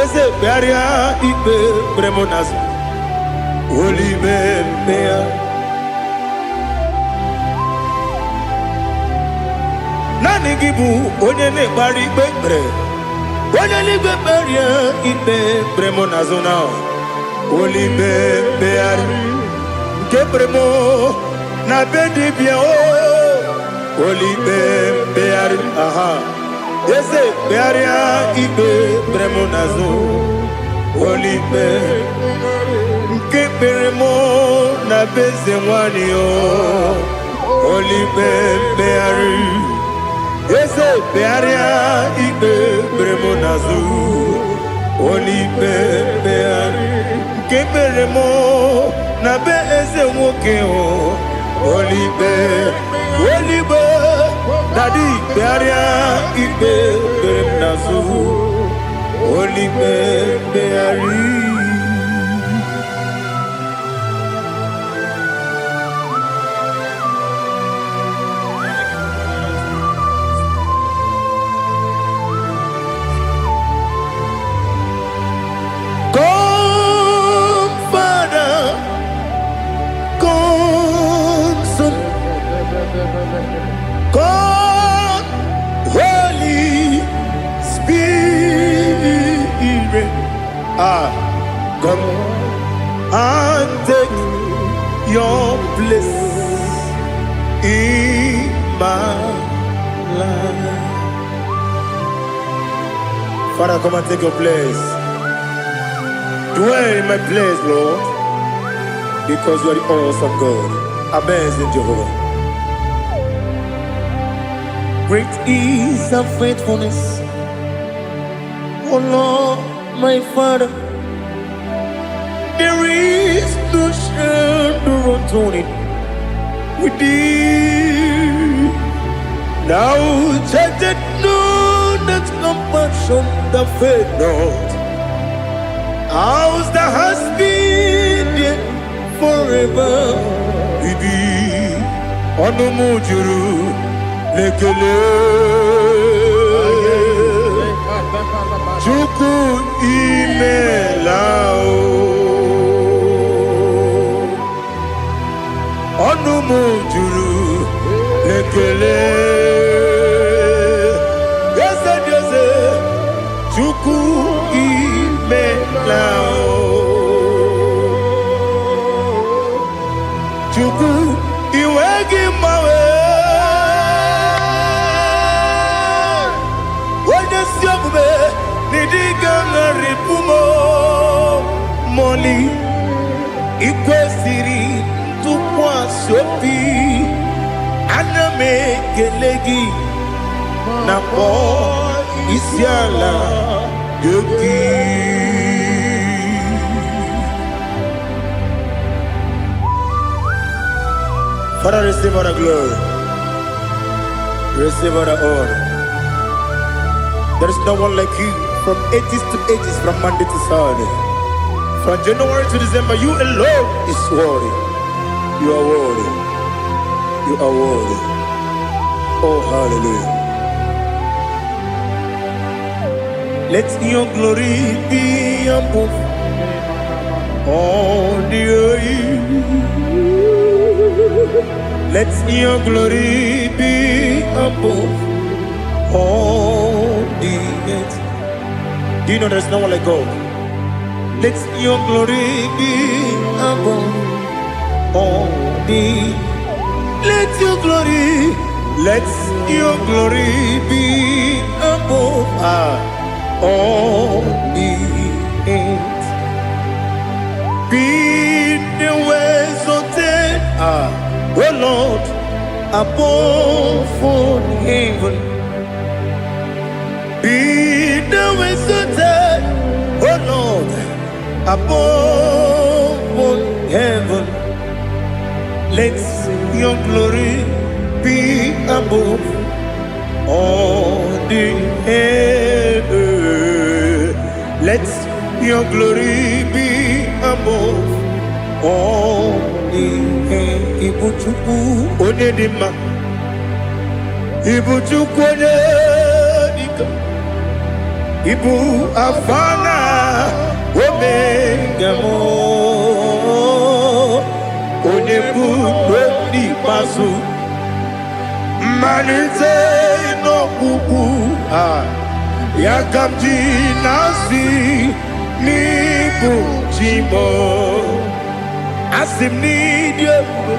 [SPEAKER 1] eze, kpegharịa ikpe kpere m n'azụ. Olibe mkpegharị. Naanị gị bụ onye na-ekpegharị ikpe kpere. Onye eluigwe, kpegharịa ikpe kpere m n'azụ na olibe mkpegharị nke kpere m na be dibịa o. Olibe mkpegharị, aha, eze, kpegharịa ikpe kpere m n'azụ. Olibe nke kpere m na be eze nwanyị o. Olibe mkpegharị, eze, kpegharịa ikpe kpere m n'azụ. Olibe mkpegharị nke kpere m na be eze nwoke o. Olibe, olibe, daddy, kpegharịa ikpe kpere m n'azụ. Olibe mkpegharị. Come, Father, come, Son, come, Holy Spirit. Ah, come and take your place in my life. Father, come and take your place. Dwell in my place, Lord, because you are the awesome God, amazing Jehovah. Great is thy faithfulness, O Lord, my Father. There is no shadow of turning with thee. Thou changest not thy compassions, they fail not. As thou hast been there, forever will be. Ọnụ m juru n'ekele. Chukwu, imela o. Ọnụ m juru n'ekele. Eze dị eze, Chukwu, imela o. Chukwu, iwe gị mgbanwe. Onye si omume n'ịdị ga-agharịpụ m mọli. Ikwesịrị ntụkwasị obi, ana m ekele gị na kpọọ isi ala gị. Father, receive all the glory. Receive all the honor. There is no one like you from ages to ages, from Monday to Saturday. From January to December, you alone is worthy. You are worthy. You are worthy. Oh, hallelujah. Let your glory be above all the earth. Let your glory be above all the earth. Do you know there's no one like God? Let your glory be above all the. Let your glory, let your glory be above all the earth. Be thou exalted, O Lord, above all heaven. Be thou exalted, O Lord, above all heaven. Let your glory be above all the heaven. Let your glory be above all the heaven. Ibu Chukwu onye dị mma. Ibu Chukwu onye dike. Ibu Alfa na Omega m. Onye bụ n'ikpeazụ. Mmalite n'ọgwụgwụ a ya ka m ji na-asị n'ịbụ chi m. Asị m n'ịdị ebube,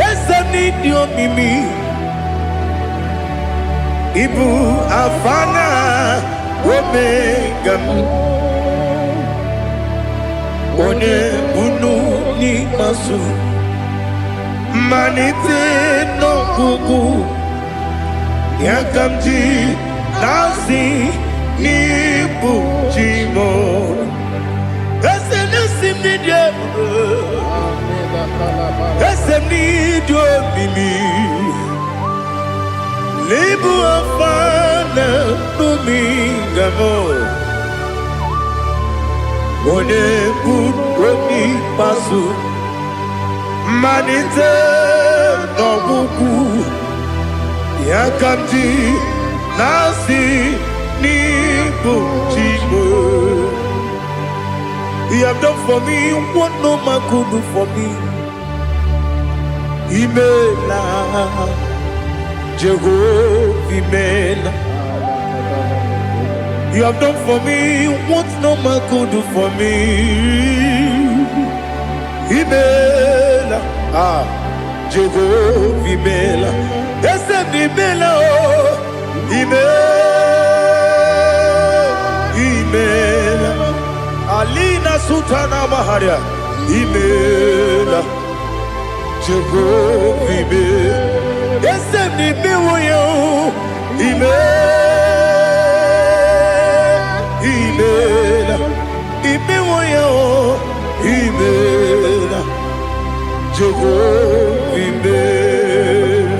[SPEAKER 1] eze m n'ịdị omimi. Ịbụ Alfa na Omega m, onye bunu n'ikpeazụ, mmalite n'ọgwụgwụ, ya ka m ji na-asị n'ịbụ chi m. Eze na-esi m n'ịdị ebube, eze m n'ịdị omimi. N'ịbụ Alfa na Omega m, onye bụ n'ikpeazụ, mmalite n'ọgwụgwụ, ya ka m ji na-asị n'ịbụ chi m. You have done for me what no man could do for me. Imela, Jehovah, Imela. You have done for me what no man could do for me. Imela, ah, Jehovah, Imela. Eze m, Imela, oh, Imela, Imela. Alina Sultana Maharia, Imela, Jehovah, Imela. Eze m, imewo ya o, Imela, Imela, imewo ya o, Imela, Jehovah, Imela.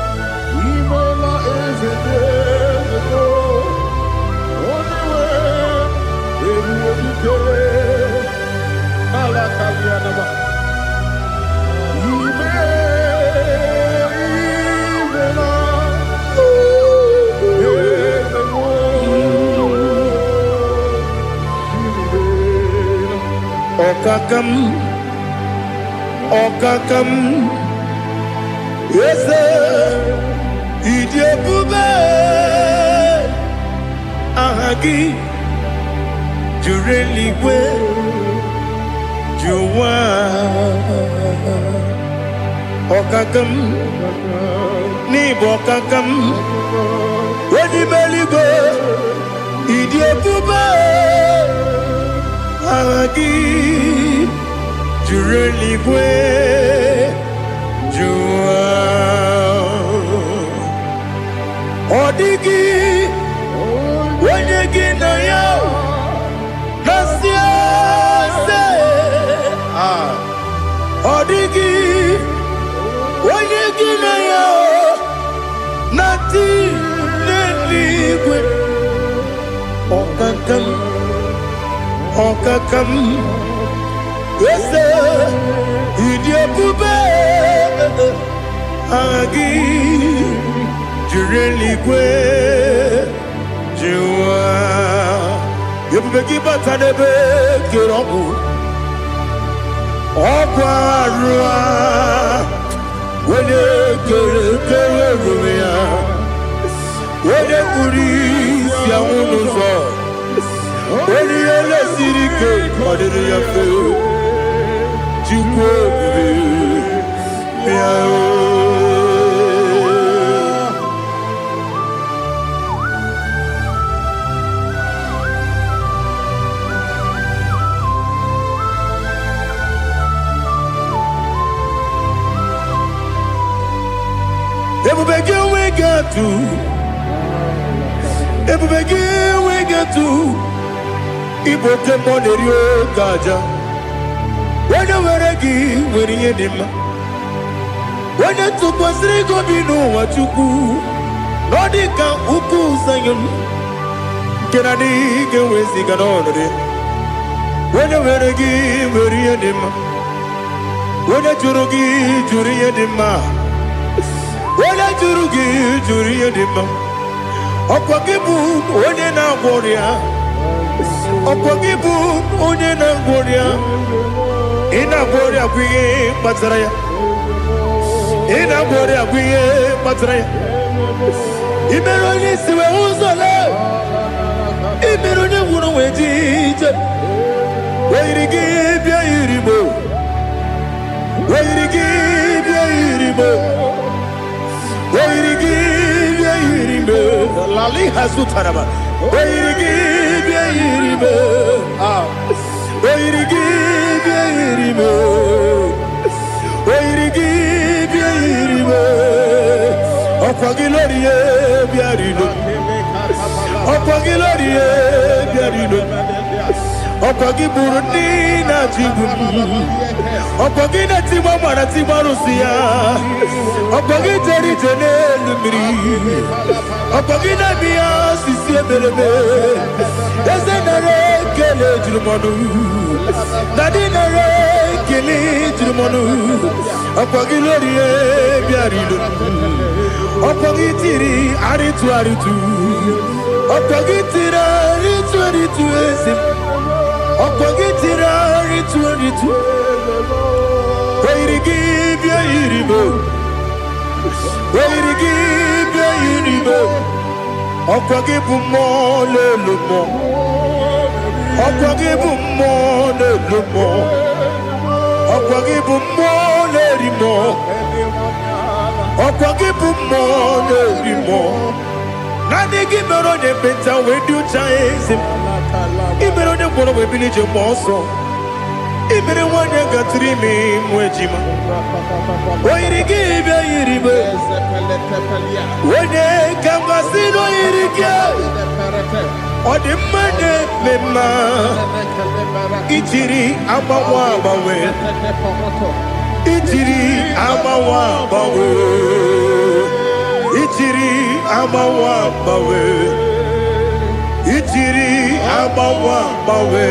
[SPEAKER 2] Imela, eze dị eze, onye nwe ebube dike ala kalianaba. Ime imela, eze nwe imela.
[SPEAKER 1] Ọkaka m, ọkaka m, eze, ịdị ebube, aha gị juru eluigwe ju ụwa. Ọkaka m, n'ịbụ ọkaka m, onye ime eluigwe, ịdị ebube, aha gị juru eluigwe ju ụwa. Ọ dịghị onye gị na ya na-asị eze. Ọkaka m, eze, ịdị ebube, aha gị jiri eluigwe jiwa. Ebube gị bata n'ebe kere ọgwụ, ọgwụ arụ a, onye kere kere ruru ya, onye kpuru isi anwụ n'ụzọ, onye ihe lesiri ike ọ dịrị ya mfe. Chukwu ebube, bịa o. Ebube gị enweghị atụ, ebube gị enweghị atụ, ịbụ oke mmụọ na-eri oke aja. Onye nwere gị nwere ihe dị mma. Onye tụkwasịrị gị obi n'ụwa, Chukwu, na ọ dị ka ukwu Zayọn nke na-adịghị ga-eweziga n'ọnọdụ ya. Onye nwere gị nwere ihe dị mma. Onye jụrụ gị jụrụ ihe dị mma. Onye jụrụ gị jụrụ ihe dị mma. Ọkwa gị bụ onye na-agwọ ọrịa. Ọkwa gị bụ onye na-agwọ ọrịa. Ị na-agwọ ọrịa bụ ihe kpatara ya. Ị na-agwọ ọrịa bụ ihe kpatara ya. Ị mere onye isi wee hụ ụzọ lee. Ị mere onye nwụrụ wee ji ije. Oyiri gị bịa yiri mo. Oyiri gị bịa yiri mo. Oyiri gị bịa yiri mo. Lali hazutaraba. Oyiri gị bịa yiri mo. Ah. Oyiri gị bịa yiri mo. Oyiri gị bịa yiri mo. Ọkwa gị lórí ye bịa rilo. Ọkwa gị lórí ye bịa rilo. Ọkwa gị gburu ndị na-achị igbu m. Ọkwa gị na-etigbu mara tigbu arụsị ya. Ọkwa gị jere ije n'elu mmiri. Ọkwa gị na-eme ya osisi emereme. Eze nara ekele juru m ọnụ. Dadi nara ekele juru m ọnụ. Ọkwa gị lórí bịara ilo. Ọkwa gị tiri arịtụ arịtụ. Ọkwa gị tiri arịtụ arịtụ eze m. Ọkwa gị tiri arịtụ arịtụ. Oyiri gị bịa yiri m. Oyiri gị bịa yiri m. Ọkwa gị bụ mmụọ na-elu mmụọ. Ọkwa gị bụ mmụọ na-elu mmụọ. Ọkwa gị bụ mmụọ na-eri mmụọ. Ọkwa gị bụ mmụọ na-eri mmụọ. Naanị gị mere onye ekpenta wee dị ụcha eze m. Ị mere onye gwọrọ wee bili ije mgbe ọsọ. Ị mere nwanyị gatụrụ ime mụ ejima. O yiri gị bịa yiri m. Onye ka mmasị na o yiri gị. Ọ dị mma na-eme mma. Ijiri agbanwe agbanwe. Ijiri agbanwe agbanwe. Ijiri agbanwe agbanwe. Ijiri agbanwe agbanwe.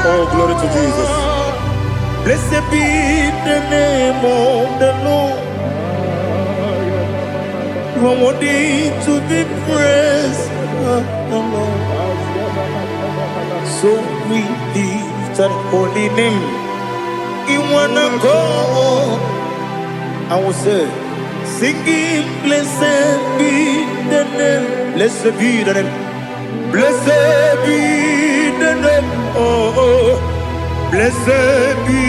[SPEAKER 1] Oh, glory to Jesus. Blessed be the name of the Lord. You are worthy to be praised, the Lord. So we lift that holy name. In one accord, I will say, singing, blessed be the name. Blessed be the name. Blessed be the name. Oh, oh. Blessed be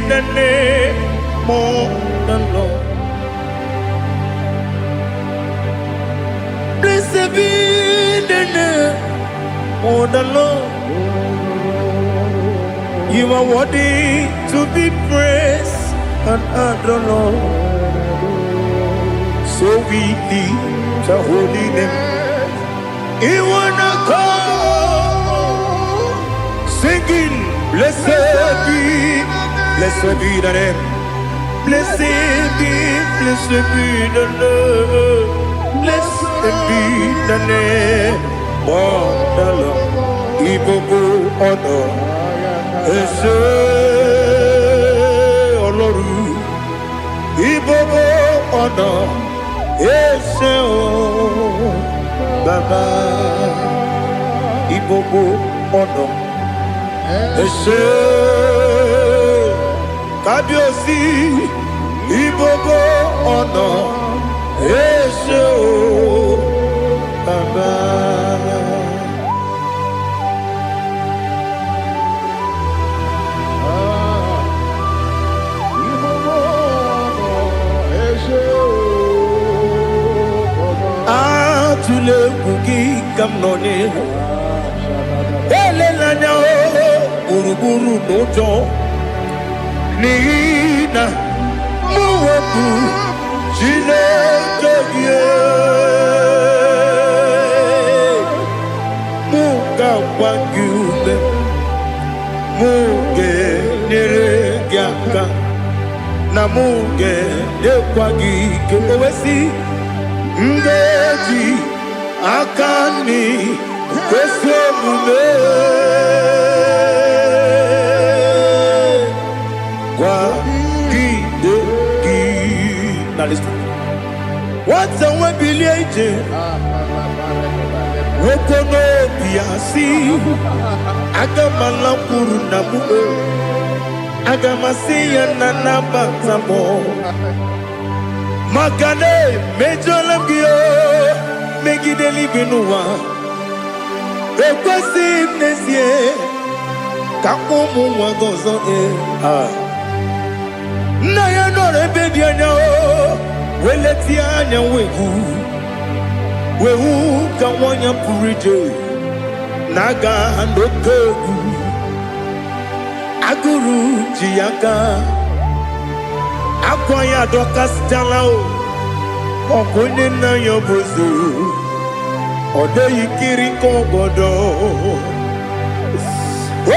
[SPEAKER 1] the name of the Lord. Blessed be the name of the Lord. You are worthy to be praised and adored, Lord. So we lift the holy name. You wanna come singing. Blessed be, blessed be the name. Blessed be, blessed be the Lord. Blessed be the name of the Lord. Ìgbogbo ọ̀nà ẹ ṣé Ọlọ́run. Ìgbogbo ọ̀nà ẹ ṣé o Bàbá. Ìgbogbo ọ̀nà ẹ ṣé Kábíyèsí. Ìgbogbo ọ̀nà ẹ ṣé o Bàbá. Atụla egwu gị ka m nọ n'ihu. Elela anya o gburugburu n'ụjọ n'ihi na mụ bụ Chineke gị. Mụ ga-agba gị ume, mụ ga-enyere gị aka, na mụ ga-enyekwa gị ike. O wee sị, m ga-eji aka nri kwesị omume kwagide gị. Now listen. Nwata nwe bilie ije nwoke n'obi ya si aga m alakwuru na mụ, aga m asị ya na nabata m maka na emejọla m gị o megide eluigwe n'ụwa. Ekwesịghị m n'ezie ka m kpọọ ụmụ nwa gị ọzọ. Ee, ah. Nna ya nọrọ ebe dị anya o wee letie anya wee hụ wee hụ ka nwa ya pụrụ ije na-aga n'oke egwu agụrụ ji ya aka akwa ya adọkasịchala o ọkwa onye nna ya bụ ozu ọ dịghị kiri ka ọgọdọ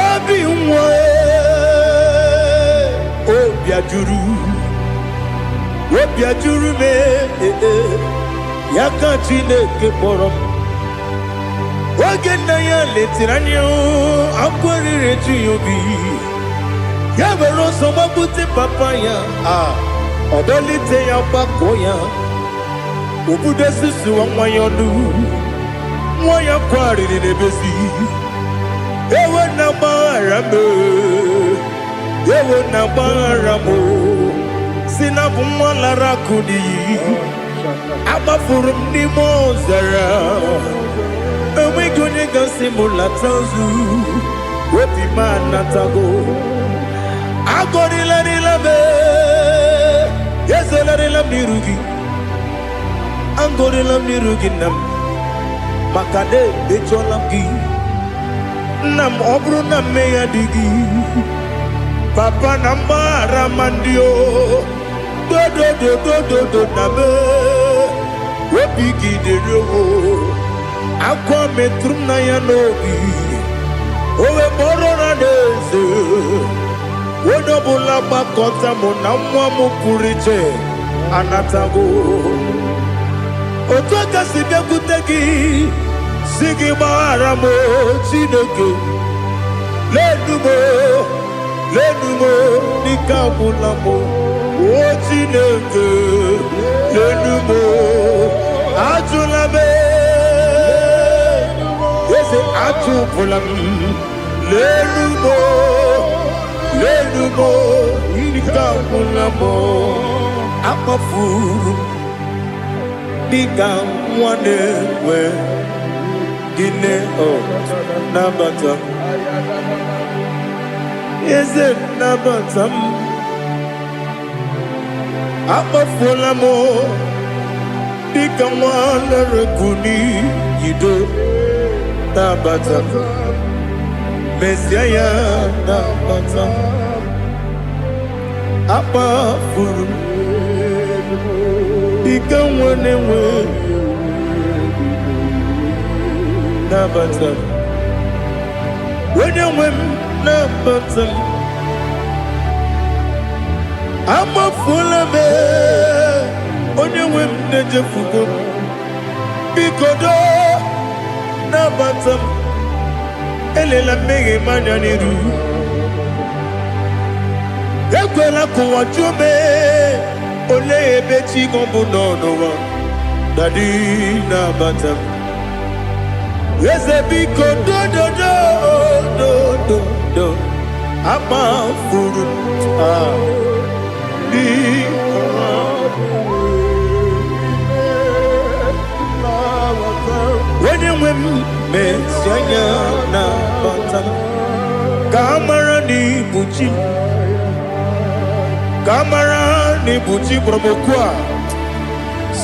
[SPEAKER 1] obi nwa obi ajụrụ obi ajụrụ m ee, ya ka Chineke kpọrọ m. Oge nna ya letere anya akwa riri eju ya obi ya were ọsọ gbapute papa ya a ọ dọlite ya gbakọọ ya obudo susuwa nwa ya ọnụ nwa ya kwarịrị n'ebezi ewe na gbaghara m ewe na gbaghara m si na bụ nwa lara akụ n'iyi agbafuru m n'ime ọzara enweghị onye gasị m lata ozu obi m anatago agọrịlarịla m ezelarịla m n'iru gị agọrịla m n'iru gị nna m maka na emejọla m gị nna m ọ bụrụ na mmehie dị gị papa na mgbaghara ma ndị o dodododododo na me obi gị dịrị o akwa metụrụ m na ya n'obi o wee kpọrọ na n'eze onye ọbụla gbakọta mụ na nwa m pụrụ iche anatago otu aka si bịakwute gị si gị gbaghara m o, Chineke lenu m o, lenu m o, n'ike agwụla m o. O Chineke lenu m o, ajụla m eze ajụpụla m lenu m o, lenu m o, ike agwụla m o. Akpọfuru m dịka nwa na-enwe gịnị o nabata m eze nabata m akpọfuola m dịka nwa lere n'iyido nabata m mezie ya nabata m akpafuru m dịka nwa na-enwe nabata m onye nwe m. nabata m. Amafuola m, onye nwe m na-ejefugo m. Biko doo, nabata m. Elela mmehie m anya n'iru. Ekwela ka ụwa jụọ m, olee ebe chi gị bụ nọ n'ụwa. Daddy, nabata m. Eze, biko, dododo dododo, amafuru m, ah, biko. Onye nwe m, mezi anya nabata m, ka a mara na ibu chi m, ka a mara na ibu chi kpọrọ m oku a.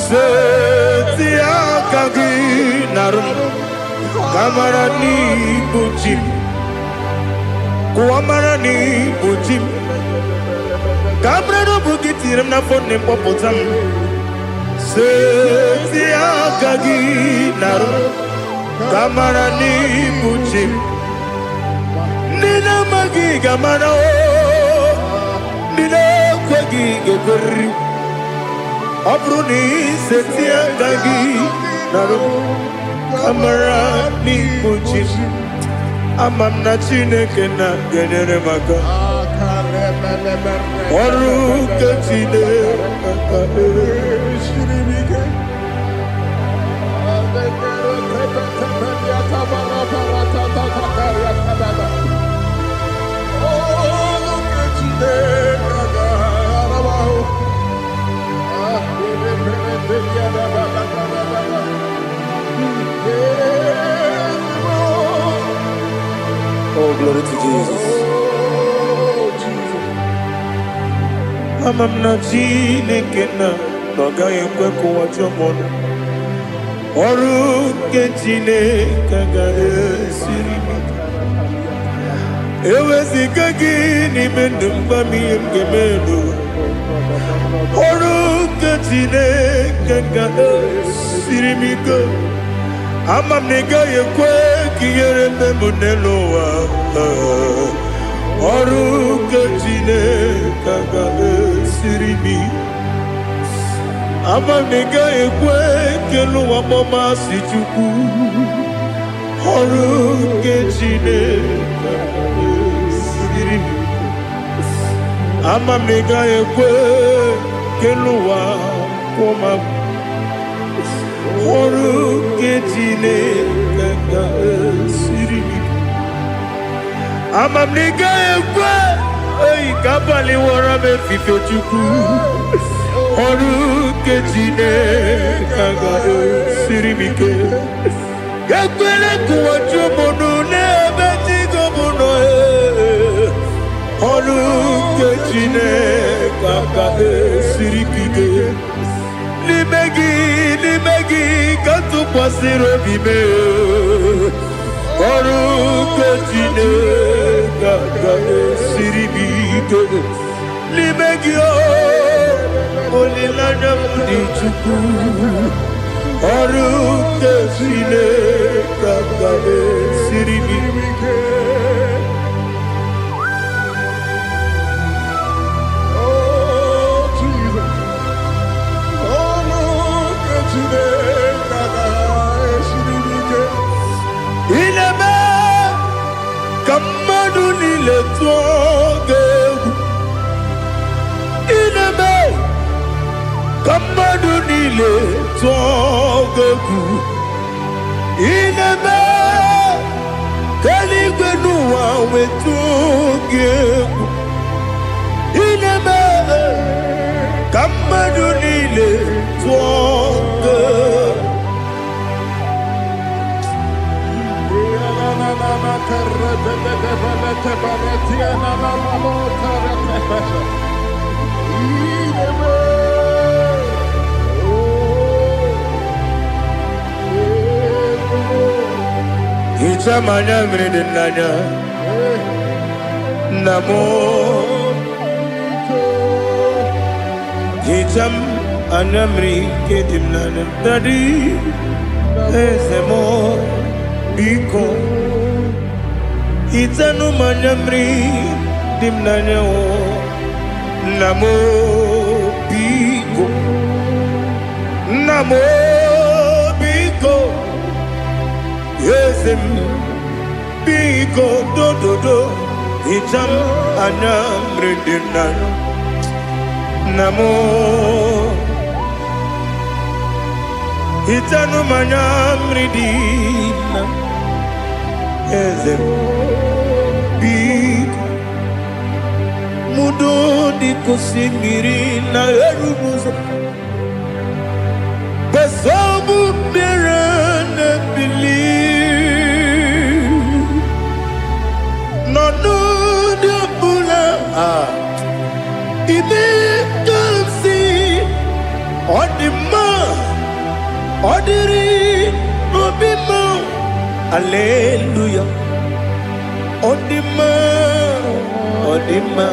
[SPEAKER 1] Seti aka gị narụ m, ka a mara na ibu chi m, kụwa mara na ibu chi m, ka a mara na ọ bụ gị tinyere m n'afọ nne m, kpọpụta m. Seti aka gị narụ m, ka a mara na ibu chi m. Ndị na-amaghị ga-amara o, ndị na-ekweghị ga-ekweriri. Ọ bụrụ na iseti aka gị narụ m, ka mara n'ibu chi m. Ama m na Chineke na ga-enyere m aka. Ọrụ nke Chineke. Oh, glory to Jesus. Ama m na Chineke na ọ gaghị ekwe ka ụwa jụọ m ọnụ. Ọrụ nke Chineke agaghị esiri m ike. Eweziga gị n'ime ndụ m, gwa m ihe m ga-eme n'ụwa. Ọrụ nke Chineke ga-esiri m ike. Ama m na ị gaghị ekwe ka ihere mme m n'elu ụwa. Ọrụ nke Chineke ga-esiri m ike. Ama m na ị gaghị ekwe ka elu ụwa kpọmasị Chukwu. Ọrụ nke Chineke ga-esiri m ike. Ama m na ị gaghị ekwe ka elu ụwa kwụọ m. Ọrụ nke Chineke ga-esiri m ike. Ama m na ị gaghị ekwe oyi ka abalị wọrọ m efife. Chukwu, ọrụ nke Chineke ga-esiri m ike. Ekwele ka ụwa jụọ m ọnụ n'ebe chi gị bụ nọ. Ee. Ọrụ nke Chineke ga-esiri m ike. N'ime gị, n'ime gị ka m tụkwasịrị obi m. Ọrụ nke Chineke ga-esiri m ike. N'ime gị o, olileanya m dị. Chukwu, ọrụ nke Chineke ga-esiri m ike.
[SPEAKER 2] Oh, Jesus. Oh, look at Chineke ga-esiri m ike.
[SPEAKER 1] Ị na-eme ka mmadụ niile tụọ gị egwu. Ị na-eme ka mmadụ niile tụọ gị egwu. Ị na-eme ka eluigwe n'ụwa wetụọ gị egwu. Ị na-eme ka mmadụ niile tụọ gị egwu. Hichaa m anya mmiri dị n'anya, nna m. Hichaa m anya mmiri nke dị m n'anya. Daddy, eze m, biko. Hichanụ m anya mmiri dị m n'anya o. Nna m o, biko. Nna m o, biko. Eze m, biko, dododo. Hicha m anya mmiri dị m n'anya. Nna m o, hichanụ m anya mmiri dị m na. Eze m, biko. Mudo dịka osimiri na-eru m ụzọ. Gbasọbụ mmiri na-ebili. N'ọnọdụ ọbụla, ah, ime ka m si, ọ dị mma, ọ dịrị obi mma. Aleluya. Ọ dị mma, ọ dị mma,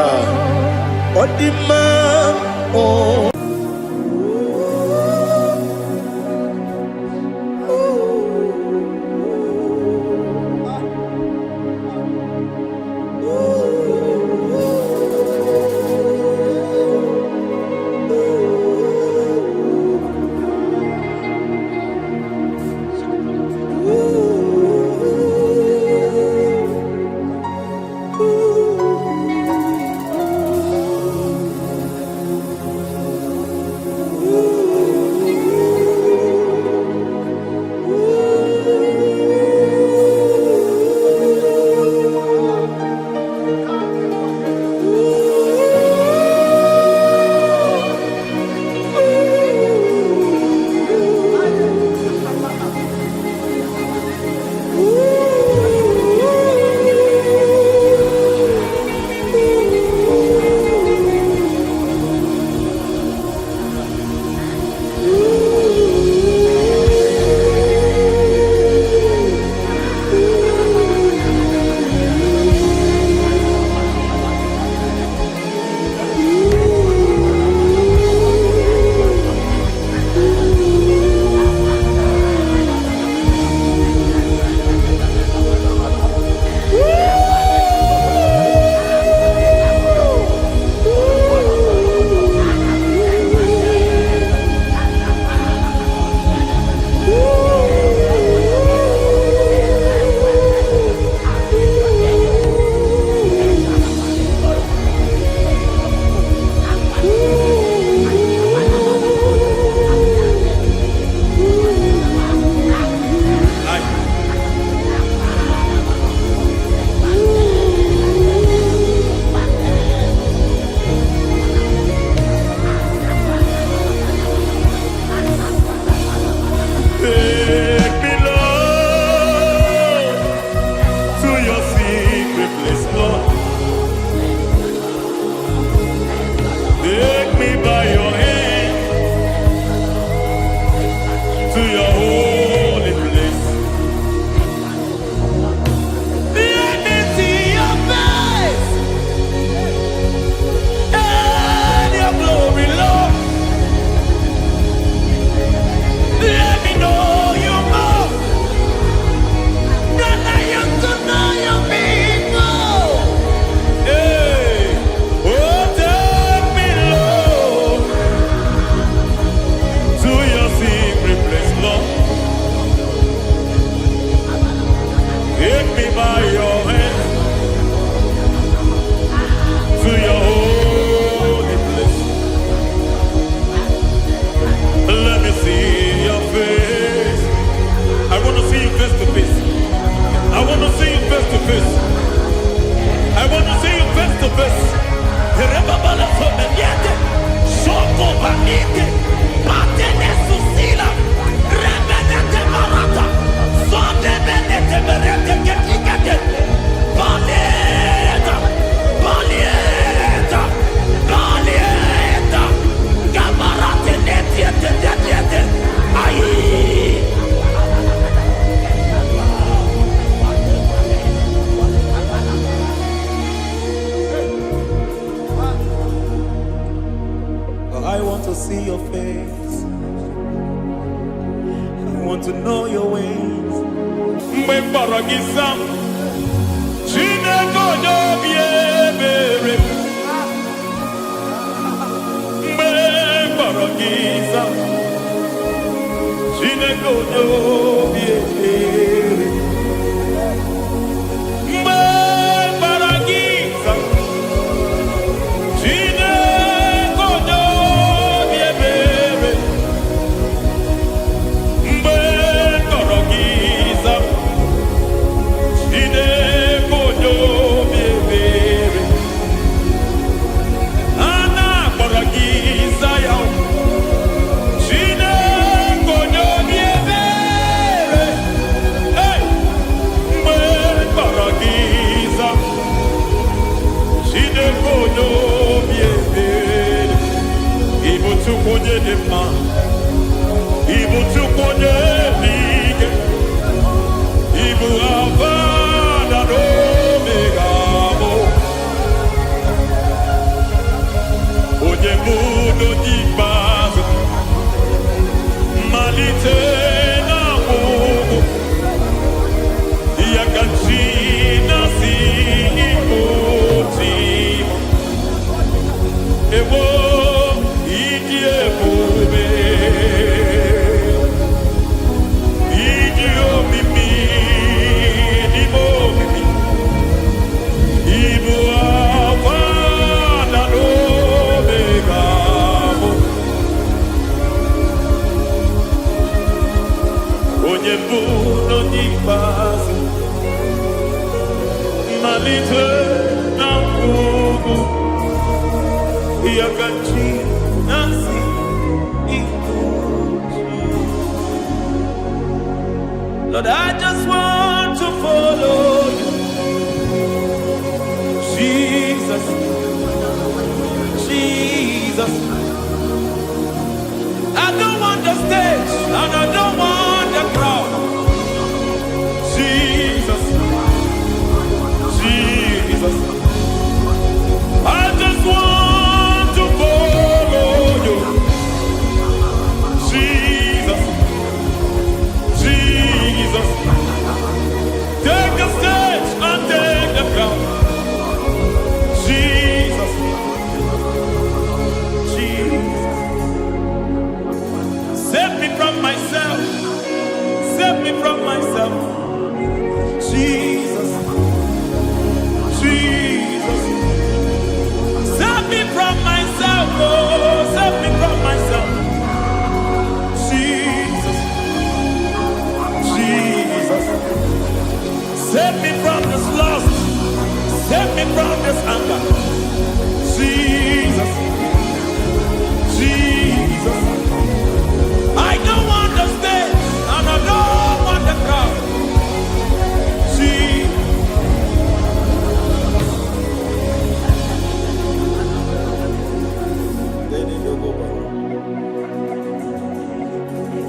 [SPEAKER 1] ah, ọ dị mma, oh.
[SPEAKER 4] Take me, Lord, to your secret place, Lord. Take me by your hand to your holy place. Let me see your face and your glory, Lord. Let me know you more than I used to know you before. Hey, oh, take me, Lord, to your secret place, Lord. Take me by your hand to your holy place. Let me see your face. I want to see you face to face. I want to see you face to face. I want to see you face to face. Rebabala someniete, shoko vanite, patene susila, rebenete marata, sondebenete berete ketikete, baleta, baleta, baleta, gabarate netiete netiete, ayi.
[SPEAKER 1] I want to see your face. I want to know your ways.
[SPEAKER 4] Mgbe m kpọrọ gị, zaa m. onye obi ebere, mgbe kpọrọ gị za. Chineke onye obi ebere, mgbe kpọrọ gị za. Chineke onye obi ebere, mgbe kpọrọ gị za. Chineke onye obi ebere, a na-akpọrọ gị za ya. Chineke onye obi ebere, hey! Mgbe kpọrọ gị za. Chineke onye obi ebere, ị bụ Chukwu onye dị mma, ị bụ Chukwu onye dị ike, ị bụ Alfa na Omega mụ. Onye bụ n'onye ikpeazụ, mmalite na ọgwụgwụ, ya ka chi na-asị ịbụ chi m. Ewo, ịdị ebube, ịdị omimi n'ime omimi, ịbụ Alfa na Omega mụ. Onye mbụ n'onye ikpeazụ, mmalite na ọgwụgwụ, ya ka chi na-asị ịbụ chi. Lord, I just want to follow you. Jesus, Jesus. I don't want the stage and I don't want the crowd. Jesus, Jesus. I just want to follow you. Jesus, Jesus. Take the stage and take the crown. Jesus, Jesus. Save me from myself. Save me from myself. Jesus, Jesus. Save me from myself. Oh, save me from myself. Jesus, Jesus. Save me from this lust. Save me from this anger. Jesus, Jesus. I don't want the stage and I don't want the crowd. Jesus.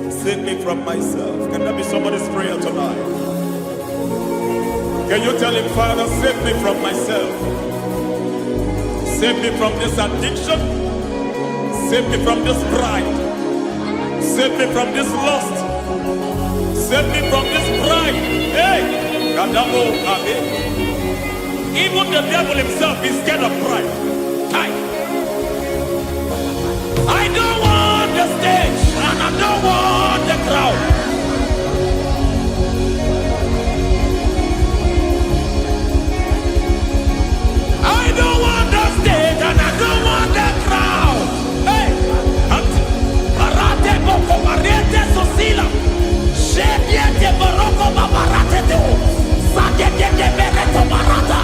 [SPEAKER 4] Save me from myself. Can that be somebody's prayer tonight? Can you tell him, Father, save me from myself? Save me from this addiction. Save me from this pride. Save me from this lust. Save me from this pride. Hey, Kadamo Abe. Even the devil himself is scared of pride. Hi. I don't want the stage and I don't want the crowd. I don't want the stage and I don't want the crowd. Hey, Parate boko parete sosila. Shebiete baroko babarate teo. Sadete bereto barata.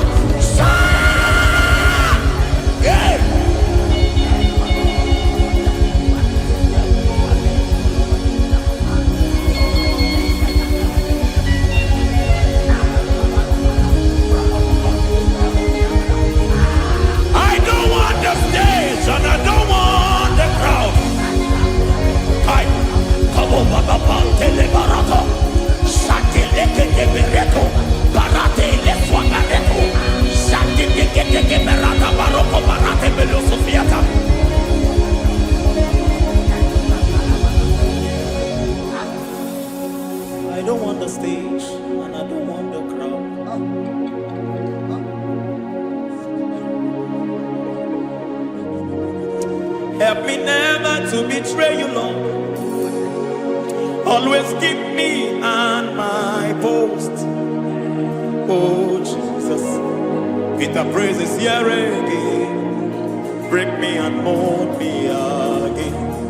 [SPEAKER 4] Sha! Hey! Help me never to betray you, Lord. Always keep me on my post. Oh, Jesus. Peter praises here again. Break me and mold me again.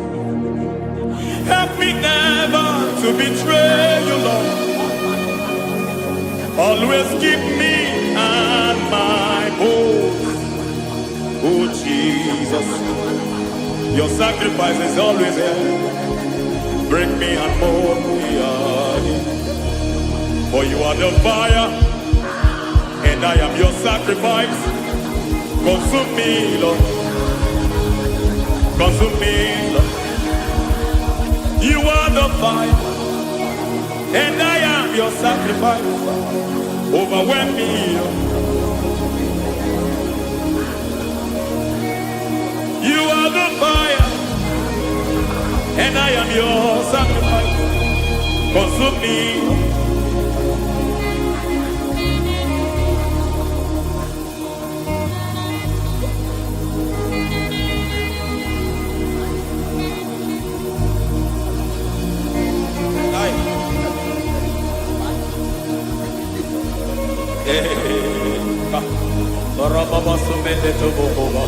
[SPEAKER 4] Help me never to betray you, Lord. Always keep me on my post. Oh, Jesus. Your sacrifice is always here. Break me and mold me again. For you are the fire, and I am your sacrifice. Consume me, Lord. Consume me, Lord. You are the fire, and I am your sacrifice. Overwhelm me, Lord. You are the fire, and I am your sacrifice. Consume me. Lord. Aye. Rababa sumele tobokoba.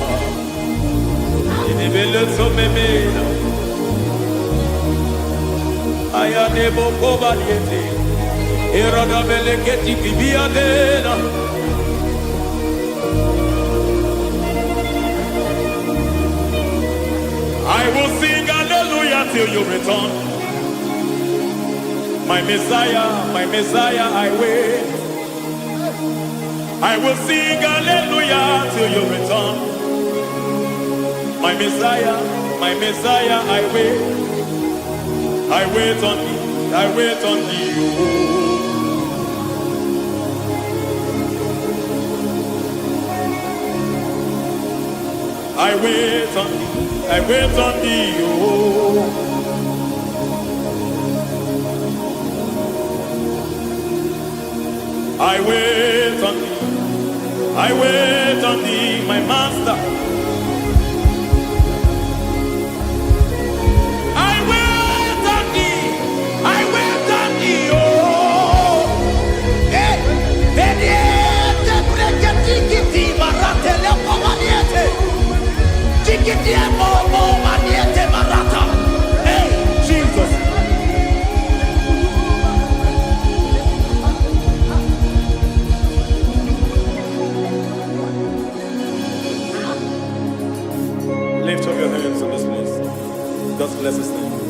[SPEAKER 4] Inibele tumemena. Ayane bokoba liete. Irodabele keti kibiadena. I will sing hallelujah till you return. My Messiah, I wait. I will sing hallelujah till you return. My Messiah, I wait. I wait on thee, I wait on thee. Oh. I wait on thee, I wait on thee. Oh. I wait on thee, I wait on thee, my master. I wait on thee, I wait on thee. Oh.
[SPEAKER 3] Eh, Beniete breketi marate lepo maniete. Tikiti mo maniete marata. Hey,
[SPEAKER 4] Jesus. Lift up your hands in this place. Just bless his name.